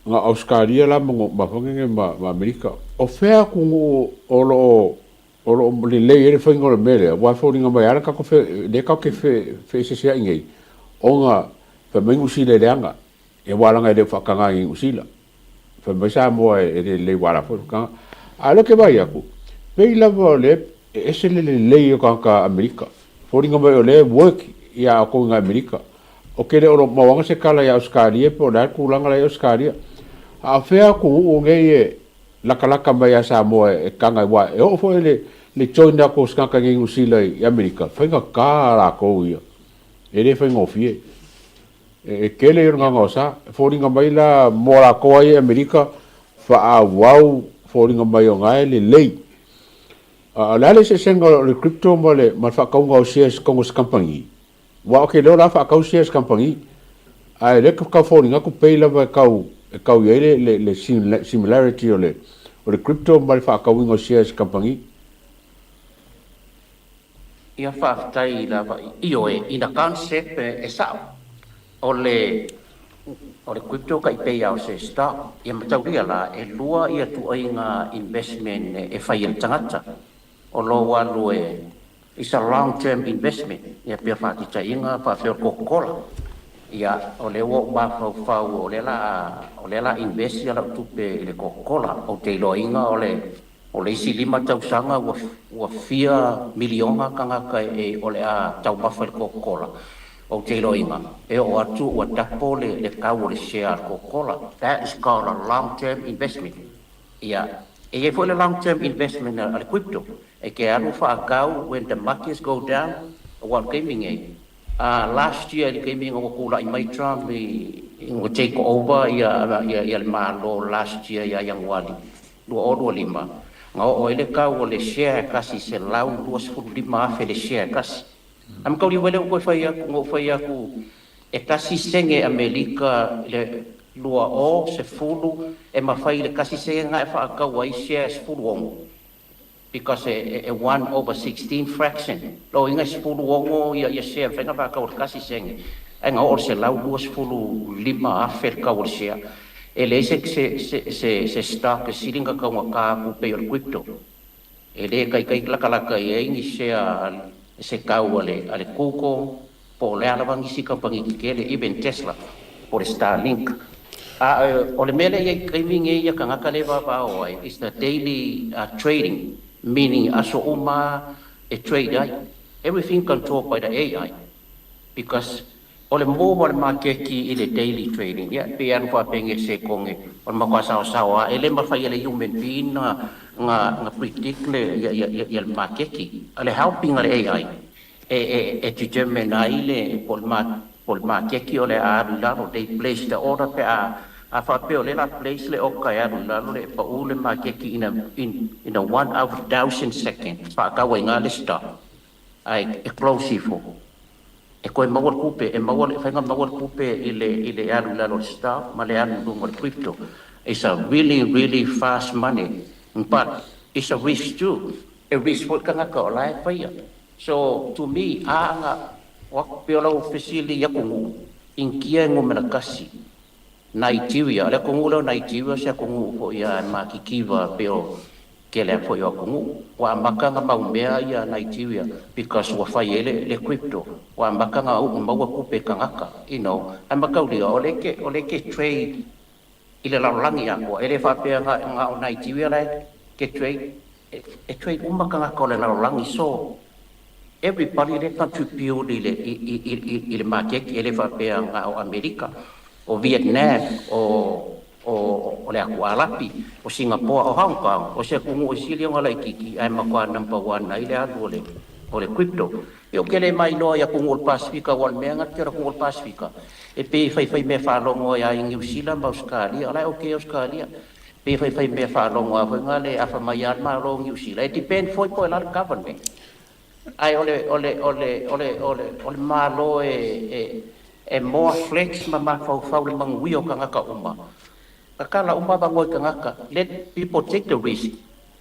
Nga Australia la ma ma whangenge ma ma Amerika. O whea atunuu o lo o lo o lelei ai le faiga o le mea lea, aua e foliga mai lava le tatou fe, lea tatou te fe, feeseeseai nei, ona fai mai Niu Sila e leaga, ia aua leaga e le o faataga i Niu Sila. Fai mai Samoa e le lelei aua o la foi e faataga. A o lea ou te vaai atu, pei lava o lea e ese le lelei o tagata Amerika. Foliga mai o lea e work ia outou i ga Amerika. Ou te le o mauaga se tala ia Ausetalia po o le a le tulaga la i Ausetalia. A o fea atunuu nei e latalata mai ia Samoa e taga ai, aua e oo foi le le join atu o se tagata i Niu Sila i Amerika, faigata latou ia, e le faigofie. E tele ia o le gaogaosa. E foliga mai la mo latou lava ia i Amerika, faaauau foliga mai o na e lelei. A o le a le eseesega o le crypto ma le faatauga o shares i totonu o se kamupani? Aua ou te iloa o la e faatau shares kamupani, ae o lea e tau foliga atu pei lava e tau e tau i ai le le similarity o le o le crypto ma le faatauina o shares kamupani. Ia faafetai lava ioe ina concept e sao o le o le crypto kai pei a o se stock ia mataulia la e lua ia tuaiga investment e fai e le tagata o lou alu e It's a long term investment, ia pei o le faataitaiga faapea o le Coca Cola. Ia o lea ua ou mafaufau o lea la o lea la invest ia lau tupe i le Coca Cola, ou te iloaina o le o le isi 5 tausaga ua ua fia miliona tagata e o le a taumafa i le Coca Cola. Ou te iloaina e oo atu ua tapo le le tau o le share a le Coca Cola. That is called a long term investment. Ia, e i ai foi le long term investment a le crypto, e te alu faatau when the markets go down, aua o le taimi nei, last year i le taimi ina ua tulai mai Trump i, ina ua take over ia, ia, ia le Malo last year ia Ianuari 2025, na oo ai le tau o le share e tasi i $125,000 le share e tasi. Ae mataulia mai lea ua toe fai atu, na ou fai atu e tasi sene Amerika i le 2010 e mafai i le tasi sene lena e faatau ai share e 16 because e e 1/16 fraction. Lona uiga e 16 ia ia share e mafai ona faatau i le tasi sene ae na oo i le $125,000 le tau o le share. E leai se se se se stock e sili ona taugata atu pei o le crypto. E le taitai latalata i ai ni sea se tau a le, a le Google po o le a lava nisi kamupani tetele, even Tesla po o le Starlink. A o le mea lea e i ai i le taimi nei ia tagata lea e vaavaao ai is the daily trading, meaning aso uma e trade ai. Everything controlled by the AI because O le mō ma le maketi i le daily trading, ia, pei e alu faapenge le sekone, o le matua saosao lava, e le mafai e le human being na, na, na predict le, ia, ia, ia, ia le maketi. O le helping a le AI e, e, e determine ai le, po o le ma, po o le maketi o le a alu i lalo, they place the order pe a, a faapea o lea o le a place le order e alu i lalo, le pau le maketi in a, in, in a one out of thousand second, faatau ai i ina le stock, ae e close ifo. E toe maua le tupe, e maua le, fai na maua le tupe i le, i le alu i lalo o le stock ma le alu i luga o le crypto. It's a really, really fast money, but it's a risk too. E risk foi le tagata o la e faia. So, to me, a aga, o aku pei o lau fesili i atunuu, Initia e numera tasi, Nigeria, o le atunuu lea o Nigeria o se atunuu foi a e matitiva pei o tele a foi o atunuu. Ua amata ona mau mea ia Nigeria because ua fai ai le le crypto. Ua amata ona uu maua tupe e tagata, you know. Ae mataulia o lea ke o lea ke trade i le lalolagi atoa. E le faapea na na o Nigeria la e ke trade, e trade uma tagata o le lalolagi. So everybody lea contribute i le i i i i le maketi e le faapea na o Amerika, o Vietnam, o o o le atu Arapi, o Singapoa, o Hong Kong, o se atunuu e sili ona laitiiti ae matua number one ai le alu o le o le crypto. Ia ou te le mailoa i atunuu o le Pasefika aua o le mea na te o le atunuu o le Pasefika e pei e faifai mea faalogo ai lava i Niu Sila ma Ausetalia, o la e okay Ausetalia. Pei e faifai mea faalogo lava foi na le afa mai lava le Malo o Niu Sila. E depend foi po o le a le government. Ae o le, o le, o le, o le, o le, o le Malo e, e, e more flex ma mafaufau i le manuia o tagata uma. Tatala uma avanoa i tagata, let people take the risk.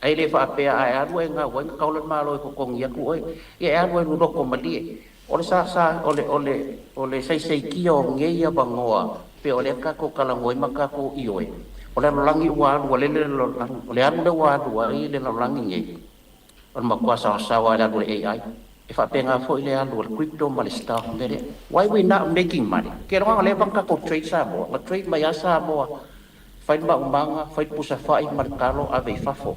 Ae le faapea a e alu e gau ai na taola le Malo e totogi atu oe. Ia e alu e loloto malie. O le sa, sa, o le, o le, o le saisaitia o nei avanoa pei o lea tatou talanoa ai ma tatou ioe. O le lalolagi ua alu, ua lele le lalolagi, o le alu lea ua alu ai le lalolagi nei, O le matua saosaoa lava i le alu o le AI. E faapena foi le alu o le crypto ma le stock mea lea. Why we not making money? Ke loa na leva ona tatou trade Samoa, na trade mai lava Samoa, fai le maumaga, fai le pusa fai ma le talo ave i fafo.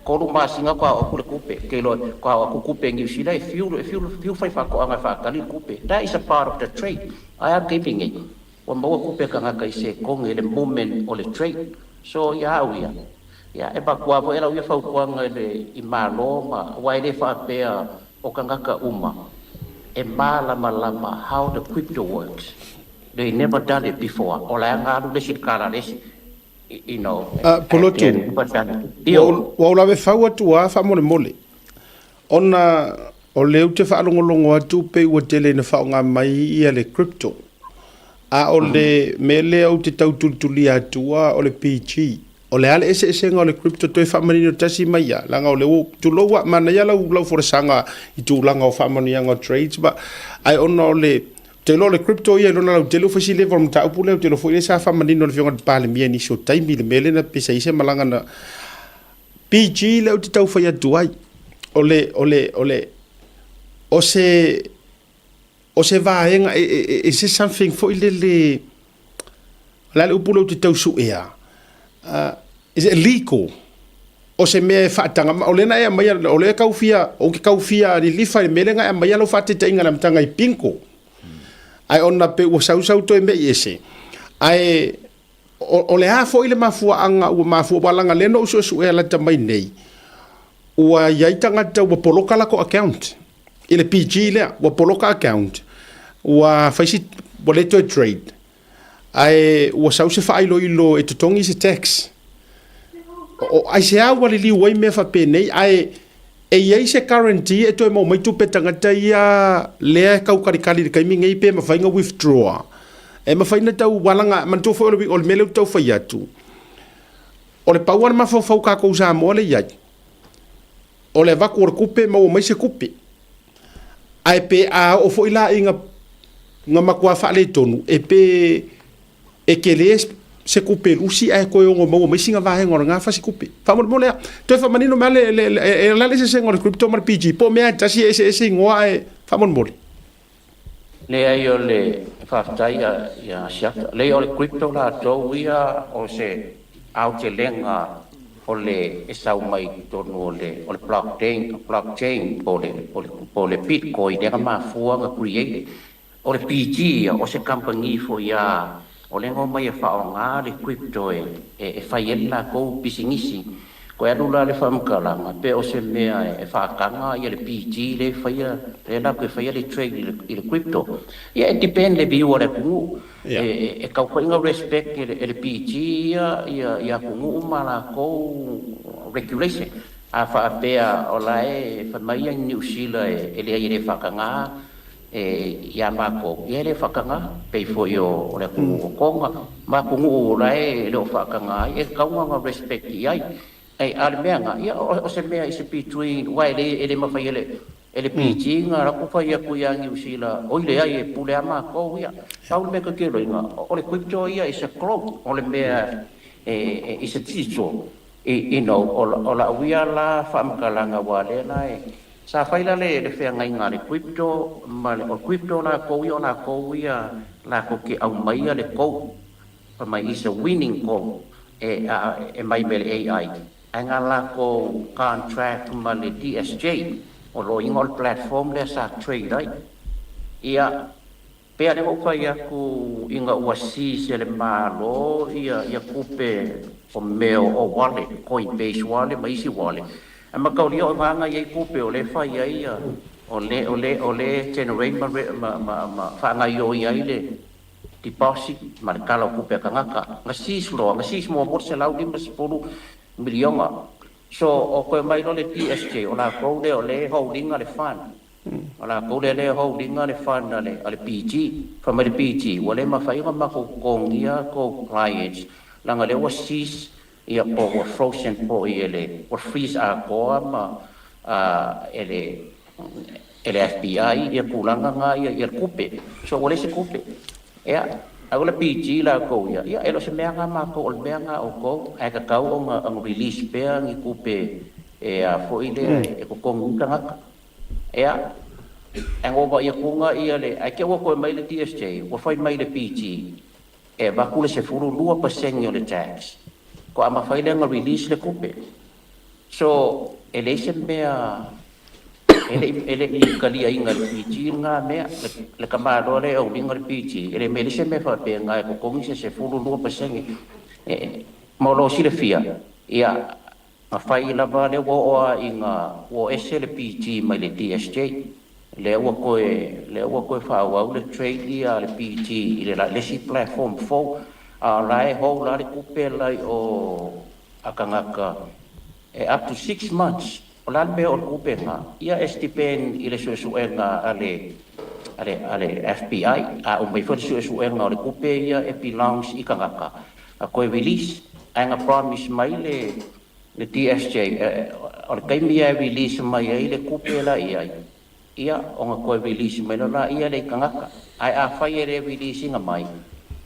Tolu masina faatoa oo atu le tupe, ke iloa faatoa oo atu tupe i Niu Sila e fiu, e fiu, fiu fai faatoaga e faatali le tupe. That is a part of the trade. Ae a le taimi nei? Ua maua tupe a tagata i se kogi i le moment o le trade. So ia au ia. Ia, e avatu lava foi e lau ia fautuaga i le i Malo ma aua e le faapea o tagata uma e malamalama how the crypto works. They never done it before. O la e aga alu le isi i le kala a le isi. You know, Polotu, they never done it. Ua Io. ua ou lave fau atu a faamolemole, ona o lea ou te faalogologo atu pei ua tele ina faaaoga mai ia le crypto, a o le mea lea ou te tau tulitulia atua o le PG. O le a le eseesega o le crypto toe faamanino tasi mai ia, leaga o lea ua, tulou a, manaia lau, lau folasaga i tulaga o faamanuiaga o trades ma, ae ona o le, ou te iloa o le crypto ia i lona lautele ua fai si level o le mataupu lea, ou te iloa foi lea sa faamanino e le Afioga i le Palemia i nisi o taimi i le mea lea na pei sa i ai se malaga na PG lea ou te tau fai atu ai, o le, o le, o le, o se, o se vaega, is this something foi lele, o le a le upu lea ou te tau suea, is it legal? O se mea e faataga, o lea na e aumaia, o lea e tau fia, ou te tau fia lilifa i le mea lea na e aumaia lau faataitaiga i le amataga i bingo. Ae ona pei ua sausau toe mei ese. Ae o le a foi le mafuaaga ua mafua, aua leaga lea na ou suesuea lata mai nei, ua i ai tagata ua poloka latou account i le PG lea, ua poloka account, ua fai si, ua le toe trade, ae ua sau se faailoilo e totogi se tax. O, aisea ua liliu ai mea faapenei, ae e i ai se guarantee e toe maua mai tupe tagata ia lea e tau kalikali i le taimi nei pe mafai ona withdraw? E mafai ona tau alaga, manatua foi o le mea lea ou te tau fai atu, o le pau lava le mafaufau tatou Samoa lea e i ai, o le avatu o le tupe maua mai se tupe. Ae pe a oo foi la ina na matua faaletonu, e pe e tele se tupe lusi ae toe ono maua mai sina vaega o lena fasi tupe. Faamolemole a, toe faamanino mai le, le, le, e le a le eseesega o le crypto ma le PG, po o mea e tasi e eseese igoa ae faamolemole. Leai o le faafetai ia Asiata. Leai o le crypto latou ia o se aotelega o le e sau mai totonu o le o le blockchain, blockchain po o le po o le bitcoin lea na mafua ona create. O le PG ia o se kamupani foi a o lea na omai e faaaoga le crypto e e fai ai le latou pisinisi. Koe alu la le faamatalaga pe o se mea e faataga ia le PG lea e faia lea latou e faia le trade i le crypto. Ia e depend le view a le atunuu. E tatau foi ona respect e le PG ia ia atunuu ma latou regulation. A faapea o la e fai mai ia Niu Sila e leai e le faataga ia matou, ia e le faataga, pei foi o le atunuu o Tonga ma atunuu o la e le o faataga ai, e tatau ona respect i ai. A o le mea lena, ia o se mea is between, aua e le mafai e le e le PG ona alu atu fai atu ia Niu Sila, oi leai e pule lava matou ia. Pau le mea ta te iloaina, o le crypto ia is a clone, o le mea is a digital, you know, o lau ia la faamatalaga aua o lea la e Sa fai la le feagaiga a le crypto ma le, o le crypto latou ia o latou ia latou te aumaia le code fai mai is a winning code e e mai me le AI ae na latou contract ma le DSJ o loiga o le platform lea sa trade ai. Ia Pei lea ua ou fai atu ina ua seize e le Malo ia tupe o mea o wallet, Coinbase wallet ma isi wallet, ae mataulia o vaega ia i tupe o lea e fai ai o lea o lea o lea e generate ma ma ma faagaoioi ai le deposit ma le tala o tupe a tagata. Na seize loa, na seize muamua le $150 miliona. So o toe mai loa le DSJ, o latou lea o lea e hold ina le fund. O latou lea lea e hold ina le fund a le PG. Fai mai le PG, ua le mafai ona matou totogia tou clients leaga lea ua seize ia po ua frozen foi e le, ua freeze atoa ma e le e le FBI ia tulaga na ia le tupe. So ua leai se tupe. Ia, ae o le PG latou ia, ia e le o se mea na matou o le mea na outou, ae tatau ona release pea ni tupe e a foi lea e totogi ai tagata. Ea, e gova ia kuga ia le, ae te ua toe mai le DSJ, ua fai mai le PG, e avatu le 12% o le tax, faatoa mafai lea ona release le tupe. So, e leai se mea, e le i, e le i taliaina e le PG lena mea, le tamaloa lea e owning le PG, e le mea leai se mea faapena e totogi se 12%. E, mo lou silafia, ia, Afai lava lea ua oo a ina ua ese le PG mai le DSJ, lea ua toe lea ua toe faaauau le trade ia a le PG i le le isi platform fou, a o la e hold la le tupe la i o a tagata e up to 6 months. O le a le mea o le tupe lena? Ia e depend i le suesuega a le FBI. A umai foi le suesuega o le tupe ia e belongs i tagata, a toe release, ae na promise mai le DSJ o le taimi e release mai ai le tupe la i ai, ia ona toe release mai loa ia le tagata. Ae afai e le release ina mai,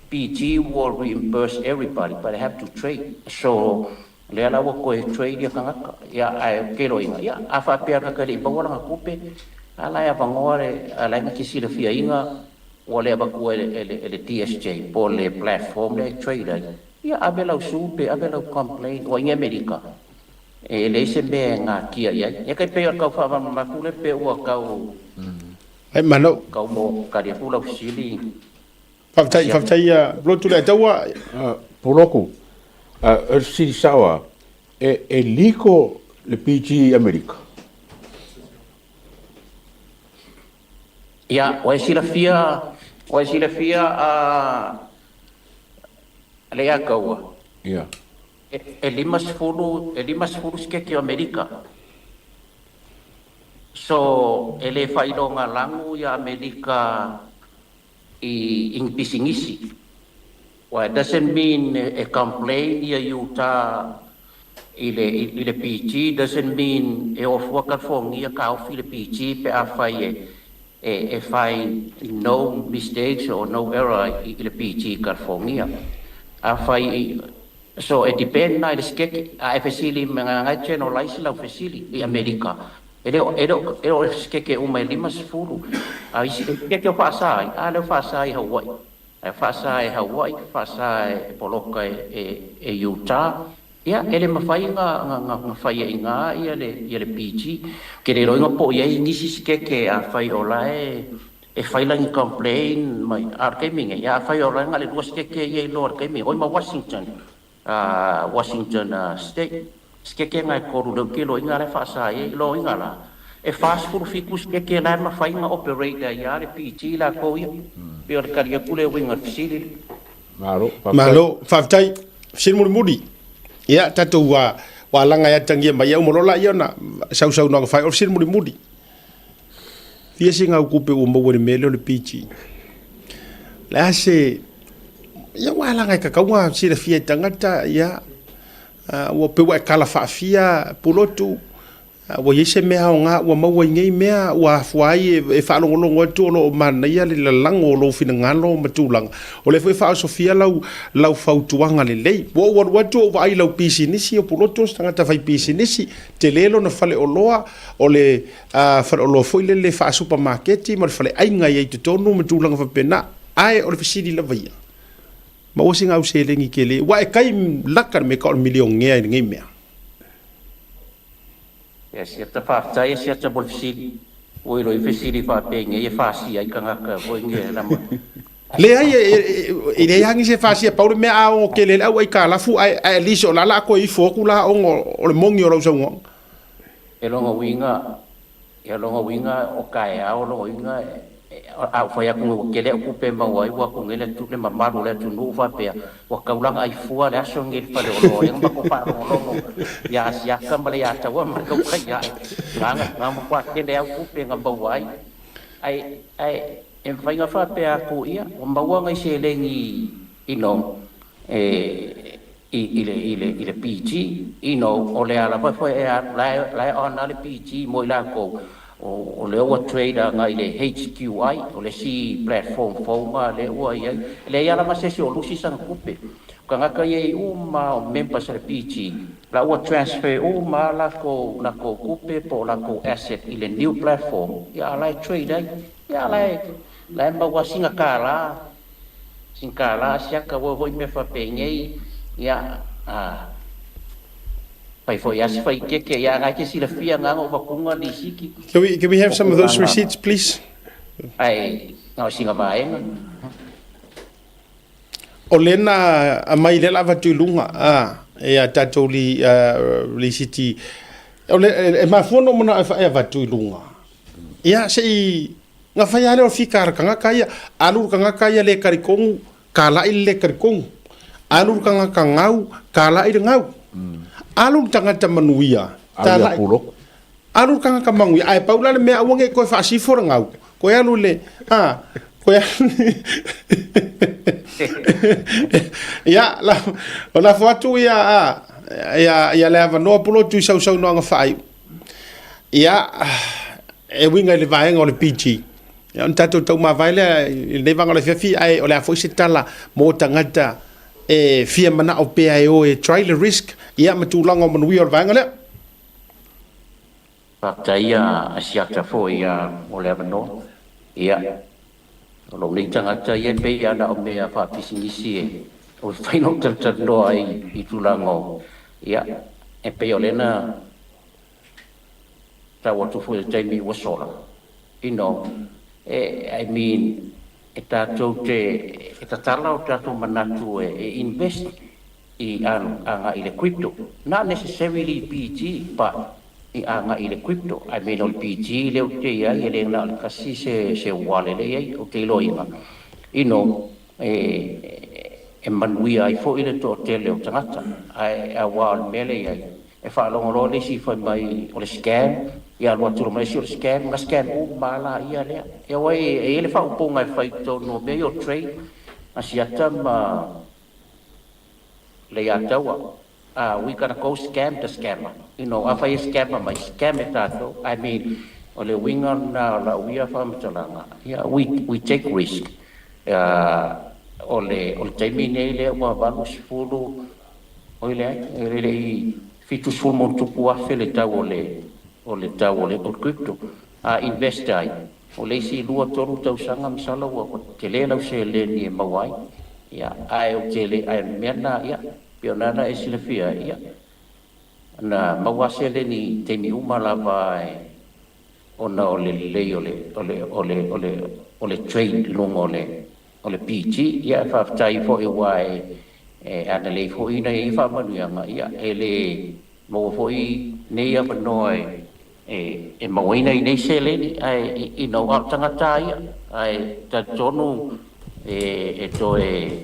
PG will reimburse everybody, but they have to trade. So lea la ua toe trade ia tagata ia, ae keloiga ia a faapea ka le i maua lana tupe a la e avanoa le a la e na te silafiaina ua le avatua e le DSJ po le platform le trade ai, ia ave lau sue pe ave lau complaint ua inge Amerika e leai se mea e gatia i ai. Ia kai pei o le tau faamalamalama le pe ua tau Ai malo. Tau mo kari atu lau fesili. Faafetai, faafetai ia lotu le taua. Poloku, o le fesili sao lava, e legal le PG i Amerika? Ia, ua e silafia a le ia kaua. E 50, e 50 sikeke o Amerika. So, e le faailoga lagu ia Amerika i pisinisi. Well, it doesn't mean e complain ia Utah i le PG, doesn't mean e ofua California ka ofi le PG pe a fai e find no mistakes or no error i le PG California. A fai so e depend na i le sikeke a e fesili me ngai generalize lau fesili i Amerika. E le o sikeke uma e 50. A isi sikeke o faasa ai, a leo faasa i Hawaii. E faasa e Hawaii, faasa e poloka e Utah. Ia, e le mawhai nga whai e ngā ia le PG. Ke le roinga po ia i nisi sikeke a whai o la e whai langi complain mai a le kaimi ngai. Ia a whai o la nga le lua sikeke ia i loa le kaimi. Oi ma Washington State. Sikeke ngai koru leu ke loinga le whaasa e loinga la. E 47 sikeke la ma whai nga operator ia le PG la ko ia. Pe o le kari aku le winga fesili. Malo. Malo, faafetai. Fesili mulimuli. Ia, tatou ua laga e atagia mai au molola ia ona sausaunoaga fai o le fesili mulimuli. Fia se ngau kupe ua maua i le mea lea o le PG. Le a se ia ua laga e kakauga silafia e tagata ia ua pe ua e kala faafia pulotu ua i ai se mea aoga ua maua i nei mea ua afua ai e faalogologo atu o lo o manaia le lalago o lou finagalo ma tulaga. O lea foi e faaosofia lau fautuaga lelei. Ua ou alu atu ou vaai i lau pisinisi o Pulotu o se tagata fai pisinisi, tele lona faleoloa, o le faleoloa foi lele faasupamaketi ma le faleaiga i ai totonu ma tulaga faapena. Ae o le fesili lava ia, maua se gau seleni tele, ua e kai laka le mea ka o le milionea i lenei mea. Ia siata faafetai e siata mo le fesili. Ua ilo i fesili faapenge e fasia i tagata foi nge lama. Leai, e leai lava nisi e fasia pau le mea a o tele le au aitalafu ae at least o la la koe ifo atu la ona o le moni o lau saunoaga. E longa uiga o kaeao longa uiga a ou fai atu ua tele au tupe e maua ai ua atu nei le le mamalu o le atunuu faapea ua taulaga ai fua le aso lenei i le faleoloa lea na matou faalogologo ia Asiata ma le ia Taua ma le tautai ae nga matua tele au tupe na maua ai ae e mafai ona faapea atu ia ua maua nai seleni e i le PG o le a lava foi e la e ona le PG mo i latou o lea ua trade agai le HQI o le isi platform fou ma lea ua i ai. E leai lava se isi o lusi sana tupe. O tagata ia i uma o members o le PG la ua transfer uma lakou tupe po o lakou asset i le new platform, ia a la e trade ai, ia la e maua sina kālā siaka ua foi mea faapenei ia a fai foi asi fai keke ia ngai ke silafia nga o vakunga lisiki. Can we have some of those receipts, please? Ai na o singa vaenga. O lena a mai le lava tu lunga. Ah. Ia tatou li, lisiti, o le, e mafua ona ou manao e avatu i luga, ia se i gafa ai lava lea o le fika a le tagata ia, alu le tagata ia le talitonu, talai le le talitonu, alu le tagata gau, talai le gau, alu le tagata manuia, talai, alu le tagata manuia, ae pau la le mea aua ne i toe faasifo le gau, toe alu i le, a, toe alu, ia, o lafo atu ia, a, ia, ia le avanoa Pulotu i sau saunoaga faaiu. Ia, e uiga i le vaega o le PG, ia ona tatou taumavae lea i lenei vaega o le afiafi, ae o le a foi se tala mo tagata e fia manao pea e o e try le risk, ia ma tulaga o manuia o le vaega lea. Faafetai a Asiata foi mo le avanoa. Ia, o lou nei tagata ia e pei lava na o mea faapisinisi e mafai ona ou talatalanoa ai i tulaga o, ia, e pei o lea na tau atu foi i le taimi ua sola, you know, e, I mean, e tatou te, e tatala o tatou manatu e invest i agai i le crypto, not necessarily PG, but i agai i le crypto. I mean o le PG lea ou te i ai e le na o le tasi se wallet lea e i ai, ou te iloaina, you know, e manuia ai foi le toatele o tagata. Ae aua o le mea lea e i ai, e faalogo loa le isi fai mai o le scam, ia alu atu loa ma le isi o le scam, na scam uma lava laia lea. Ia aua e i ai le faaupuga e fai i totonu o mea ia o trade, Asiata ma Leiataua, we gotta go scam the scammer, you know, afai e scammer mai, scam e tatou, I mean, o le uiga lena o lau ia faamatalaga, ia, we take risk, o le, o le taimi nei lea ua 80, oi leai, e le i 70 ma ona tupu afe le tau o le, o le tau o le crypto, a invest ai, O le isi lua tolu tausaga masalo ua tele lau seleni e maua ai, ia, ae ou te le, ae o le mea lena, ia, pei o lena na e silafia ai, ia, na maua lava seleni i taimi uma lava e, ona o le lelei o le, o le, o le, o le, o le trade i luga o le, o le PG. Ia, e faafetai foi aua e, e ana lelei foi ina ia faamanuiaga, ia, e le maua foi nei avanoa e, e mauaina i nei seleni, ae you know, a o tagata ia, ae talitonu e toe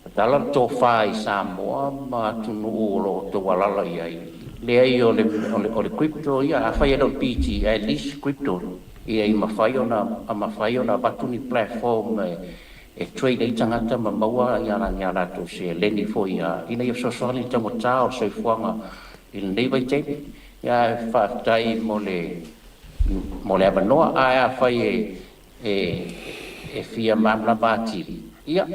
tatala le tofa i Samoa ma atunuu o lo o outou alaala i ai. Leai o le, o le crypto ia, afai e le o le PG, ae at least crypto ia i mafai ona, mafai ona avatu ni platform e trade ai tagata ma maua i a latou seleni foi ina ia fesoasoani i le taugata o le soifuaga i lenei vaitaimi. Ia ae faafetai mo le mo le avanoa, ae afai e e e fia malamalama atili, ia,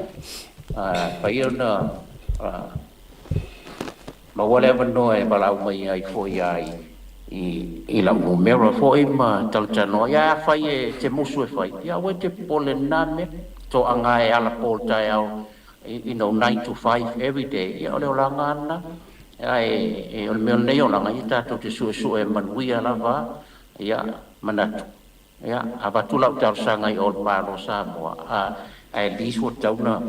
fai ona maua le avanoa e valaau mai ai foi a i i lau numera foi ma talatalanoa. Ia afai e te musu e fai, ia aua e te popole i lena mea, toaga e ala po le taeao, you know, 9 to 5 every day, ia o le olaga lava lena. Ae o le mea o lenei olaga, ia tatou te suesue manuia lava, ia manatu, ia avatu lau talosaga i o le Malo o Samoa, a at least ua tatau ona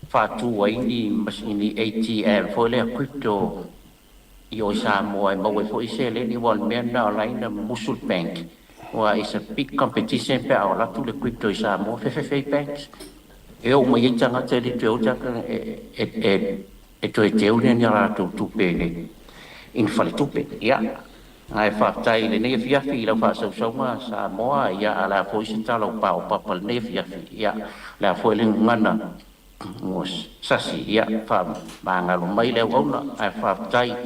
faatu ai ni masini ATM foi lea crypto i o i Samoa e maua ai foi seleni, aua o le mea lena o la e ina musu le bank, aua it's a big competition pe a oo atu le crypto i Samoa, fefefe ai banks, e oo mai ai tagata e le toe o tagata e e toe teu lea ni a latou tupe i ni faletupe. Ia, ae faafetai i lenei afiafi i lau faasausauga Samoa, ia, a o le a foi se tala o paopapa i lenei afiafi, ia, o le a foi le gagana ua sasi, ia, faamagalo mai le auauna, ae faafetai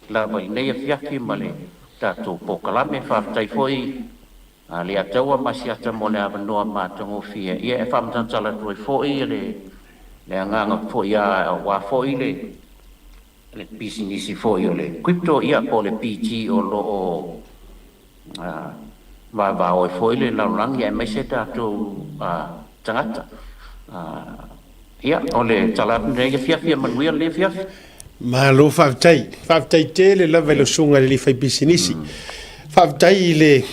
lava i lenei afiafi ma le tatou polokalame. Faafetai foi a Leiataua ma Asiata mo le avanoa matagofie, ia, e faamatalatala atu ai foi le Le agaga foi a aua foi le le pisinisi foi o le crypto ia po o le PG o lo o vaovao ai foi le lalolagi aemaise tatou tagata. Ia o le tala atu lenei afiafi, ia manuia lenei afiafi. Malo faafetai. Faafetai tele lava i lau susuga i le alii faipisinisi. Faafetai i le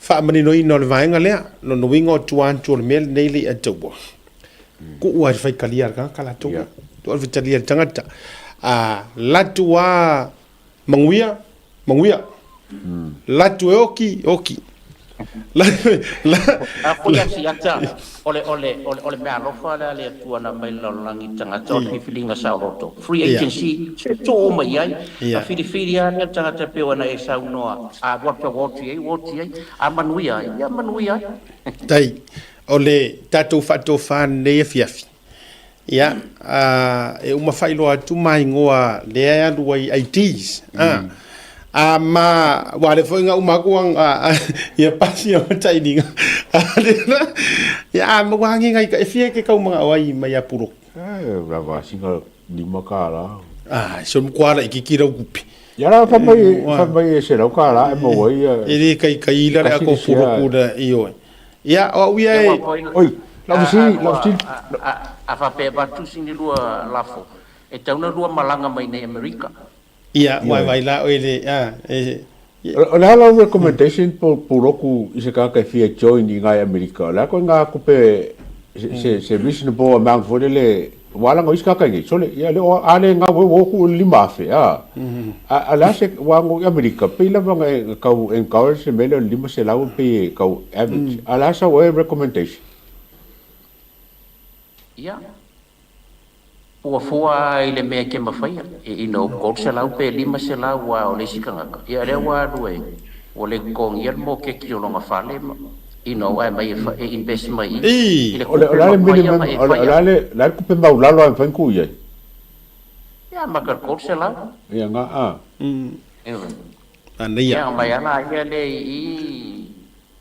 faamaninoina o le vaega lea, lona uiga o tua atu o le mea lenei le i ataua, kuu lava i le faitalia a le tagata latou ia. Tuu le fetalia i le tagata. A latu a manuia, manuia. Latu e oki, oki. La, la, A foi a siata, o le, o le, o le, o le meaalofa lea a le Atua na aumai i le lalolagi i tagata, o le filifiliga saoloto, free agency, se too uma i ai. A filifili lava lea le tagata e pei ona e saunoa, a alu atu ua oti ai, ua oti ai, a manuia ai, ia manuia ai. Tai, o le tatou faatofa lenei afiafi, ia, e uma faailoa atu ma igoa lea e alu ai IDs. A, a ma, ua le foi nga uma aku ia pasi o tainiga. Ia, a ma ua ngi ngai ka e fia ke kau mga o ai mai a puro. E, lava singa lima ka la. Ah, so mo kuala i kiki rau kupi. Ia la fa mai fa mai e se rau ka la e mo ai. E le kai kai la le ako puro ku na i oi. Ia, o au ia e... Oi, lau fesili, lau fesili. A faapea e avatu sini lua lafo, e tatau ona lua malaga mai nei Amerika. Ia, vaivai la oe le, a, e... O le a lau recommendation po Puloku i se tagata e fia join i ngai Amerika, o le a koe ngā kupe se, se reasonable amount foi lele Ua ala ngau isi kaka nei, sole, ia le o ale ngau e o ku 5,000, a. A a la se wa ngo i Amerika, pei lava nga e kau encourage se mele o 500 pei e kau average. A la sa oe recommendation. Ia. Fuafua i le mea e ke mafaia, i ina o 300 pe 500 ua o le isi tagata. Ia lea ua alu e, ua le totogia le mokeki o lona fale ma. You know, ae mai e invest mai i le O le kupe a le mafaia minimum, ma e o le faia. a le le kupe maulalo a e mafai ona tuu i ai? Ia, ma ka 300. Ia, nga a. Manaia. Ia, mai ana ia le i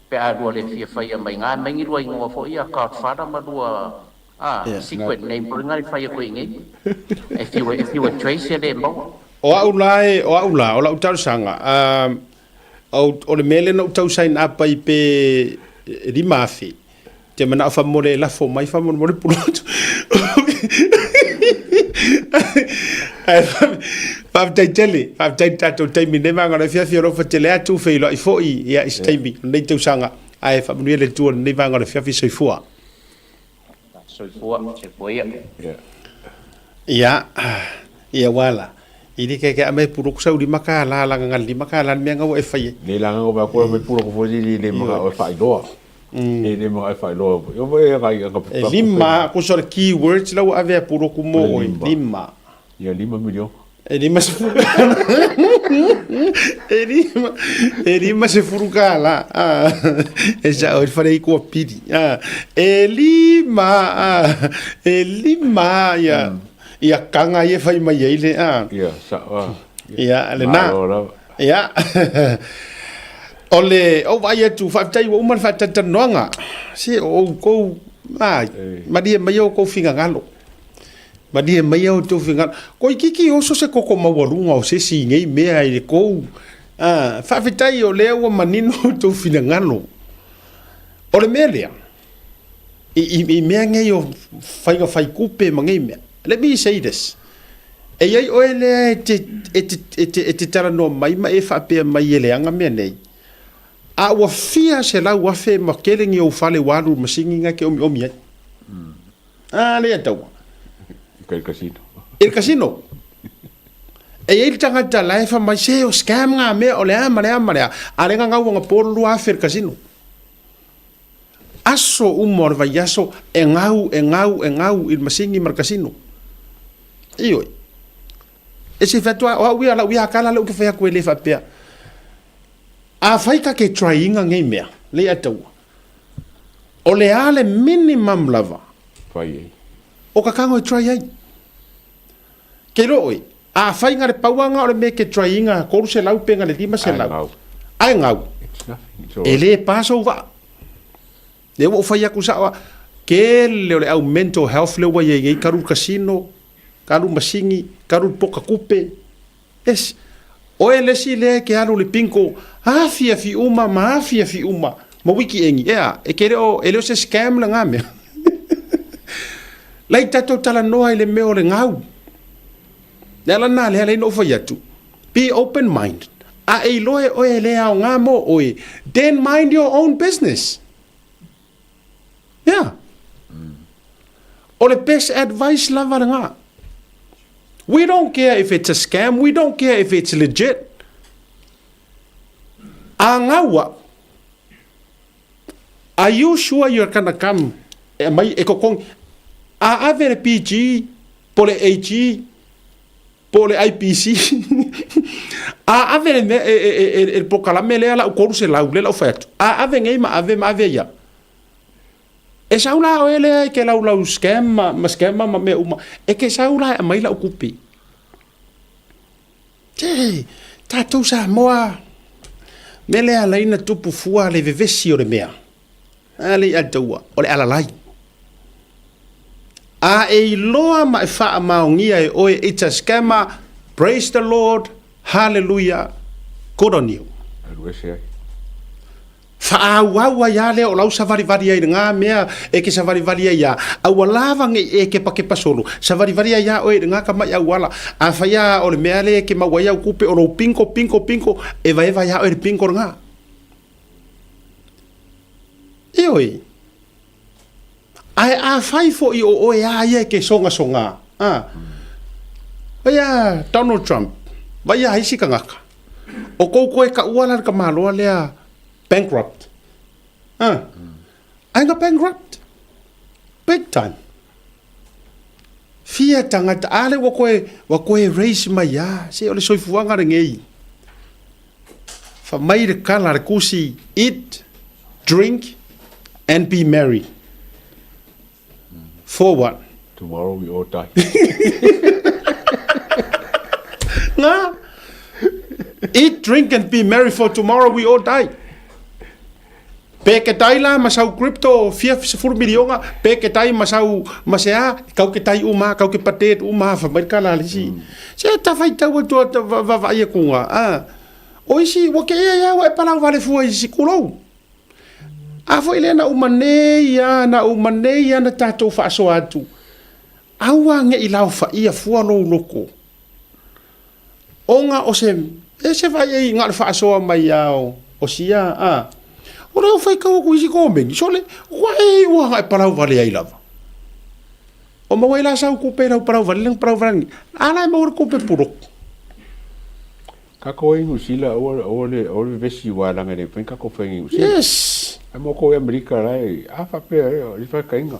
pe a lua le fia faia mai nga mai ni lua ingoa foi ia Godfather ma lua a secret name foi nga i faia koe i nei. If you were, if you were trace e le maua. O au la e, o au la, o lau talosaga, O le mea lea na ou tau sign up ai pe 5,000, te manao faamolemole e lafo mai faamolemole pulotu. Ae faafetai tele, faafetai i le tatou taimi i lenei vaega o le afiafi, alofa tele atu, feiloai foi ia i se taimi o lenei tausaga. Ae faamanuia le Atua i lenei vaega o le afiafi, soifua. Soifua, soifua ia. Ia, ia wala. I le keke a me puro ku sauri maka la la nga li maka la mea ngaua e fai ai. Nei la nga ba ko me puro ko foi li le maka o fai loa. E le maka e fai loa. Yo e ga ga E lima ko sore keywords la ua ave a puro ku mo oi. Lima. Ia lima miliona. E 50. E lima, e 50 kālā. Ah, e sa o whare i kua piri. Ah, e lima, ah, e lima ia, ia kanga ia whai mai ai le. Ah. Ia, sa, ah. Ia, le nā. Malo lava. Ia. O le, o vai atu, whaafetai ua uma le whaatatalanoaga. Se, o oukou, ah, malie mai o oukou fingagalo. Malie mai au tou fingalo. Ko ikiki oso se koko maualuga o se isi i nei mea i le kou. Ah, faafetai o lea ua manino tou finagalo. O le mea lea, i, i, i mea nei o faiga faikupe ma nei mea. Let me say this. E iai oe lea e te, e te, e te, e te talanoa mai ma e faapea mai e leaga mea nei. A ua fia 100,000 ma kelegi ou fale ua alu i le masini na e te omiomi ai. A lea taua. I le casino. I le casino. E i ai le tagata la e fai mai, se o scam ngā mea, o le a ma le a ma le a. A le ngangau anga pō 2,000 le casino. Aso uma o le vaiaso, e ngau, e ngau, e ngau i le masini ma le casino. Ioe. E se whatua, o au ia, lau ia akala le uke whai aku e le whapea. A whai ka ke try inga ngei mea, le a taua. O le a le minimum lava. Whai ai. O ka kango e try ai. Kei roa oe, a whai nga le pauanga o le mea ke try inga 300 pe nga le 500. Ai ngau. It's nothing. It's all E le pa sou vaa. Le ua ou fai aku sao a, kele o le au mental health le ua iai nei, karu casino, karu masini, karu poka kupe. Yes. Oe le isi lea e ke alu le bingo afiafi uma ma afiafi uma ma wiki engi. Ea, e ke leo, e leo se scam le ngā mea. Lai tatou talanoa i le mea o le gau. Le ala nā lea lei no fai atu. Be open mind. A e iloa e oe e le aoga mo oe, then mind your own business. Yeah. O le best advice lava le ngā. We don't care if it's a scam, we don't care if it's legit. A gau au, are you sure you're gonna come e aumai e totogi? A ave le PG po o le AG po o le IPC, a ave le mea e, e, e, e, le polokalame lea lau 300 lea lau fai atu, a ave nei ma ave ma ave ia. E sau la oe lea e ke laulau scam ma, ma scammer ma mea uma, e ke sau la e aumai lau kupi. Te, tatou Samoa, mea lea ala ai na tupu fua le vevesi o le mea. A le i ataua, o le alalai. A e iloa ma e faamaonia e oe it's a scammer, praise the Lord, hallelujah, good on you. Alu ese ai. Faaauau ai a lea o lau savalivali ai i lena mea e ke savalivali ai a, a ua lava nei e kepakepa solo, savalivali ai a oe i lena kamai auala, afai a o le mea lea e ke maua ai au kupe o lou pinko, pinko, pinko, evaeva ai a oe i le pinko lena. Ioe. Ae afai foi o oe a ia e ke sogasoga, a, vai a Donald Trump, vai a isi kangaka, o kou koe kaua la le kamaloa lea bankrupt. A, ai nga bankrupt. Big time. Fia tangata, a le ua koe, ua koe raise mai a, se o le soifuaga lenei. Fa mai le kala le kusi, eat, drink, and be merry. For what? Tomorrow we all die. Nga? Eat, drink and be merry for tomorrow we all die. Pe ke tai la ma sau crypto fia sefulu milioga, pe ke tai ma sau ma se a, kau ke tai uma, kau ke patet uma, fa mai ka la le si. Se ta fai tau atu atu va va va ia kunga. A. O isi, ua ke ia ia ua e palau vale fua i si kulou. A foi le na uma nei ia, na uma nei ia na tatou faasoa atu. Aua nge i laofaia fua lou loko. Ona o se, e se vai ei nga le faasoa mai a o, o sia, a. O lea o faitau aku isi komeni, sole, ua e ua nga e palau vale ai lava. O maua ai la sau kupe lau palau vale leng palau vale ni. A la e maua le kupe puloku. Kako e New Zealand, aua, aua le, aua le vevesi ua langa le fai kako fai New Zealand. Yes. Ai mo ko e Amerika la e, a faapea e, o le whakainga.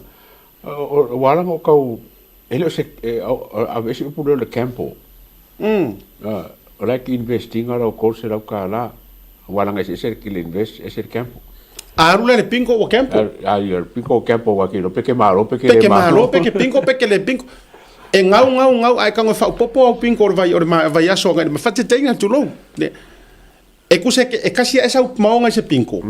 O, o, ua langa o kau, E le o se, e, aveese upu lea o le gamble. O la e ke invest ina lau 300 kālā. Aua leaga eseese le invest, ese le gamble. A alu lea i le bingo ua gamble. A ia le bingo ua gamble aua ke iloa pe ke malo pe ke le malo. Pe ke malo pe ke bingo pe ke le bingo. E gau gau gau ae tago e faaopoopo au bingo o le vai o le vaiaso agai i le mafatetaiga tulou. E tusa e tasi ae sau maoga i se bingo.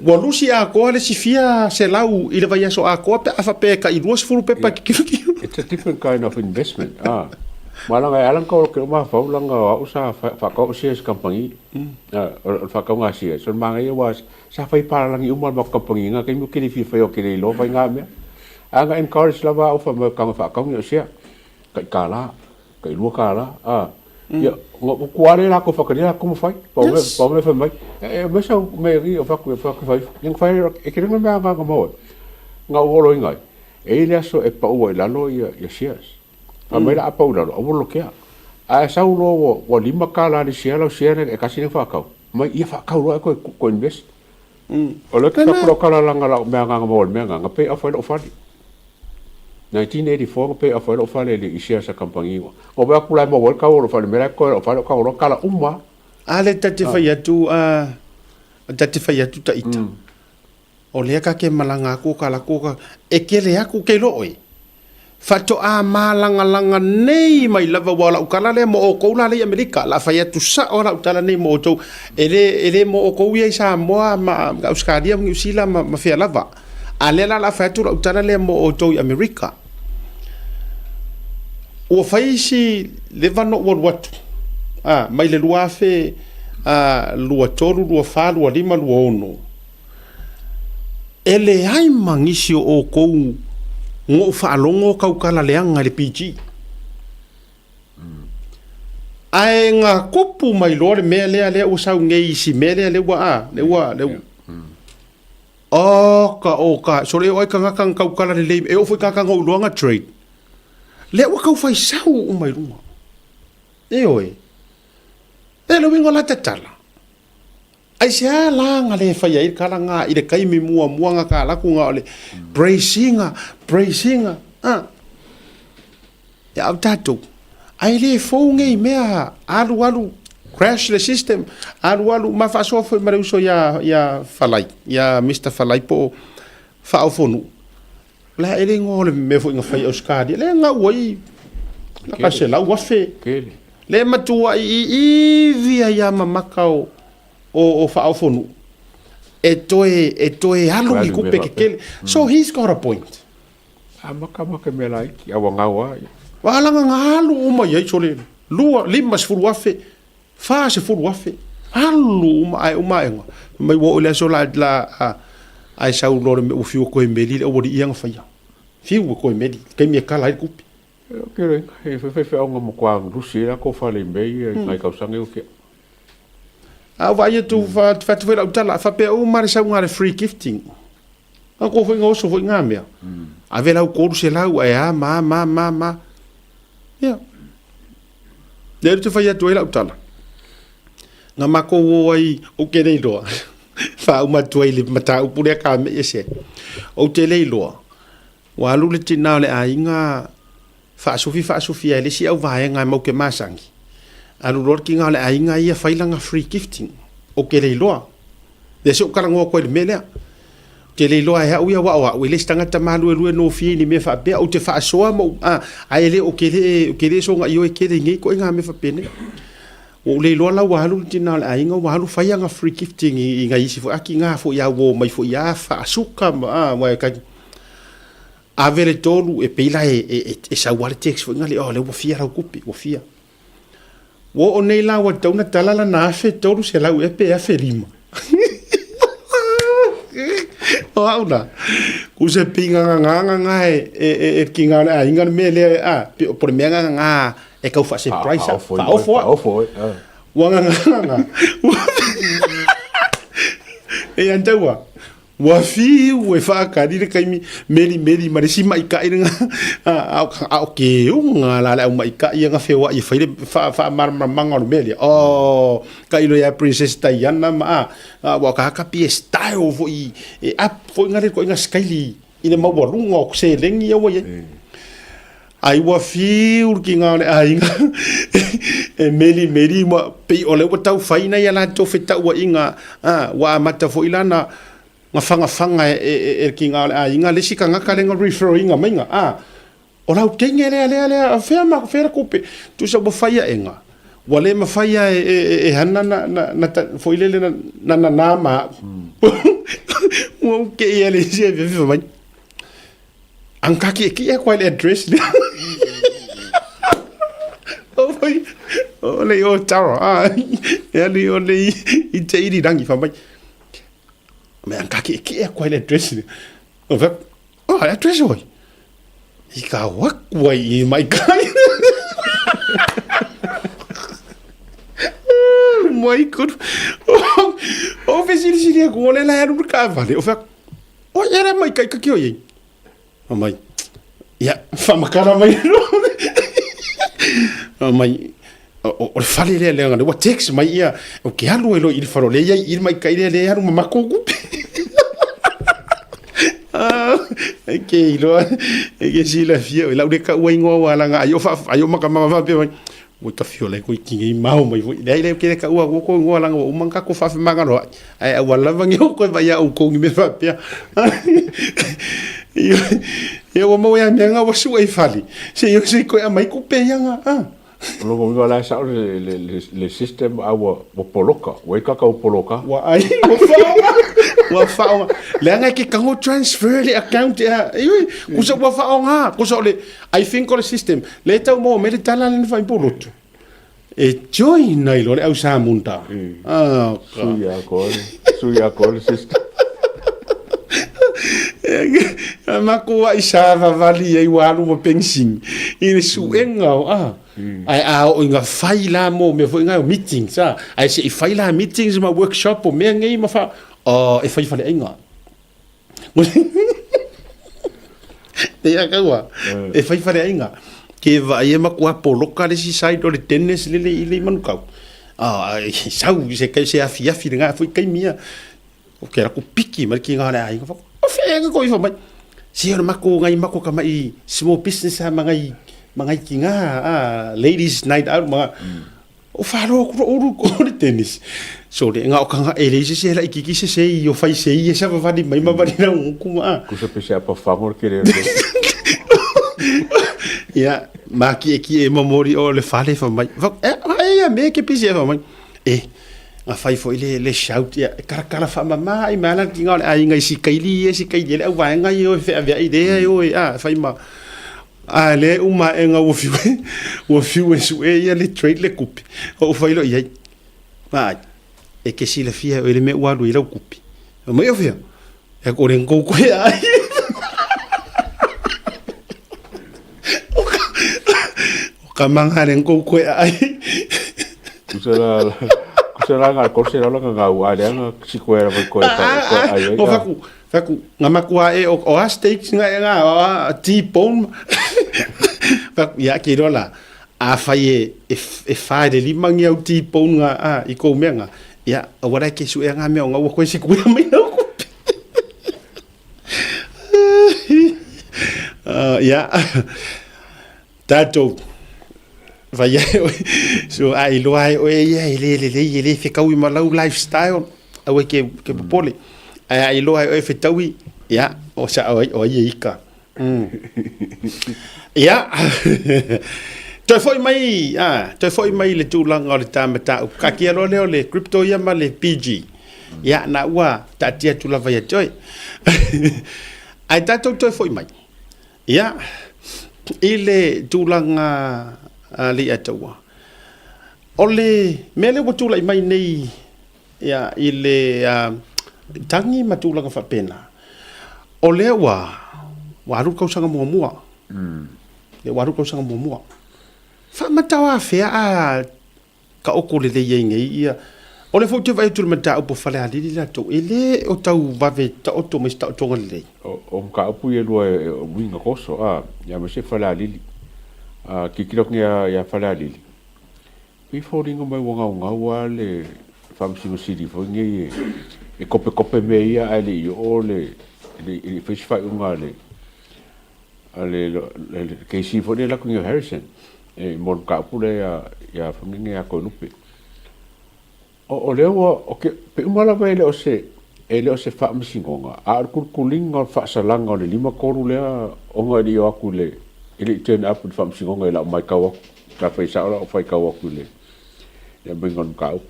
Ua lusi atoa le isi fia selau i le vaiaso atoa pe a faapea e tai 20 pepa e kikilokilo. It's a different kind of investment. Ah. Ma langa e ala ka ke ma fau langa o au sa whakau o shares company. Ah, o whakau ngā shares. So manga ia wa sa whai paralangi uma ma company nga kai mu kiri fi whai o kiri lo whai ngā mea. Anga encourage lava au wha mo kanga whakau ni o share. Kai kālā. Kai lua kālā, ā, ia, nga, kua are rākou whakaria rākou ma whai, pau me, pau me whai mai, e, e, me sau, me ri o whaku, e whaku whai, ia nga whai, e kere nga mea nga nga maua, nga uolo ingai, e i le aso e paua i lalo ia, ia shares. Whai mai la a pau i lalo, a ua lokea. A e sau loa ua, ua lima kālā le share lau share e kasi nei whakau. Mai ia whakau loa e koe, koe invest. O le ke whaku lau kalalanga lau mea nga nga maua le mea nga, nga pay off ai lou fale. 1984 nga pay off ai lou fale i shares a kampangi ua. Nga wea ku lai maua ai kau o lou fale mea lai koe lou fale o kau loa kala uma. A le ta te fai atu a ta te fai atu ta ita. O lea ka ke malanga aku ka lako ka e kele aku ke lo oe. Faatoa mālangalanga nei mai lava ua o lau tala lea mo outou la lea i Amerika. La fai atu sao lau tala nei mo outou. E le, e le mo outou ia i Samoa ma Ausetalia ma Niu Sila ma, ma fea lava. A lea la la fai atu lau tala lea mo outou i Amerika. Ua fai si leva ona ou alu atu, a, mai le 2000, a, 23, 24, 25, 26. E leai ma nisi o outou na ou faalogo tautala leaga i le PG. Ae na tupu mai loa le mea lea lea ua sau nei i si mea lea lea ua a, lea ua, lea ua. Oh ka o ka, sole o ai kangaka na tautala lelei, e oo foi kaka na ou iloa na trade. Lea ua tau fai sau uma i luga. Ioe. E le uiga o la tatala. Aisea la na le faia ai le tala na i le taimi muamua na tala atu na o le praise-ina, praise-ina, a. Ia a o tatou, ae le fou nei mea, alu alu crash le system, alu alu, ma faasoa foi ma le uso ia, ia Falai, ia Mister Falai po o Faaofonuu, o le a e le igoa o le mea foi na fai i Ausetalia, lea na gau ai laka 100,000. Le matuai iivi ai lava ma maka o, o, o Faaofonuu e toe, e toe alu ni kupe kekele. So he's got a point. A maka maka mea laiti, a ua gau lava ia. Ua alaga na alu uma i ai sole, lua, 50,000, 40,000, alu uma ae uma aega. Fai mai ua oo i le aso la, la, a, ae sau loa le mea ua fiu e toe meli le aualii ia na faia. Fiu e toe meli, le taimi e kala ai le tupe. E faifeau na matua lusi ai latou fale i mea ia i nai tausaga ia ua tea. A ou vaai atu, fai atu foi lau tala, faapea uma le sauga a le free gifting. A kou foi na oso foi ngā mea. Ave lau 300 ae a ma ma ma ma. Ia. Lea ou te fai atu ai lau tala. Na makou o ai, ou te le iloa. Faauma atu ai le mataupu lea ka mea ese. Ou te le iloa. Ua alu le tina o le aiga faasufi faasufia e le isi auvaega e mau ke masani. Alu loa le tina o le aiga ia fai lana free gifting. Ou te le iloa. Lea se ou talanoa atu ai i le mea lea. Ou te le iloa e au ia aua o au e le isi tagata maluelue nofie i ni mea faapea. Ou te faasoa ma ou, a, ae le o ke le, ou te le soona ioe tele i nei ituaiga mea faapenei. Ua ou le iloa la ua alu le tina o le aiga ua alu fai ana free gifting i nai isi foi tina foi a uo mai foi a faasuka ma, a, aua e kai, ave le tolu e pei la e, e, e, e sau lava le text foi nale, oh, lea ua fia lau tupe, ua fia. Ua oo nei la ua tatau ona tala lana 1300 ea pe 1500. O au la, ku se pingagagagaga e, e, e, e ki ngā le aiga le mea lea, a, pe, po le mea gagaga e kau wha-surprise a, wha-ofo a. Wha-ofo, a. Ua gagaga. E antaua, Ua fiu e whaakari le kaimi meri meri ma le isi maika'i le a o ke uga la le au maika'i ia wheoa'i e whai le whaamaramaramaga o le mea lea. Oh, ka ilo ia Princess Diana ma a, ua ka hakapi e style foi e up foi ngā le koinga skaili i le maualuga o seleni ia ua iai. Ai ua fiu le kinga o le aiga e meli meli ma pei o lea ua tau fai nai a latou fetauaiga a ua amata foi la na na fagafaga e, e, e, e le kinga o le aiga le isi tagata lea na refer inga maiga a o lau teine lea lea lea fea ma fea le kupe tusa ua fai aʻega ua le mafai a e, e, e, e hana na, na, na, ta, foi lele na na na, na ma ua uke ia le isi e fefe mai Ang ka kiʻekiʻe aku ai le address lea. O foi, o le o tara, a, e ali o le i te iri rangi wha mai. Me ang ka kiʻekiʻe aku ai le address lea. O wha, o, le address oi. I ka waku ai i mai kai. Mai koru. O, o whesilisili aku, o le la alu ka vale. O wha, O ia rea mai kai kaki o iei. O mai, ia, whamakara mai ro. O mai, o, o le fale lea lea ngane, ua text mai ia, o ke alu e lo i le falo lea iai i le mai kai lea lea alu ma mako kupe. Ah, e ke iloa, e ke silafia, o lau le kaua ingoa ua alanga, ai o wha, ai o makamaka whapea mai, Ua tawhio lai koe ki ngei mao mai foi. Leai lea kele ka ua ko ngoa langa ua uma ka ko whawhemanga roa. Ai a ua lava nge o koe vai a oukou ngi me whapea. Ia ua mau ea mea nga ua sua i fale. Se i o se koe a mai kupe ia nga. Ah. O longa uiga la sao le, le, le, le system a ua, ua poloka. Ua i kaka ua poloka. Ua ai, ua whaonga. Ua whaonga. Leanga e ke kango transfer le account ea. Iwi, kusa ua whaonga. Kusa o le, I think o le system, le tau maua mai le tala le na whaipolotu. E join ai loa le au Samunda. Oh, God. Sui a koe, sui a koe le system. Mako ai sa vavali ai ua alu ma pension. I le suenga o a. Ai a o inga fai la mo mea foi ngai o meetings a. Ai se i fai la meetings ma workshop o mea ngei ma fa o e fai fale ainga. Te ia kaua, e fai whare ainga. Ke vaai e matua poloka le isi side o le tennis le le i le Manukau. Ah, sau i se kai se afiafi le ngā foi kaimi ia. O ke raku piki mai ki ngā le aiga. O whenga ko i mai. Si o mako ngai mako ka mai small business ha mangai mangai ki ngā ah, ladies night out mga. O wharo ku uru ko le tennis. So le ngā o kanga e le se se la ikiki se se i o whai se i e sa wawani mai mawani na ungu ma. Kusa pese apa whango ke re. Ia, ma ki e ki e momori o le whale wha mai. Wha, e, e ia me ke pisi e wha mai. E, nga whai fo i le, le shout, ia, e karakara wha mama i mana ki ngā le ai ngai si kaili e si kaili e le au wae ngai o e whea wea i lea e o e, a, whai ma. A le uma e nga ua fiu e, ua fiu e su e ia le trade le kupi. O whai lo i ai. Ma ai, e ke silafia e o le me ua alu i lau kupi. Mai o whia, e kore ngkou koe ai. O ka manga le ngkou koe ai. Kusa la, kusa la nga korse la nga nga ua le nga si koe la koe koe ai ai. O faku, faku nga makua e o, o a steaks nga e nga o a T-bone. Faku ia ki rola a fai e e, e whae le lima ngi au T-bone nga a i kou mea nga. Ia, aua ke su e nga mea o nga ua koe si koe mai nau kupi. Ia, tātou, vai ai oe, so a iloa ai oe ia e le lelei, e le whekaui ma lau lifestyle, aua ke, ke popole. Ae a iloa ai oe whetaui, ia, o sa oi, o ai e ika. Ia, toe foi mai, a, toe foi mai le tulaga o le ta mataupu. Kaatia loa lea o le crypto ia ma le PG. Ia, na ua taatia atu lava ia te oe. Ae tatou toe foi mai. Ia, i le tulaga a Leiataua. O le mea lea ua tulai mai nei ia, i le tangi ma tulaga faapena, o lea ua, ua alu le tausaga muamua. Lea ua alu le tausaga muamua. Faamatau afea a taoto lelei ai nei ia. O lea foi ou te vaai atu i le mataupu a Falealili latou, e le o tau vave taoto mai se taotoga lelei. O mataupu ia e lua e uiga toso, a, ia aemaise Falealili. A tilotilo atu nei ia Falealili, pei e foliga mai ua gaugau lava le Faamasino Sili foi nei e kopekope mea ia ae le i oo le, e le i fai se faaiuga a le a le KC foi lea e alu atu nei o Harrison e mo le mataupu lea ia foi nei ia Toelupe. O lea ua, o ke, pe uma lava e le o se, e le o se faamasinoga, a o le kulikuliga o le faasalaga o le 53 lea ona e le i o atu i le, e le i turn up i le faamasinoga i lau matau atu, sa fai sao lau faitau atu i le aumaiga o le mataupu.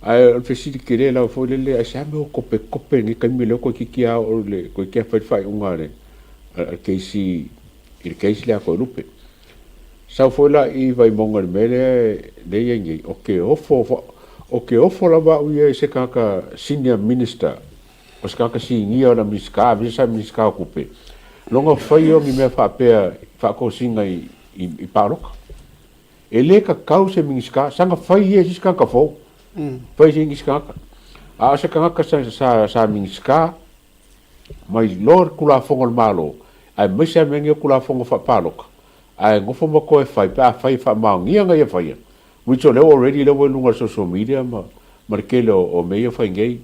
Ae o le fesili tele lava foi lele, aisea mea ua kopekope i lenei taimi lea ua toeitiiti lava oo i le, toeitiiti lava fai le faaiuga a le, a le case i le case lea a Toelupe. Sau foi la i Vaimauga i le mea lea lea e i ai nei, o ke ofo, o ke ofo lava au ia i se tagata senior minister, o se tagata sinia o le Minisita, aemaise sa Minisita o Tupe, lona faia o ni mea faapea faatosina i, i, i palota. E le tatau se Minisita, saga fai ia i se isi tagata fou, fai i se isi tagata. A o se tagata sa, sa, sa Minisita, mai loa le Tulafono a le Malo, aemaise lava mea nei o Tulafono faapalota, ae nofo ma toe fai pe afai e faamaonia na ia faia, which o lea ua already lea ua i luga o le social media ma ma le tele o o mea ia fai nei,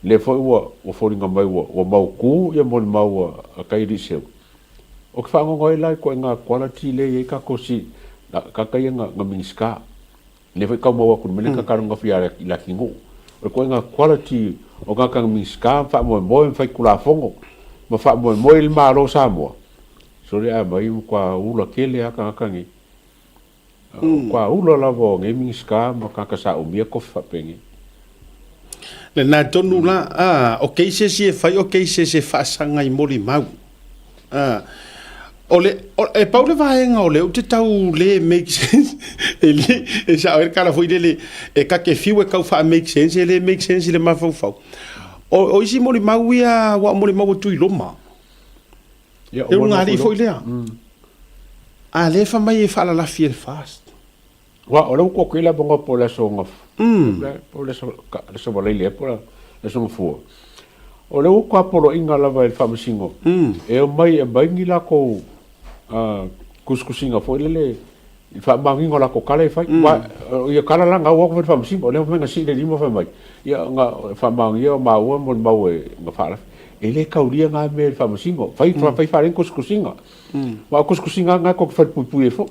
lea foi ua ua foliga mai ua ua mautu ia molimau a a Kailiseu. O ke faanoano ai la i koʻiga quality lea i ai kakou si kaka ia na na Minisita. Lea foi tau maua atu i le mea lea ka kaloga fia i le atunuu. O le ituaiga quality o tagata Minisita ma faamoemoe ma fai Tulafono ma faamoemoe i le Malo o Samoa, sole a mai matua ula tele lava tagata nei. Matua ula lava o nei Minisita ma tagata sa umia tofi faapenei. Lena tonu la, a, o cases ia e fai o cases e faasaga i molimau. A, o le, o, e pau le vaega o lea ou te tau le make sense, e le, e sao ai le tala foi lele, e ta te fiu e tau faa make sense, e le make sense i le mafaufau. O, o isi molimau ia, aua o molimau a Tuiloma. Ia, E ulugalii foi lea. A lea e fai mai e faalalafi e le FAST. Aua o lea ua tuu atu i ai le avanoa po o le aso po o le aso Faraile ea po o le aso Gafua. O lea ua matua poloaiga lava e le Faamasino e omai e aumai ni latou tusitusiga foi lele i le faamaoniga o latou tala e fai. Aua o ia tala la na au atu fai i le Faamasino, o lea fai mai na sii le lima fai mai, ia na faamaonia maua molimau e na faalafi. E le taulia na mea i le Faamasino, fai fai faalelei ni tusitusiga. Ma o tusitusiga lava na tou te falepuipui ai foi.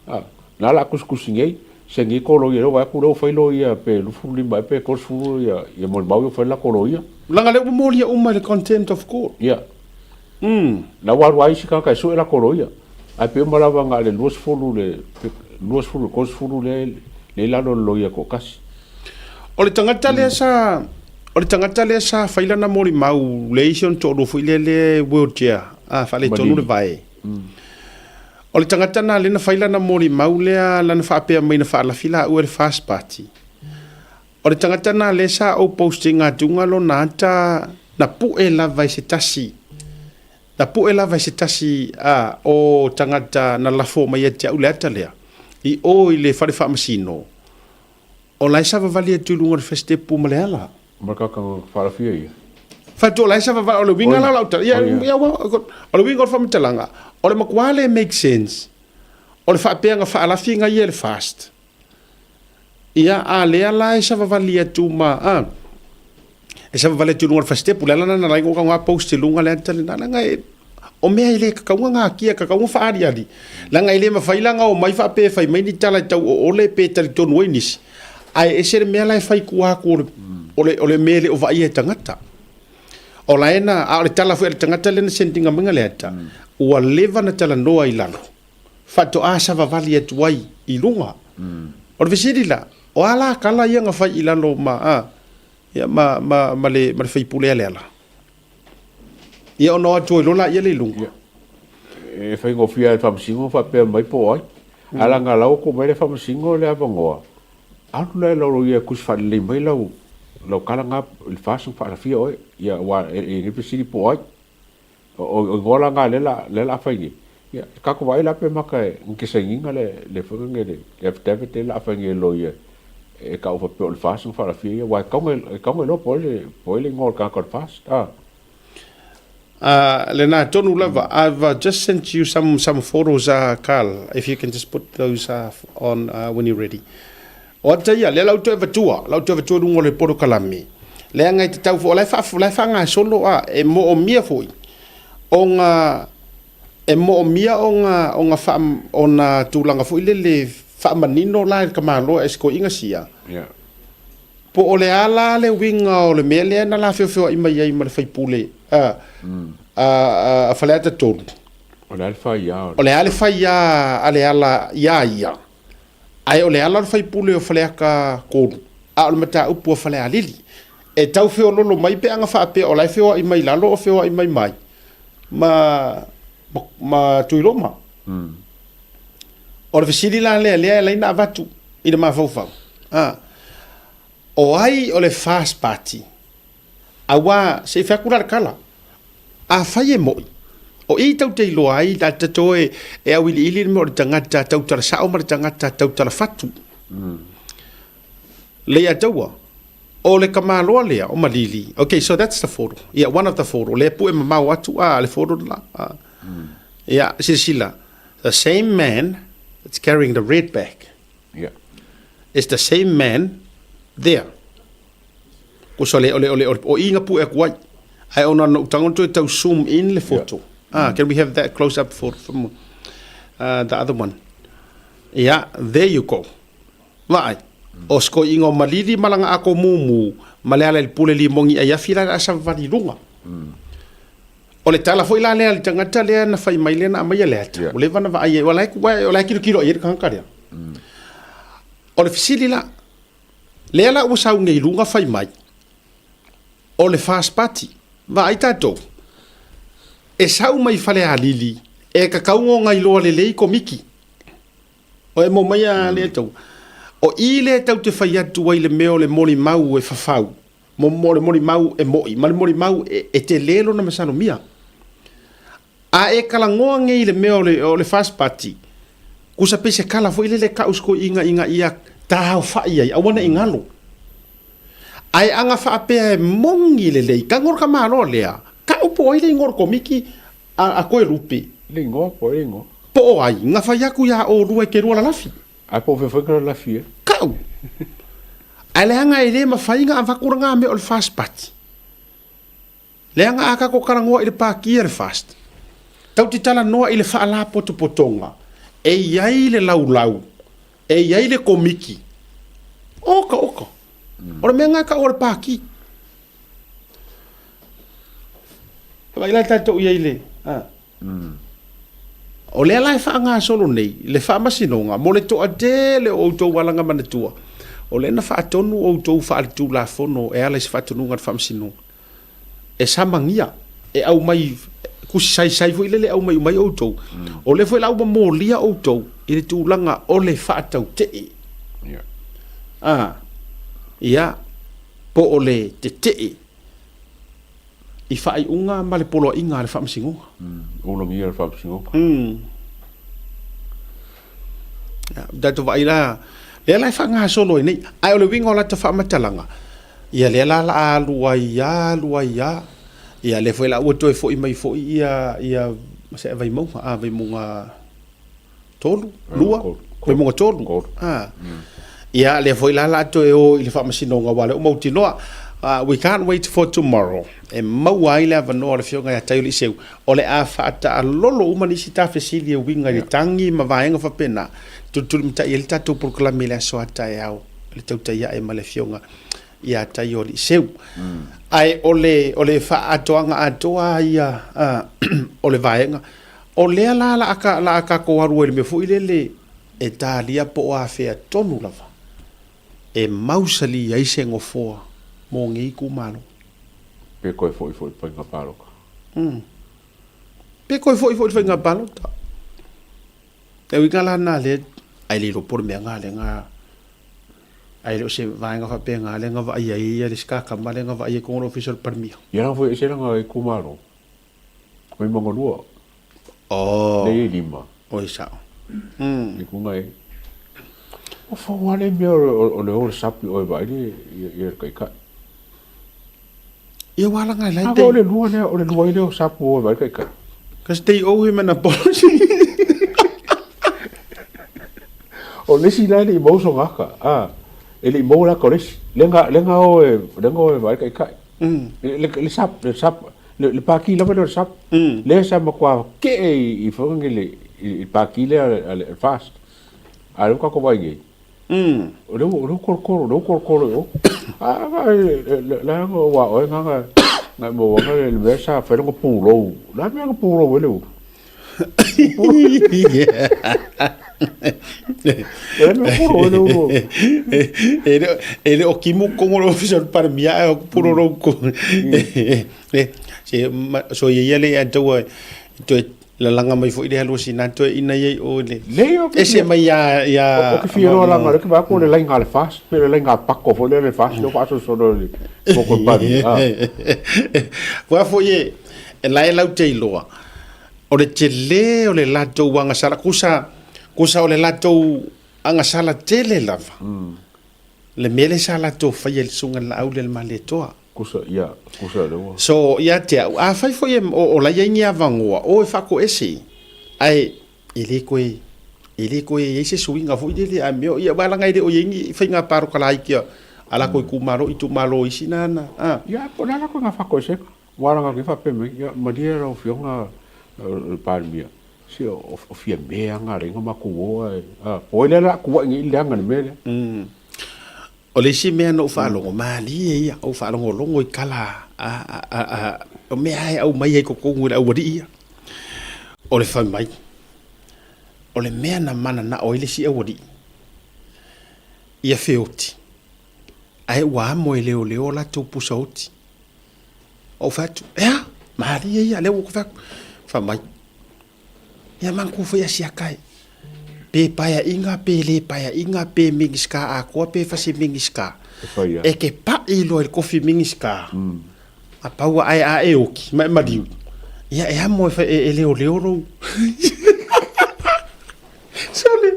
A, na o le a tusitusi nei, saini ai tou loia, lea ua vaai atu lea ua fai loia pe 25 ea pe 30 ia ia molimau ia ua fai le latou loia. Leaga lea ua molia uma i le contempt of court. Ia. Na ua alu lava isi tagata e sue latou loia, ae pei uma lava na o le 20 le 20 i le 30 lea e i lalo o le loia e toatasi. O le tagata lea sa o le tagata lea sa fai lana molimau le isi ona toalua foi lea le wheelchair a faaletonu le vae. O le tagata na lea na fai lana molimau lea lana faapea mai na faalafi laua e le first party. O le tagata na lea sa ou post ina atuga lona ata na pue lava i se tasi na pue lava i se tasi a o tagata na lafo mai ia te au le ata lea i o i le fale faamasino o la e savavali atu i luga o le festepu ma le ala. Ma le tagata na faalafia ia. Fatu o la e savavali o le uiga la o lau tala ia ia o le uiga o le faamatalaga o le matua le make sense o le faapea na faalafi ia e le fast. Ia, a lea la e savavali atu ma, a, e savavali atu i luga o le fasitepu, le ala lena na ala ai ona ou post i luga le ata lena, leaga e, o mea e le tatau ona natia, e tatau ona faaaliali. Leaga e le mafai la ona omai faapea e fai mai ni tala e tau oole pe talitonu ai nisi, ae ese le mea la e fai i tua atu o le, o le, o le mea e le o vaaia e tagata. O la e na, a o le tala foi a le tagata lea na send ina maia le ata, ua leva ona talanoa i lalo. faatoa savavali atu ai i luga. O le fesili la, o a la tala ia na fai i lalo ma, a, ia, ma, ma, ma le, ma le faipule a Leala? Ia ona o atu ai loa laia lea i luga. Ia, e faigofie lava i le Faamasino faapea mai po o ai. Ae leaga la ua tuu mai le Faamasino le avanoa, alu la e lau loia e tusi faalelei mai lau, lau tala na i le FAST na faalafia oe. Ia aua e i ai fesili po o ai. O igoa la na lea la lea la fai nei. Ia tatou vaai la pe maka e na te sainiga le le foi lea le le affidavit lea la fai nei e loia e tau faapea o le FAST na faalafia ia aua e tatau ona e tatau ona iloa po o ai le po o ai le igoa o le tagata o le FAST a. Lena tonu lava, I've just sent you some some photos Carl, if you can just put those on when you're ready. O ata ia, lea la ou toe avatua, la ou toe avatua i luga o le polokalame. Leaga e tatau foi, o la e faa, la e faagasolo a, e moomia foi ona e moomia ona ona faa, ona tulaga foi lele faamanino la e le tamaloa e si toeaina sia. Yeah. Po o le a la le uiga o le mea lea na la feofeoai mai ai ma le faipule a, a, a, a Faleata 3. O le a le faiā o le. O le a le faiā a Leala iā ia. Ae o le ala o le faipule o Faleata 3, a o le mataupu a Falealili. E tau feololo mai pe ana faapea o la e feoai mai lalo o feoai mai mai ma, ma, ma Tuiloma. O le fesili la lea, lea e ala ai ona avatu i le mafaufau. A, o ai o le First Party? Aua, se i fai atu la le tala, afai e moʻi, o i tou te iloa ai la te toe e auiliili le mea o le tagata tautala sao ma le tagata tautala fatu. Leiataua, o le tamaloa lea o Malili, okay, so that's the photo. Yeah, one of the photo. Lea pue mamao atu, ah, le photo la. Ah. Yeah, silasila, the same man that's carrying the red bag Yeah. is the same man there. Kosa o le, o le, o le, o i na pue atu ai. Ae ona na ou tago toe tau zoom in le photo. Ah, can we have that close up photo from the other one? Yeah, there you go. Vaai, o se koiʻiga o Malili ma lana ako mumu ma le ala i le pule limogi ai afi la le a savavali i luga. O le tala foi la lea a le tagata lea na fai mai lea na aumaia le ata. Ua leva ona vaai ai, o la e, o la e kilokilo i ai le tagata lea. O le fesili la, Lea la ua sau nei i luga fai mai, o le First Party, vaai tatou, e sau mai Falealili e tatau ona iloa lelei Komiti. O e mo mai a lea tau. O i lea tau te fai atu ai le mea o le molimau e fafau, mo, mo le molimau e moʻi, ma le molimau e, e tele lona masalomia. A e kalagoa nei i le mea o le, o le First Party, kusa pei se kala foi lele kau se koiʻiga ina ia tāofaʻi ai, aua ne i galo. Ae aga faapea e moni lelei, tago le tamaloa lea, kau po o ai le igoa o le komiti a, a Toelupe. Le igoa, po o ai le igoa. Po o ai, na fai atu iā ʻolua e te lua lalafi. Ae po o fea fai lalafi e? Kau! Ae leaga e le mafai na avatu lena mea o le First Party. Leaga a tatou talanoa i le Pati a le First, tatou te talanoa i le faalapotopotoga, e i ai le laulau, e i ai le komiti. Oka, oka. O le mea lena e tau o le Pati. Vaai la tatou i ai i le, a. O lea la e faagasolo nei le Faamasinoga mo le toatele o outou alagamanatua, o lea na faatonu outou faaletulafono e ala i se faatonuga a le Faamasinoga e samagia, e aumai tusi saisai foi lele e aumai uma ai outou. O lea foi la ua molia outou i le tulaga o le faatautee, a, ia, po o le tetee i faaiuga ma le poloaiga a le Faamasinoga. Ulagia le Faamasinoga. Ia, tatou vaai la, lea la e faagasolo ai nei. Ae o le uiga o lata faamatalaga, ia lea la la a alu ai lava, alu ai lava. Ia lea foi la ua toe foi mai foi ia, ia se Vaimauga, a, Vaimauga 3, 2, Vaimauga 3. A. Ia, lea foi la la toe o i le Faamasinoga, aua o lea ua mautinoa, we can't wait for tomorrow, e maua ai le avanoa o le Afioga ia Taioliiseu, o le a faataalolo uma nisi ta fesili e uiga i le tagi ma vaega faapena, tulitulimatai ai le tatou polokalame i le aso a taeao, le tautai ae ma le Afioga ia Taioliiseu. Ae o le, o le faaatoaga atoa ia o le vaega, O lea la la a, la a tatou alu ai i le mea foi lele e talia po o afea tonu lava e mausali ai se nofoa mo nei itumalo. Pe toe foi foi i le faiga palota. Pe toe foi foi i le faiga palota. E uiga la na lea, ai le iloa po o le mea na lea na, ai le o se vaega faapena lea na vaai ai le isi kakama lea na vaai ai i totonu o le Ofisa o le Palemia. Ia la foi e ese lana itumalo. Oi Mangalua. Oh. Nei e lima. Oi sao. I kuna e. O fau ale mea o le o le sapi o e vai le i le kaikai. Ia wala ngai lai te. O le lua lea, o le lua i le o sapu o e vai kaikai. Cause they owe him an apology. O le isi la e le i mau so ngaka. Ah, e le i mau la ka o le isi. Le nga, le nga o e, le nga o e vai kaikai. Le, le sap, le sap, Le, le pākī lava lea o le sap, lea sa matua kee i, i whangangi le, i, i pākī lea a le, fast. A lea ua kākou vaai nei, o lea ua, o lea ua kolokolo, o lea ua kolokolo i o. A, a, le, le, le aga ua oe nganga, ngai mo wanga le, le mea sa whai longa pūlou. La mea nga pūlou e le ulu. E le mea pūlou e le ulu. E le o kimu kongo le ofisa o le Palemia ae o pulolou ko. E, se ma, so ia ia le ia taua toe lalaga mai foi le alu sina toe ina ia i o le. Lei o ke Ese mai ia ia o ke fia loa langa le ke va ko le lainga le fast pe le lainga pako fo le le fast le fa so so le ko ko pari a. Ua foi e e lae lau te iloa o le tele o le latou agasala kusa kusa o le latou agasala tele lava. Le mea lea sa latou faia i le susuga i le Laauli a le Malietoa. Kusa, ia, kusa le ua. So, ia te au, afai foi e, o, o la i ai ni avanoa, o e faatoese, ae e le toe, e le toe i ai se suiga foi lele a mea o, ia, aua leaga e le o i ai ni faiga palota laiti a, a latou itumalo i itumalo isi na ana, a. Ia, po o le a latou ina faatoesega, aua leaga o lea e faapea mai, ia, malie lau Afioga le Palemia, se o, o Fiame lava na ala ai ona matou o ae, a, po o ai lea o le a tuuai nei i le leaga o le mea lea. O le isi mea na ou faalogo, malie ia, ou faalogologo i tala a, a, a, a, o mea e aumai ai i totonu i le aualii ia. O le fai mai, o le mea na mananao ai le isi aualii, ia feoti, ae ua amo e leoleo latou pusa oti. Ou fai atu, e a, malie ia, lea ua ou fai atu. Fai mai, Ia manatua foi a siaka e, pe paeaiga pe le paeaiga pe Minisita atoa pe fasi Minisita, e ke paʻi loa i le kofi Minisita, a pau ae a e oki ma e maliu, ia e amo e, e, e leoleo lou. Sole,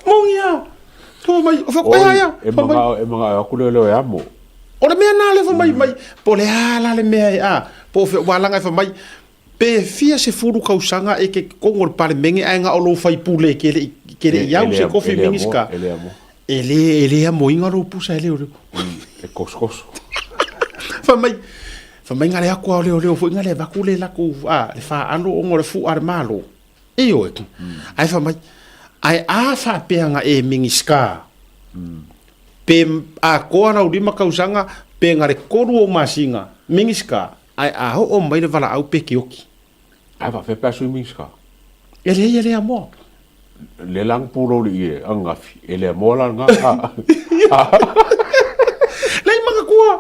moni a, fai mai, o fai mai, e mangao, e mangao aku leoleo e amo. O le mea nā le fai mai, mai, po o le a la le mea e a, po o fea, ua laga e fai mai, Pe fia sefulu kausaga e ke totonu o le Palemene ae na o lou faipule e ke le i ke le i au se kofi Minisita. E le amo. E le e le amoina lou pusa e leoleo. E kosokoso. Fai mai fai mai na le aku a o leoleo foi na le avatu le latou a le faalo ona o le fu'a a le Malo. Ioe. Ae fai mai ae a faapea na e Minisita pe atoa lau 5 kausaga pe na le 3 ou masina Minisita Ae a oo mai le valaau pe kioki. Ae faafefea pe a sui Minista? E leai e le amoa. Le lang pulou le ie angafi e le amoa la nga a. Lei manatua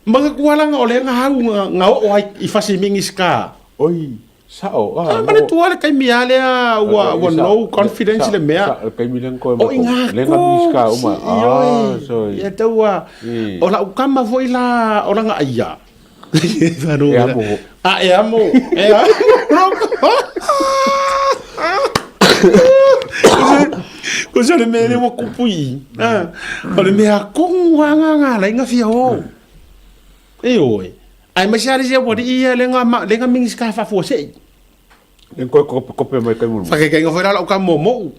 manatua langa o le nga au nga oo ai i fasi Minista. Oi sao a. A manatua le taimi a lea ua ua no confidence le mea. Sa le taimi le koe O inga le nga Minista uma. Ah so. Ia taua o lau kama foi la o langa aia. E amo. A e amo. E amo. Ko se le mea le ua kupu i. O le mea kongu a ngā ngā lai ngā fia o. E oe. Ai mai se ari se wari ia le ngā le ngā mingis ka whafua sei. Le koe kope kope mai kai mulu. Whakekeinga foi rala o ka mōmou.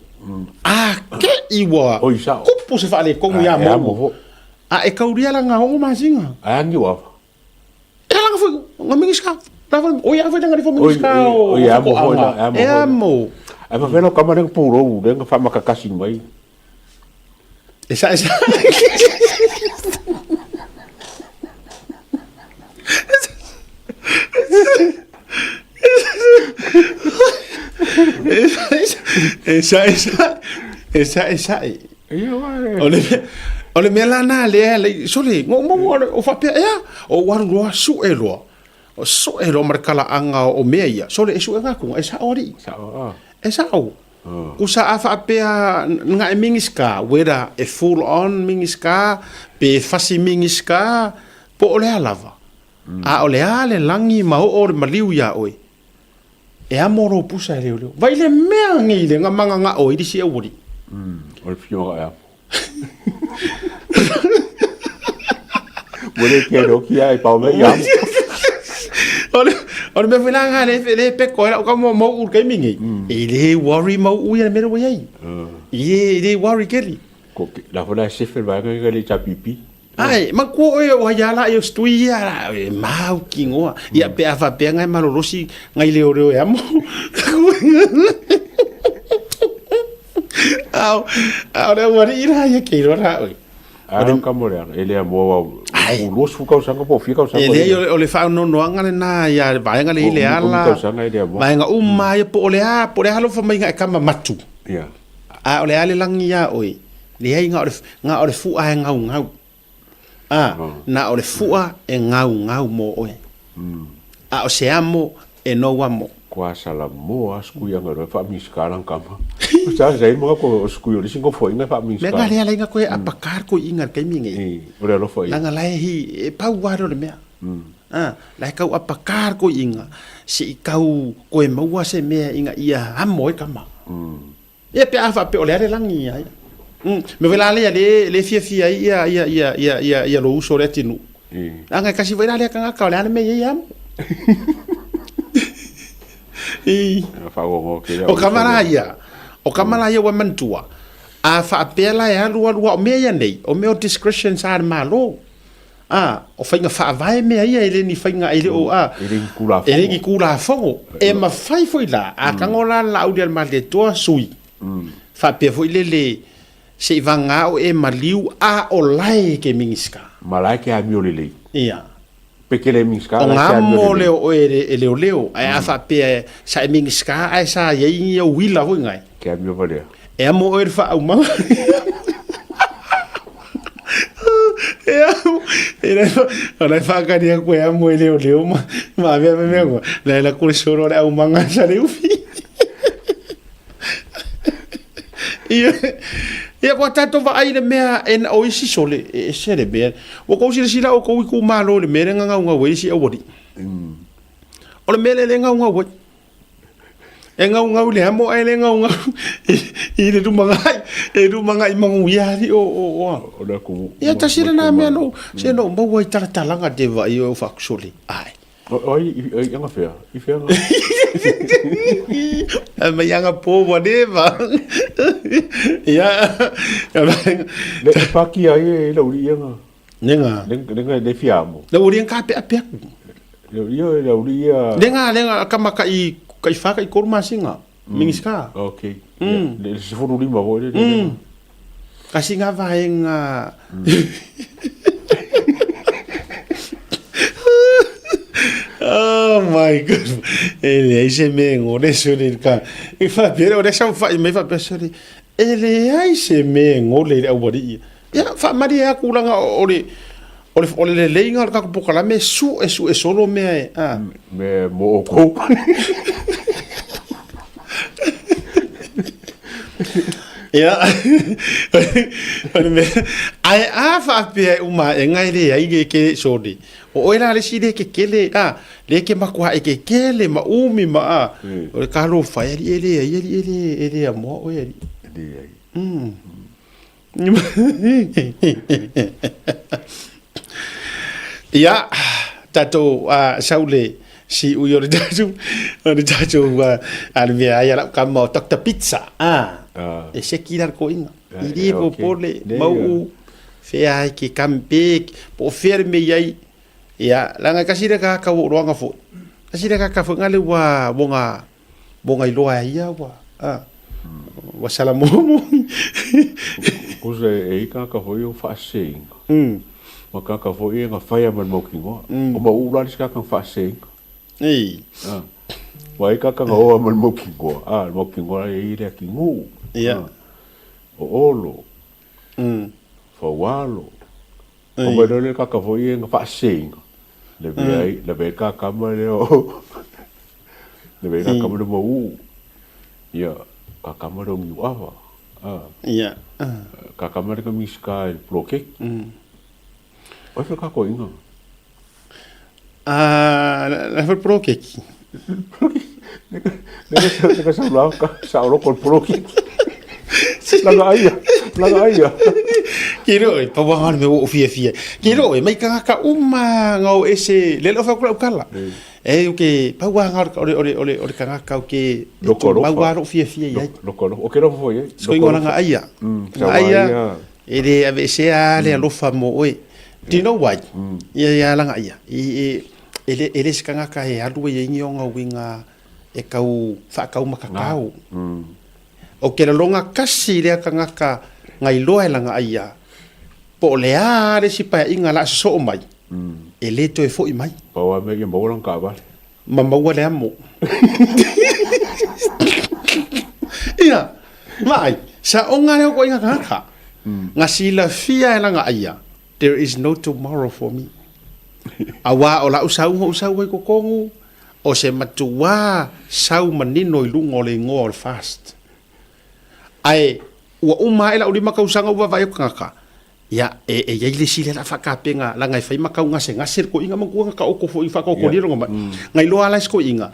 A ke i ua kupu se whaale kongu ia mou. A e kauria la ngā hongo masinga. A angi wafa. E langa foi nga mingisca. La foi o ia foi nga fo mingisca o. O ia mo foi la E amo. Ai fa velo kama le puro le nga fa makakasi mai. Esa esa. Esa esa esa esa. O le o le mea lana lea le sole ngo mo o faapea ea o ua alu loa su'e loa o su'e loa ma le talaaga o mea ia sole e su'e gaku e sa'o alii e sa'o kusa a faapea na e Minisita whether e full on Minisita pe fasi Minisita po o le a lava a o le a le lagi ma oo le maliu iā oe E amo lou pusa e leoleo. Vai le mea nei le nga manga nga o i lisi au alii. O le whioga e amo. Ua le kea roki ai pao me i amo. O le, o le mea foi la nga le, le peko e lau ka mo mau ul kaimi nei. E le worry mau ui a le mea le wai ai. E le worry keli. Ko ke, la fona e sefe vaenga i ka le HPP. Ae, makuo oe o ai ala e o stui ia la, e mau ki ngoa. Ia pe a faapea ngai malolosi ngai leoleo e amo. Ao, ao le aualii la ia ke iloa la oe. A ka mo le e le amo au u 20 tausaga po o fia tausaga. E leai o le faanoanoaga lena ia le vaega lea i le ala. Vaega uma ia po o le a, po o le a alofa mai nga e kama matu. Ia. A o le a le lagi iā oe, leai na o le, na o le fu'a e gaugau. A, na o le fu'a e gaugau mo oe. A o se amo e nou amo. Kua Salamoa skui anga loa e faaminisikaa lang kama. Sa sa i mga ko skui o lisi ngofoinga e faaminisikaa. Mea nga lea lainga koe apakar koe inga le taimi nei. I, o le alofa ia. Langa lae hi, e pau wale o le mea. A, lae kau apakar koe inga, se i kau koe maua se mea inga ia amo e kama. Ia pe a faapea o le a le lagi ia ia. Me foi la lea le le fiafia ai ia ia ia ia ia ia lou uso le atinuu. Leaga e kasi foi la lea tagata o le a le mea i ai amo. I. O kama la ia, o kama la ia ua manatua, a faapea la e alu alu a o mea ia nei, o mea o discretion sa le Malo. A, o faiga faavae mea ia e le ni faiga e le o a, E le ni Tulafono. E le ni Tulafono. E mafai foi la, a tago la le laau lea a le Malietoa, sui. Faapea foi lele, se i vagā o e maliu a o lae ke Minisita. Ma lae ke amio lelei. Ia. Pe ke le Minisita, O lae ngā ke amio mo lelei. lea o oe e leoleo, ae a faapea sa e Minisita ae sa i ai ni au uila foi ngai. Ke amio valea. E amo oe le faaumaga. E amo, e lai, o lai whaakari aku e amo e leo leo ma, ma mea mea mea koa. Lai la kore soro le aumaga sa le ufi. Ia, ia kua tātou vaai le mea e na o isi sole, e ese le mea. Ua kou silasila o kou i kou malo le mea le ngangau ngau ai isi aualii. O le mea le le ngau ngau ai. E ngaungau i le amo ae le ngaungau i le lumagai, e lumagai manuia ali o o o a. O le atu. Ia tasi lena mea no se no maua i talatalaga te vaai o faakusole. Ae. O ai i anga fea? I fea nga? A mai anga po whatever. Ia. Le e paki ai e lau li anga. Nenga. Nenga le fiamo. Le uri ka pe ape aku. Le uri le uri ia. Nenga lenga kama ka i ka i fa ka i koru masinga. Mingiska. Okay. Le se furu lima voi le. Kasi nga vaenga. Oh my god. E leai se mea e gole sole i ka. E faapea o lea sa fai mai faapea sole. E leai se mea e gole i le aualii. Ia faamalie aku langa o le o le o le leleiga o le tatou polokalame e su'esu'e solo mea e a. Mea mo outou. Ia, o le mea, ae a faapea e uma aʻega e leai le ke sorry. O oe la le isi le kekele, a, le ke makuaʻe kekele ma umi ma a, o le talofa e alii e leai alii e le, e le amoa oe alii. E leai. Ia, tatou sau le siui o le tatou, o le tatou a le mea ai a lau kama o Doctor Pizza, a, e seki la le koiga. I le popole, mau fea ai ke kampe, po o fea le mea i ai. Ia, leaga e kasi le kaka ua ou loaga foi. Kasi le kaka foi nga le ua moga Mo ngai loa e ia ua, a, ua sala mo mo. Kusa e i kaka foi o whaaseinga. Ma kaka foi e nga whaia ma le maukinoa. O ma ula le kaka whaaseinga. Ei. Ah. Wa i kaka nga oa ma le maukinoa. Ah, le maukinoa e i lea ki ngu. Ia. O olo. Faualo. O mai le kaka foi e nga whaaseinga. Le vea ai, le vea kaka ma le o. Le vea kaka ma le mau. Ia, kaka ma le o ava. Ah. Ia. Kaka ma le ka miska e bloke. Oi fe kako inga. Ah, la fe prokeki. Le ka sa la ka sa ro ko prokeki. Langa aia, langa aia. Ke ro e pa wanga me o fia fia. Ke ro e mai ka ka uma ngau ese le lo fa kula ukala. E o ke pa wanga o le o le o le o le ka ka o ke mau aro fia fia i ai. Loko o ke ro fo i. Sko ingo langa aia. Aia. E le ave se a le alofa mo oe. Do you know why? Ia ia langa ia. I e e le e le se kangaka e alu e ingi o ngau winga e kau whaakau makakau. O ke lalonga kasi lea kangaka ngai loa e langa aia. Po o le a le si pae inga la so mai. E le toe foi mai. Paua me ia maua langa kavale. Ma maua le amo. Ia, vaai, sa onga lea ko inga kangaka. Nga silafia e langa aia, there is no tomorrow for me. Auā o lau sauga o sau ai kokongu, o se matuā sau manino i luga o le igoa o le fast. Ae ua uma ae lau 5 kausaga ua vaavaai aku kangaka, ia e e iai le isi lea la faakapenga laga e fai ma kau gasegase le koiga matua ka oko foi faakaokolia longa mai. Ngai loa la isi koiga,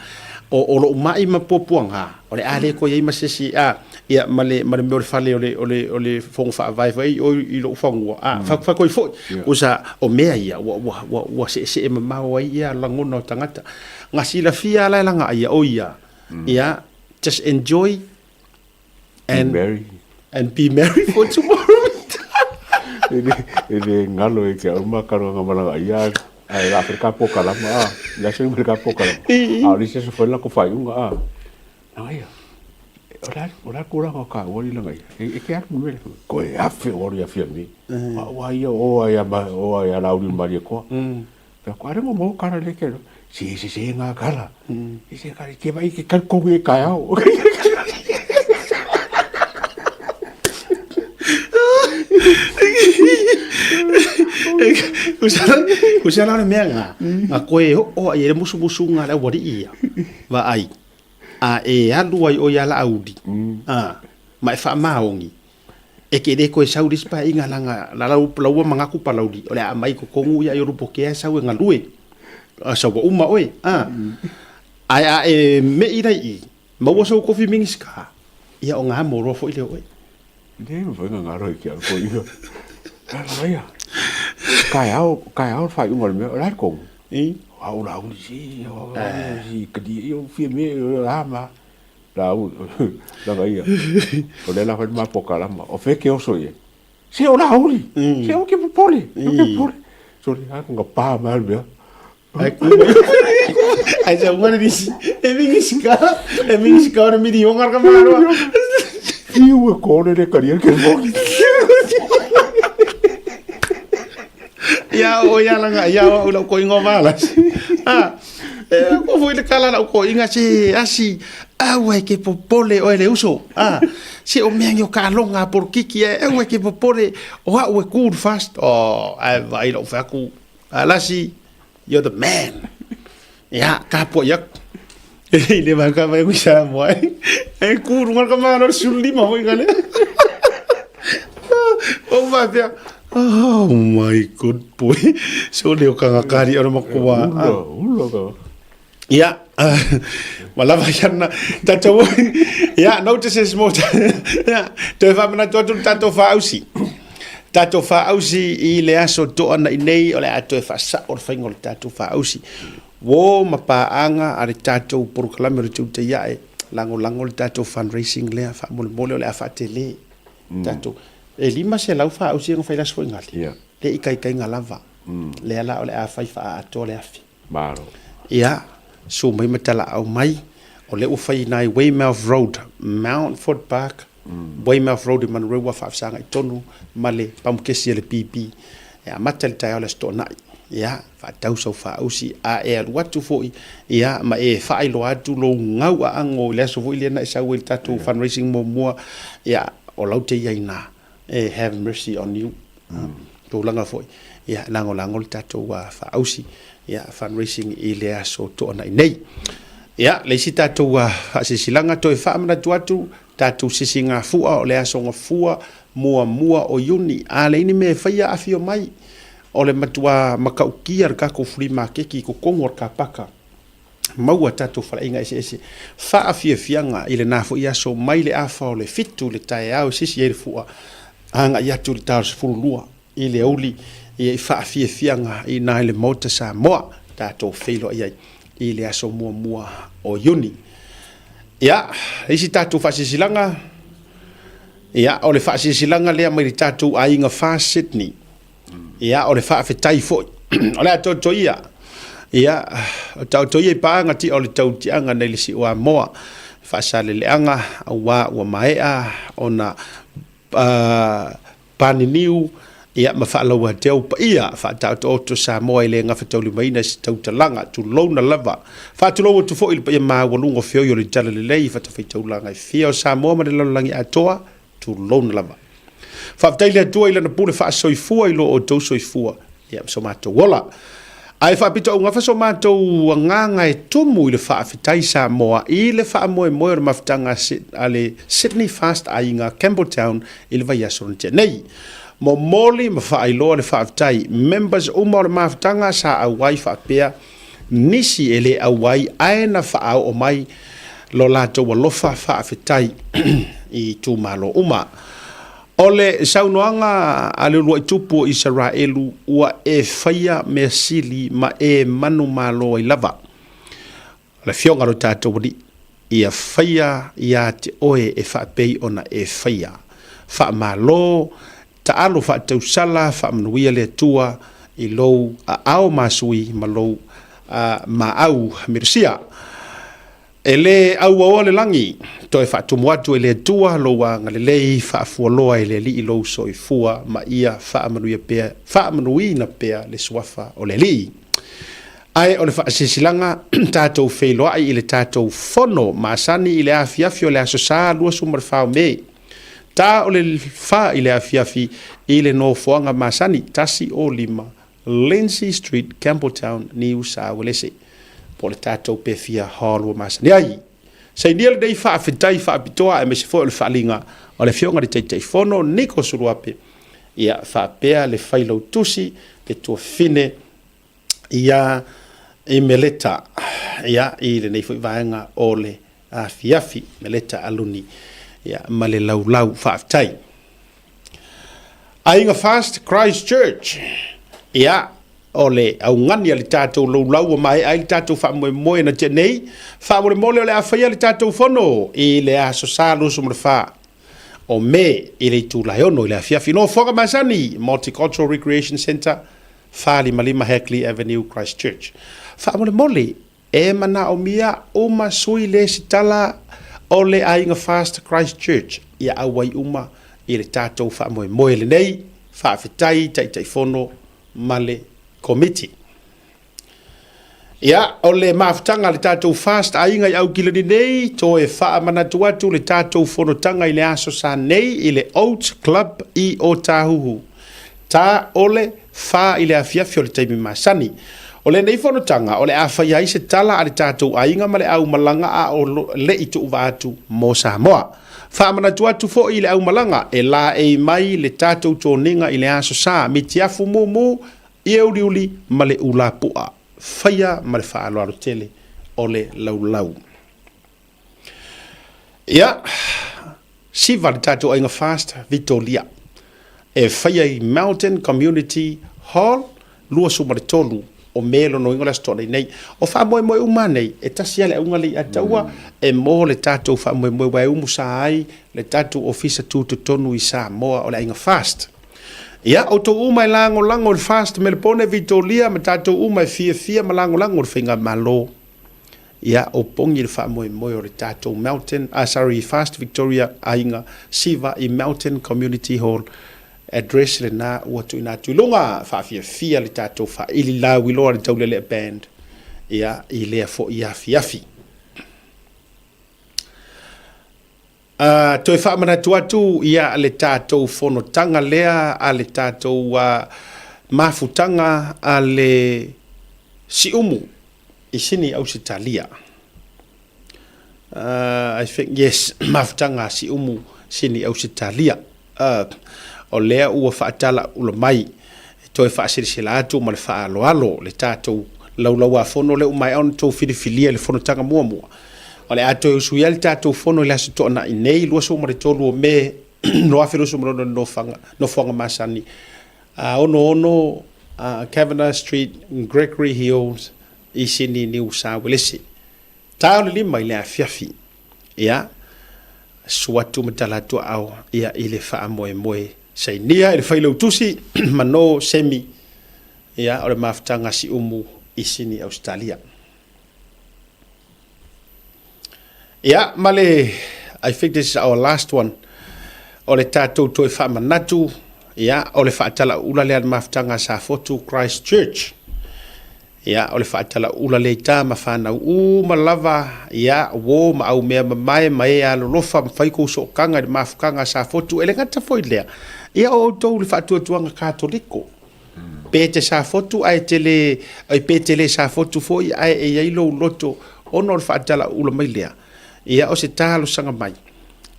o o lou mai ma puapuaga, o le a le koe iai ma se isi a, ia ma le ma le mea o le fale o le o le o le fono faavae foi o i lou fanua a, fa faakoi foi. Usa o mea ia ua ua ua ua seesee mamao ai ia lagona o tagata. Ga silafia la e laga ia o ia, ia just enjoy and be merry and be merry for tomorrow. E le galo e ke au makalo nga malaga ia ai la Afrika po kalama a la se me ka po kalama a o le se fo la ko fai unga a na ia o la o la kura ka ka o le ngai e ke atu me ko e afe o ia fia mi a wa ia o ai ma o ai ala uri mari ko Ka ko are mo mo kara le ke si si si nga kara. Si si kara ke vai ke kar ko e kai au. Usa la le mea nga, nga koe o ai le musumusu nga le awari ia. Va ai. A e alu ai o ia la audi. A ma e whaamaongi. E ke le koe sau lis pa inga langa la lau laua mangaku palauli o le a mai ko kongu ia i rupo ke sau e ngalue. A sau uma oe. A. Ai a e me i rai i. Maua sau kofi mingis ka. Ia o ngā moroa foi le oe. Le ma nga ngaro i ke au ko ia. La la ia. Kai au, kai au whai unga le mea, o la kongu. I. A o Laauli, se, o si kali, o fia me, a ma. Laauli, langa ia. O lea la fai le ma pokalama. O fea ke oso ia? Se o Laauli, se o ke popole, o ke popole. Sole, a nga pa mai le mea. Ai ku ai sa ungana nisi e mingi sika e mingi sika o miri ongar ka mara. Fiu e kore le kari ke mo. Ia o ia langa ia o lau ko ingo mala. Ah. E ko foi le kala lau ko inga se asi au e ke popole o le uso. Ah. Se o mea o ka longa por kiki e au e ke popole o au e cool fast. Oh, ai vai lau fa ku. Alasi You're the man. Ia, ka po ia. E le vai ka vai kuisa mo ai. E ku runga ka mana sul lima foi ngale. O vai pia. Oh my god boy. So leo ka ngakari ora makua. Ula, ula ka. Ia, ma lava iana, tatou, ia, notices mo, ia, toe faamanatu atu le tatou faausi. Tatou faausi i le aso toa na i nei, o le a toe faasao le faiga o le tatou faausi. Uo ma paaga a le tatou polokalame o le Tautai Ae, lagolago le tatou fundraising lea, faamolemole o le a faatele. Tatou, e 500 faausi e na fai le aso foi gali. Ia. Le ikaikaiga lava. Lea la o le a fai faaatoa le afi. Malo. Ia, su mai ma talaau mai, o lea ua fai i nai Weymouth Road, Mountford Park, Weymouth Road i Manurewa ua faafesagai tonu ma le pamukesi a le PP. E amata le taeao le Aso Toonai. Ia, faatau sau faausi, a e alu atu foi, ia, ma e faailoa atu lou gau aago i le aso foi lea na e sau ai i le tatou fundraising muamua, ia, o lau te i ai ina. E have mercy on you. Tulaga foi, ia, lagolago le tatou faausi, ia, fundraising i le aso Toonai nei. Ia, le isi tatou faasilasilaga, toe faamanatu atu, tatou sisigafua o le aso Gafua muamua o Iuni. A leai ni mea e faia, afio mai. O le matua matautia le tatou flea maketi i totonu o le kapaka. maua tatou faleaiga eseese faafiafiaga i lena foi aso mai le afa o le 7 i le taeao e sisi ai le fua agai atu i le ta o le 12 i le aoauli ia i faafiafiaga i ina i le Maota Samoa tatou feiloai ai i le aso muamua o Iuni. Ia, isi tatou faasilasilaga, ia, o le faasilasilaga lea mai le tatou aiga fa Sydney. Ia, o le faafetai foi. O le a toto ia. Ia, o taoto ia i paaga tia o le tautiaga nei le Siuamoa. Faasaleleaga, auā ua maea ona paniniu, ia, ma faalauatea paia faataotooto Samoa i le gafataulimaina i se tautalaga, tulouna lava. Faatulou atu foi i le paia maualuga o feoi o le Talalelei i fatafaitaulaga e fia o Samoa ma le lalolagi atoa, tulouna lava. Faafetai i le Atua i Lana pule faasoifua i lo outou soifua, ia ma so matou ola. Ae faapitoaugafa so matou agaga e tumu i le faafetai Samoa i le faamoemoe o le mafutaga a le Sydney Fast Aiga Campbelltown i le vaiaso na tea nei. Momoli ma faailoa le faafetai members uma o le mafutaga sa auai faapea nisi e le auai ae na faaoo mai lo latou alofa faafetai i itumalo uma. O le saunoaga a le uluai tupu o Isaraelu, ua e faia mea sili ma e manumalo ai lava. O le Afioga a lo tatou Alii, ia faia ia te oe e faapei ona e faia. Faamalo, taalo faatausala, faamanuia le Atua i lou aao masui ma lou maau mirusia. E le auaoa le lagi, toe faatumu atu e le Atua lou agalelei faafualoa e le Alii lou soifua ma ia faamanuia pea, faamanuina pea le suafa o le Alii. Ae o le faasilasilaga, tatou feiloai i le tatou fono masani i le afiafi o le Aso Sa 24 o Me. Ta o le 4 i le afiafi i le nofoaga masani 105 Lindsay Street, Campbelltown, Niu Sauelese, po o le tatou Pefia Hall ua masani ai. Sainia lenei faafetai faapitoa aemaise foi o le faaaliga o le Afioga i le Taitaifono Niko Suluape, ia faapea le Failautusi le Tuafafine ia Imeleta, ia, i lenei foi vaega o le afiafi, Meleta Aluni, ia, ma le laulau faafetai. Aiga First Christ Church, ia, O le augani a le tatou laulau ua maea ai le tatou faamoemoe na tea nei, faamolemole o le a faia le tatou fono i le Aso Sa 24 o Me i le itula e 6 i le afiafi. Nofoaga masani, Multicultural Recreation Centre, 455 Hagley Avenue, Christchurch. Faamolemole, e manaomia uma sui lesitala o le Aiga Fast Christchurch ia auai uma i le tatou faamoemoe lenei. Faafetai Taitaifono ma le Komiti. Ia, o le mafutaga a le tatou Fast Aiga i Aukilani nei, toe faamanatu atu le tatou fonotaga i le aso sa nei i le Oats Club i Otahuhu. Ta o le fa i le afiafi o le taimi masani. O lenei fonotaga o le a faia ai se tala a le tatou aiga ma le aumalaga a o le'i tuuvaa atu mo Samoa. Faamanatu atu foi i le aumalaga e laei mai le tatou toniga i le aso sa, mitiafu mumu, ie uliuli ma le ulapu'a, faia ma le faaaloalo tele o le laulau. Ia, siva le tatou aiga Fast Vitolia e faia i Mountain Community Hall 23 o Me lonoina o le Aso Toonai nei. O faamoemoe uma nei, e tasi lava le auga lea i Ataua, e mo le tatou faamoemoe aua e umusa ai le tatou ofisa tutotonu i Samoa o le aiga Fast. Ia, outou uma e lagolago i le Fast Melepone Vitolia ma tatou uma e fiafia ma lagolago i le Faigamalo. Ia, o pogi le faamoemoe o le tatou Mountain, ah, sorry, Fast Victoria Aiga Siva i Mountain Community Hall. Address lena ua tuuina atu i luga, faafiafia le tatou faaili lauiloa le Taulelea Band, ia, i lea foi afiafi. Uh, toe faamanatu atu ia le tatou fonotaga lea a le tatou uh, mafutaga a le Siumu i Sini Ausetalia. Uh, I think, yes, mafutaga a Siumu Sini Ausetalia. Uh, o lea ua faatala ula mai e toe faaselasela atu ma le faaaloalo le tatou laulauafono lea ua maea ona tou filifilia i le fonotaga muamua. O le a toe usuia le tatou fono i le Aso Toonai nei, 23 o Me 2026 nofoaga, nofoaga masani, a 66 Kavanagh Street, Gregory Hills, i Sini, Niu Sa Uelese. Ta o le 5 i le afiafi. Ia, susu atu ma tala atu aao ia i le faamoemoe sainia i le failautusi manō semi ia o le mafutaga Siumu i Sini, Ausetalia. Ia, ma le, I think this is our last one, o le tatou toe faamanatu, ia, o le faatalauula lea a le mafutaga a Safotu Christ Church. Ia, o le faatalauula lea i ta ma fanau uma lava, ia, uō ma aumea mamae ma e alolofa ma fai kou sookaga i le mafutaga a Safotu, e le gata foi i lea, ia, o outou le faatuatuaga Katoliko. Pe te safotu ae te le, ai pe te le safotu foi ae e i ai lou loto ona o le faatalauula mai lea. Ia o se talosaga mai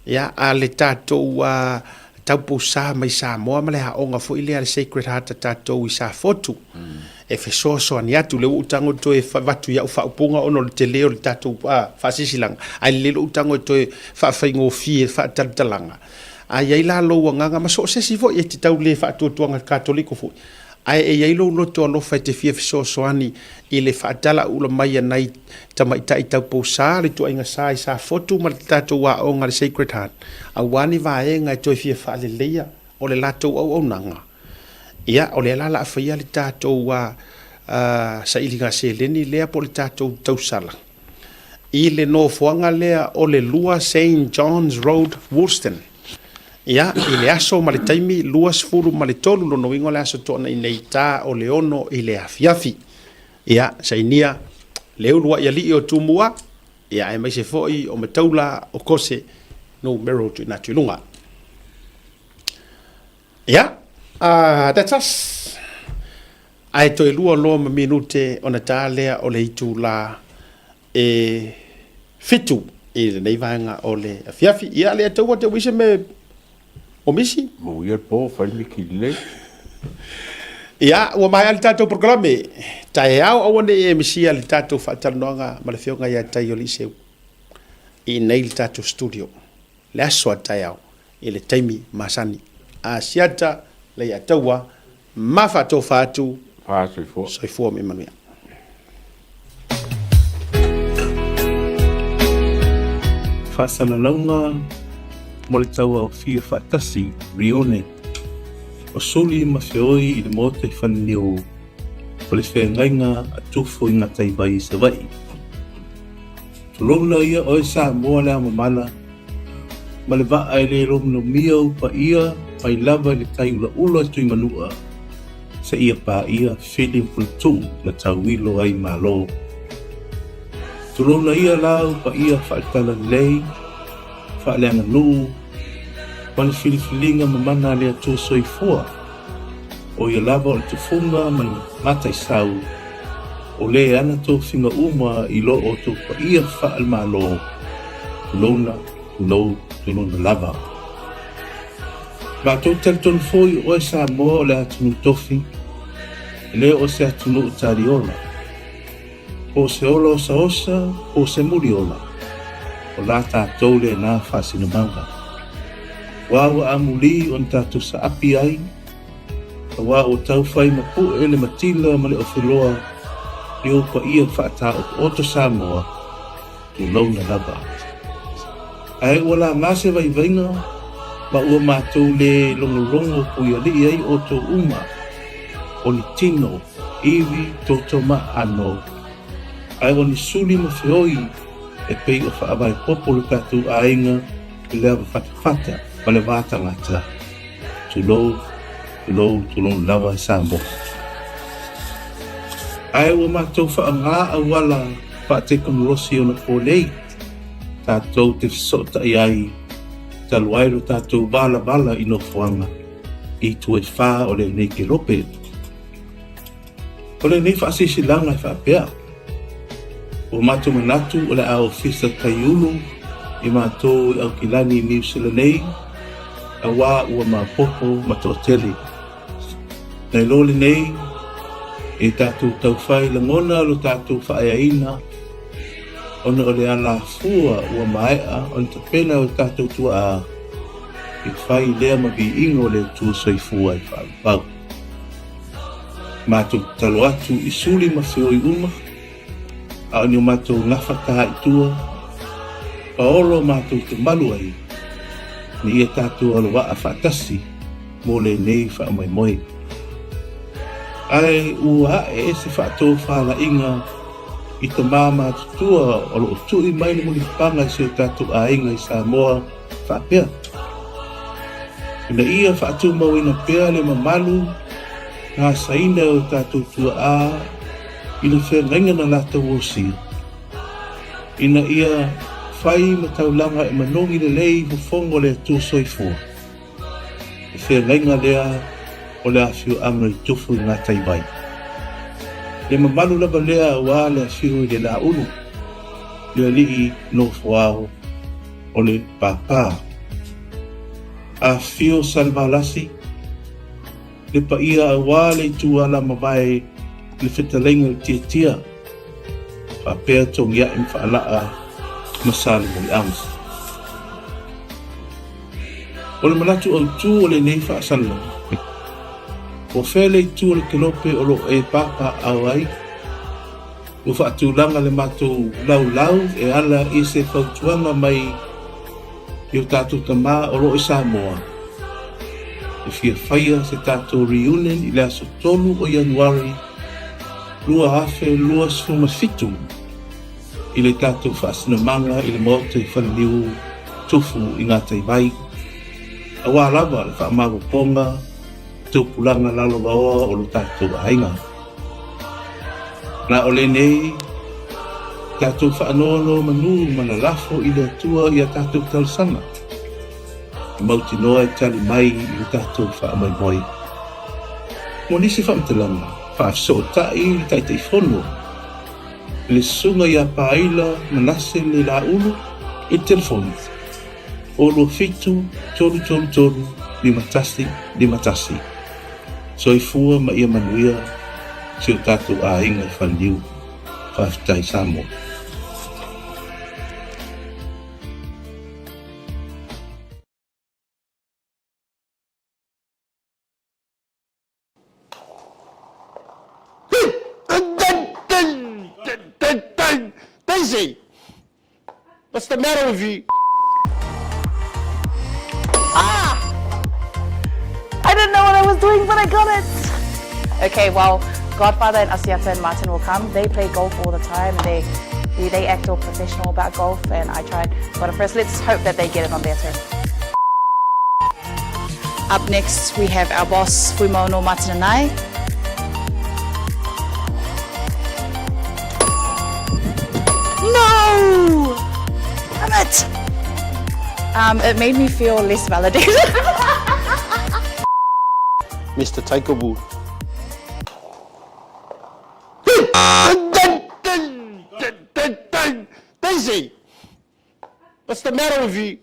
ia a le tatou a taupousa mai Samoa ma le aoga foi lea a le Sacred Heart a tatou i Safotu e fesoasoani atu. Lea ua ou tago e toe avatu i au faaupuga ona o le tele o le tatou faasilasilaga, ae lelei lou tago e toe faafaigofie faatalatalaga. A i ai la lou agaga, ma so o se isi foi e te tau le faatuatuaga Katoliko foi, ae e i ai lou loto alofa e te fia fesoasoani i le faatalaula mai a nai tamaitai taupousa, le ituaiga sa i Safotu ma le tatou aoga a le Sacred Heart, aua ni vaega e toe fia faaleleia o le latou auaunaga. Ia, o lea la o le a faia le tatou sailiga seleni lea po o le tatou tausala. i le nofoaga lea o le 2 Saint John's Road, Woolston. Ia, i le aso ma le taimi 23 lona uiga o le aso Toonai nei ta o le 6 i le afiafi. Ia, sainia le uluai alii o Tumua, ia aemaise foi o Mataula o Kose numero tuuina atu i luga. Ia, that's us. Ae toe lua loa ma minute ona ta lea o le itulā e fitu i lenei vaega o le afiafi. Ia, lea taua te uise me o misi. Mo ia po, fai le miki lelei. Ia, ua maea le tatou polokalame. Taeao aua ne i e misia le tatou faatalanoaga ma le Afioga ia Taioliiseu i inei i le tatou studio. Le aso a taeao i le taimi masani. Asiata Leiataua ma faatofa atu. Tofa, soifua. Soifua ma ia manuia. Faasalalauga mo le Tauaofia Faatasi, Rione, o Suli ma Feoi i le Maota i Faleniu o le Feagaiga a Tufo i Gataivai i Savaii. Tulouna ia oe Samoa le aomamala ma le vaa e le lomilomia ou paia mai lava i le tai ulaula o Tuimanua seia paia Fili ma Puletuu na tauilo ai Malo. Tulouna ia la ou paia faale-talalelei, faale-aganuu ma le filifiliga mamana a le Atua Soifua, o ia lava o le tufuga ma le mataisau, o lē ana tofiga uma i lo outou paia faale-Malo, tulouna, tulou, tulouna lava. Matou talitonu foi o oe Samoa o le atunuu tofi, e le o se atunuu taliola. Po o se ola osaosa, po o se muliola, o la tatou lena faasinomaga. Ua ua amuli ona tatou saapi ai, auā ua tau fai ma puʻe le matila ma le ofeloa i ou paia faataotooto Samoa, tulouna lava. Ae ua laga se vaivaiga ma ua matou le logologo puialii ai outou uma, o ni tino, ivi, toto ma aano, ae o ni suli ma feoi e pei o faavae popo lo tatou aiga i le ava fatafata ma le va tagata. Tulou, tulou, tulou lava e Samoa. Ae ua matou faaaoga auala faatekonolosi ona po nei, tatou te fesootai ai talu ai lo tatou valavala i nofoaga i itu e fā o lenei kelope. O lenei faasilasilaga e faapea, Ua matou manatu o le a ofisa taiulu i matou i Aukilani i Niu Sila nei, auā ua maopoopo ma toatele. Nai lo lenei, e tatou taufai lagona lo tatou faaeaina ona o le alafua ua maea ona tapena e o tatou tuaa e fai lea ma viiga o le Atua Soifua e faavavau. Matou tatalo atu i suli ma feoi uma, a o ni o matou gafa tā i tua, paolo matou te malu ai, ina ia tatou aloaʻa faatasi mo lenei faamoemoe. Ae ua ae se faatofalaiga i tamā matutua o lo o tui mai le mulipapaga i si o tatou aiga i Samoa faapea, Ina ia faatumauina pea le mamalu gasaina e o tatou tuaa i le feagaiga na latou osia, ina ia fai ma taulaga e manogi lelei i fofoga o le Atua Soifua, le feagaiga lea o le afioaga i Tufu i Gataivai. Le mamalu lava lea aua le afio i le Laulu, le alii nofoao o le pāpā. Afifio Salevalasi, le paia aua le itu ala mavae le fetalaiga i le tiatia, faapea Togiaʻi ma Faalaa ma Salemuliaga. O le manatu autu o lenei faasalalauga, po o fea le itu o le kelope o lo o e papaaao ai, ua faatulaga le matou laulau e ala i se fautuaga mai i o tatou tamā o lo o i Samoa, e fia faia se tatou reunion i le aso 3 o Ianuari 2027 i le tatou faasinamaga i le Maota i Faleniu Tufu i Gataivai, auā lava le faamaopoopoga tupulaga lalovaoa o lo tatou aiga. Na o lenei tatou faanonomanu ma lalafo i le Atua i a tatou talosaga, e mautinoa e tali mai i lo tatou faamoemoe. Mo nisi faamatalaga, faafesootai le Taitaifono i le Susuga ia Paila Manase Lelaulu i le telefoni o 27 333 5151. Soifua ma ia manuia si o tatou aiga i Faleniu. Faafetai Samoa. What's the matter with you? Ah! I didn't know what I was doing, but I got it! Okay, well, Godfather and Asiata and Martin will come. They play golf all the time and they, they act all professional about golf and I tried got it first. Let's hope that they get it on their turn. Up next, we have our boss, Fuimaono Martin and I. No! Damn it! Um, it made me feel less validated. Mr. Taikabu. Daisy! What's the matter with you?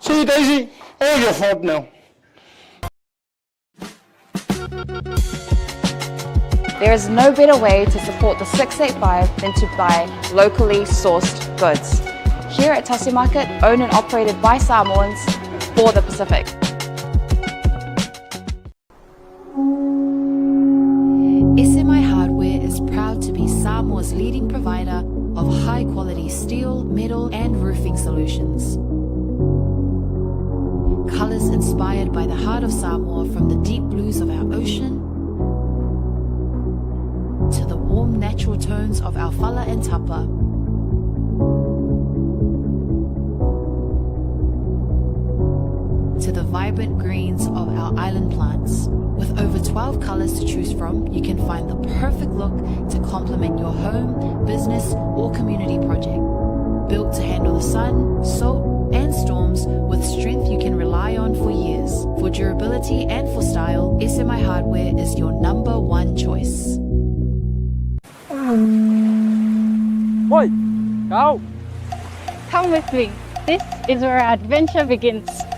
See, Daisy? All your fault now. There is no better way to support the 685 than to buy locally sourced goods. Here at Tasi Market, owned and operated by Samoans for the Pacific. SMI Hardware is proud to be Samoa's leading provider of high quality steel, metal, and roofing solutions. Colors inspired by the heart of Samoa from the deep blues of our ocean to the warm natural tones of our fala and tapa. To the vibrant greens of our island plants. With over 12 colors to choose from, you can find the perfect look to complement your home, business, or community project. Built to handle the sun, salt, and storms with strength you can rely on for years. For durability and for style, SMI Hardware is your number one choice. Moi! Kau! Come with me. This is where our adventure begins.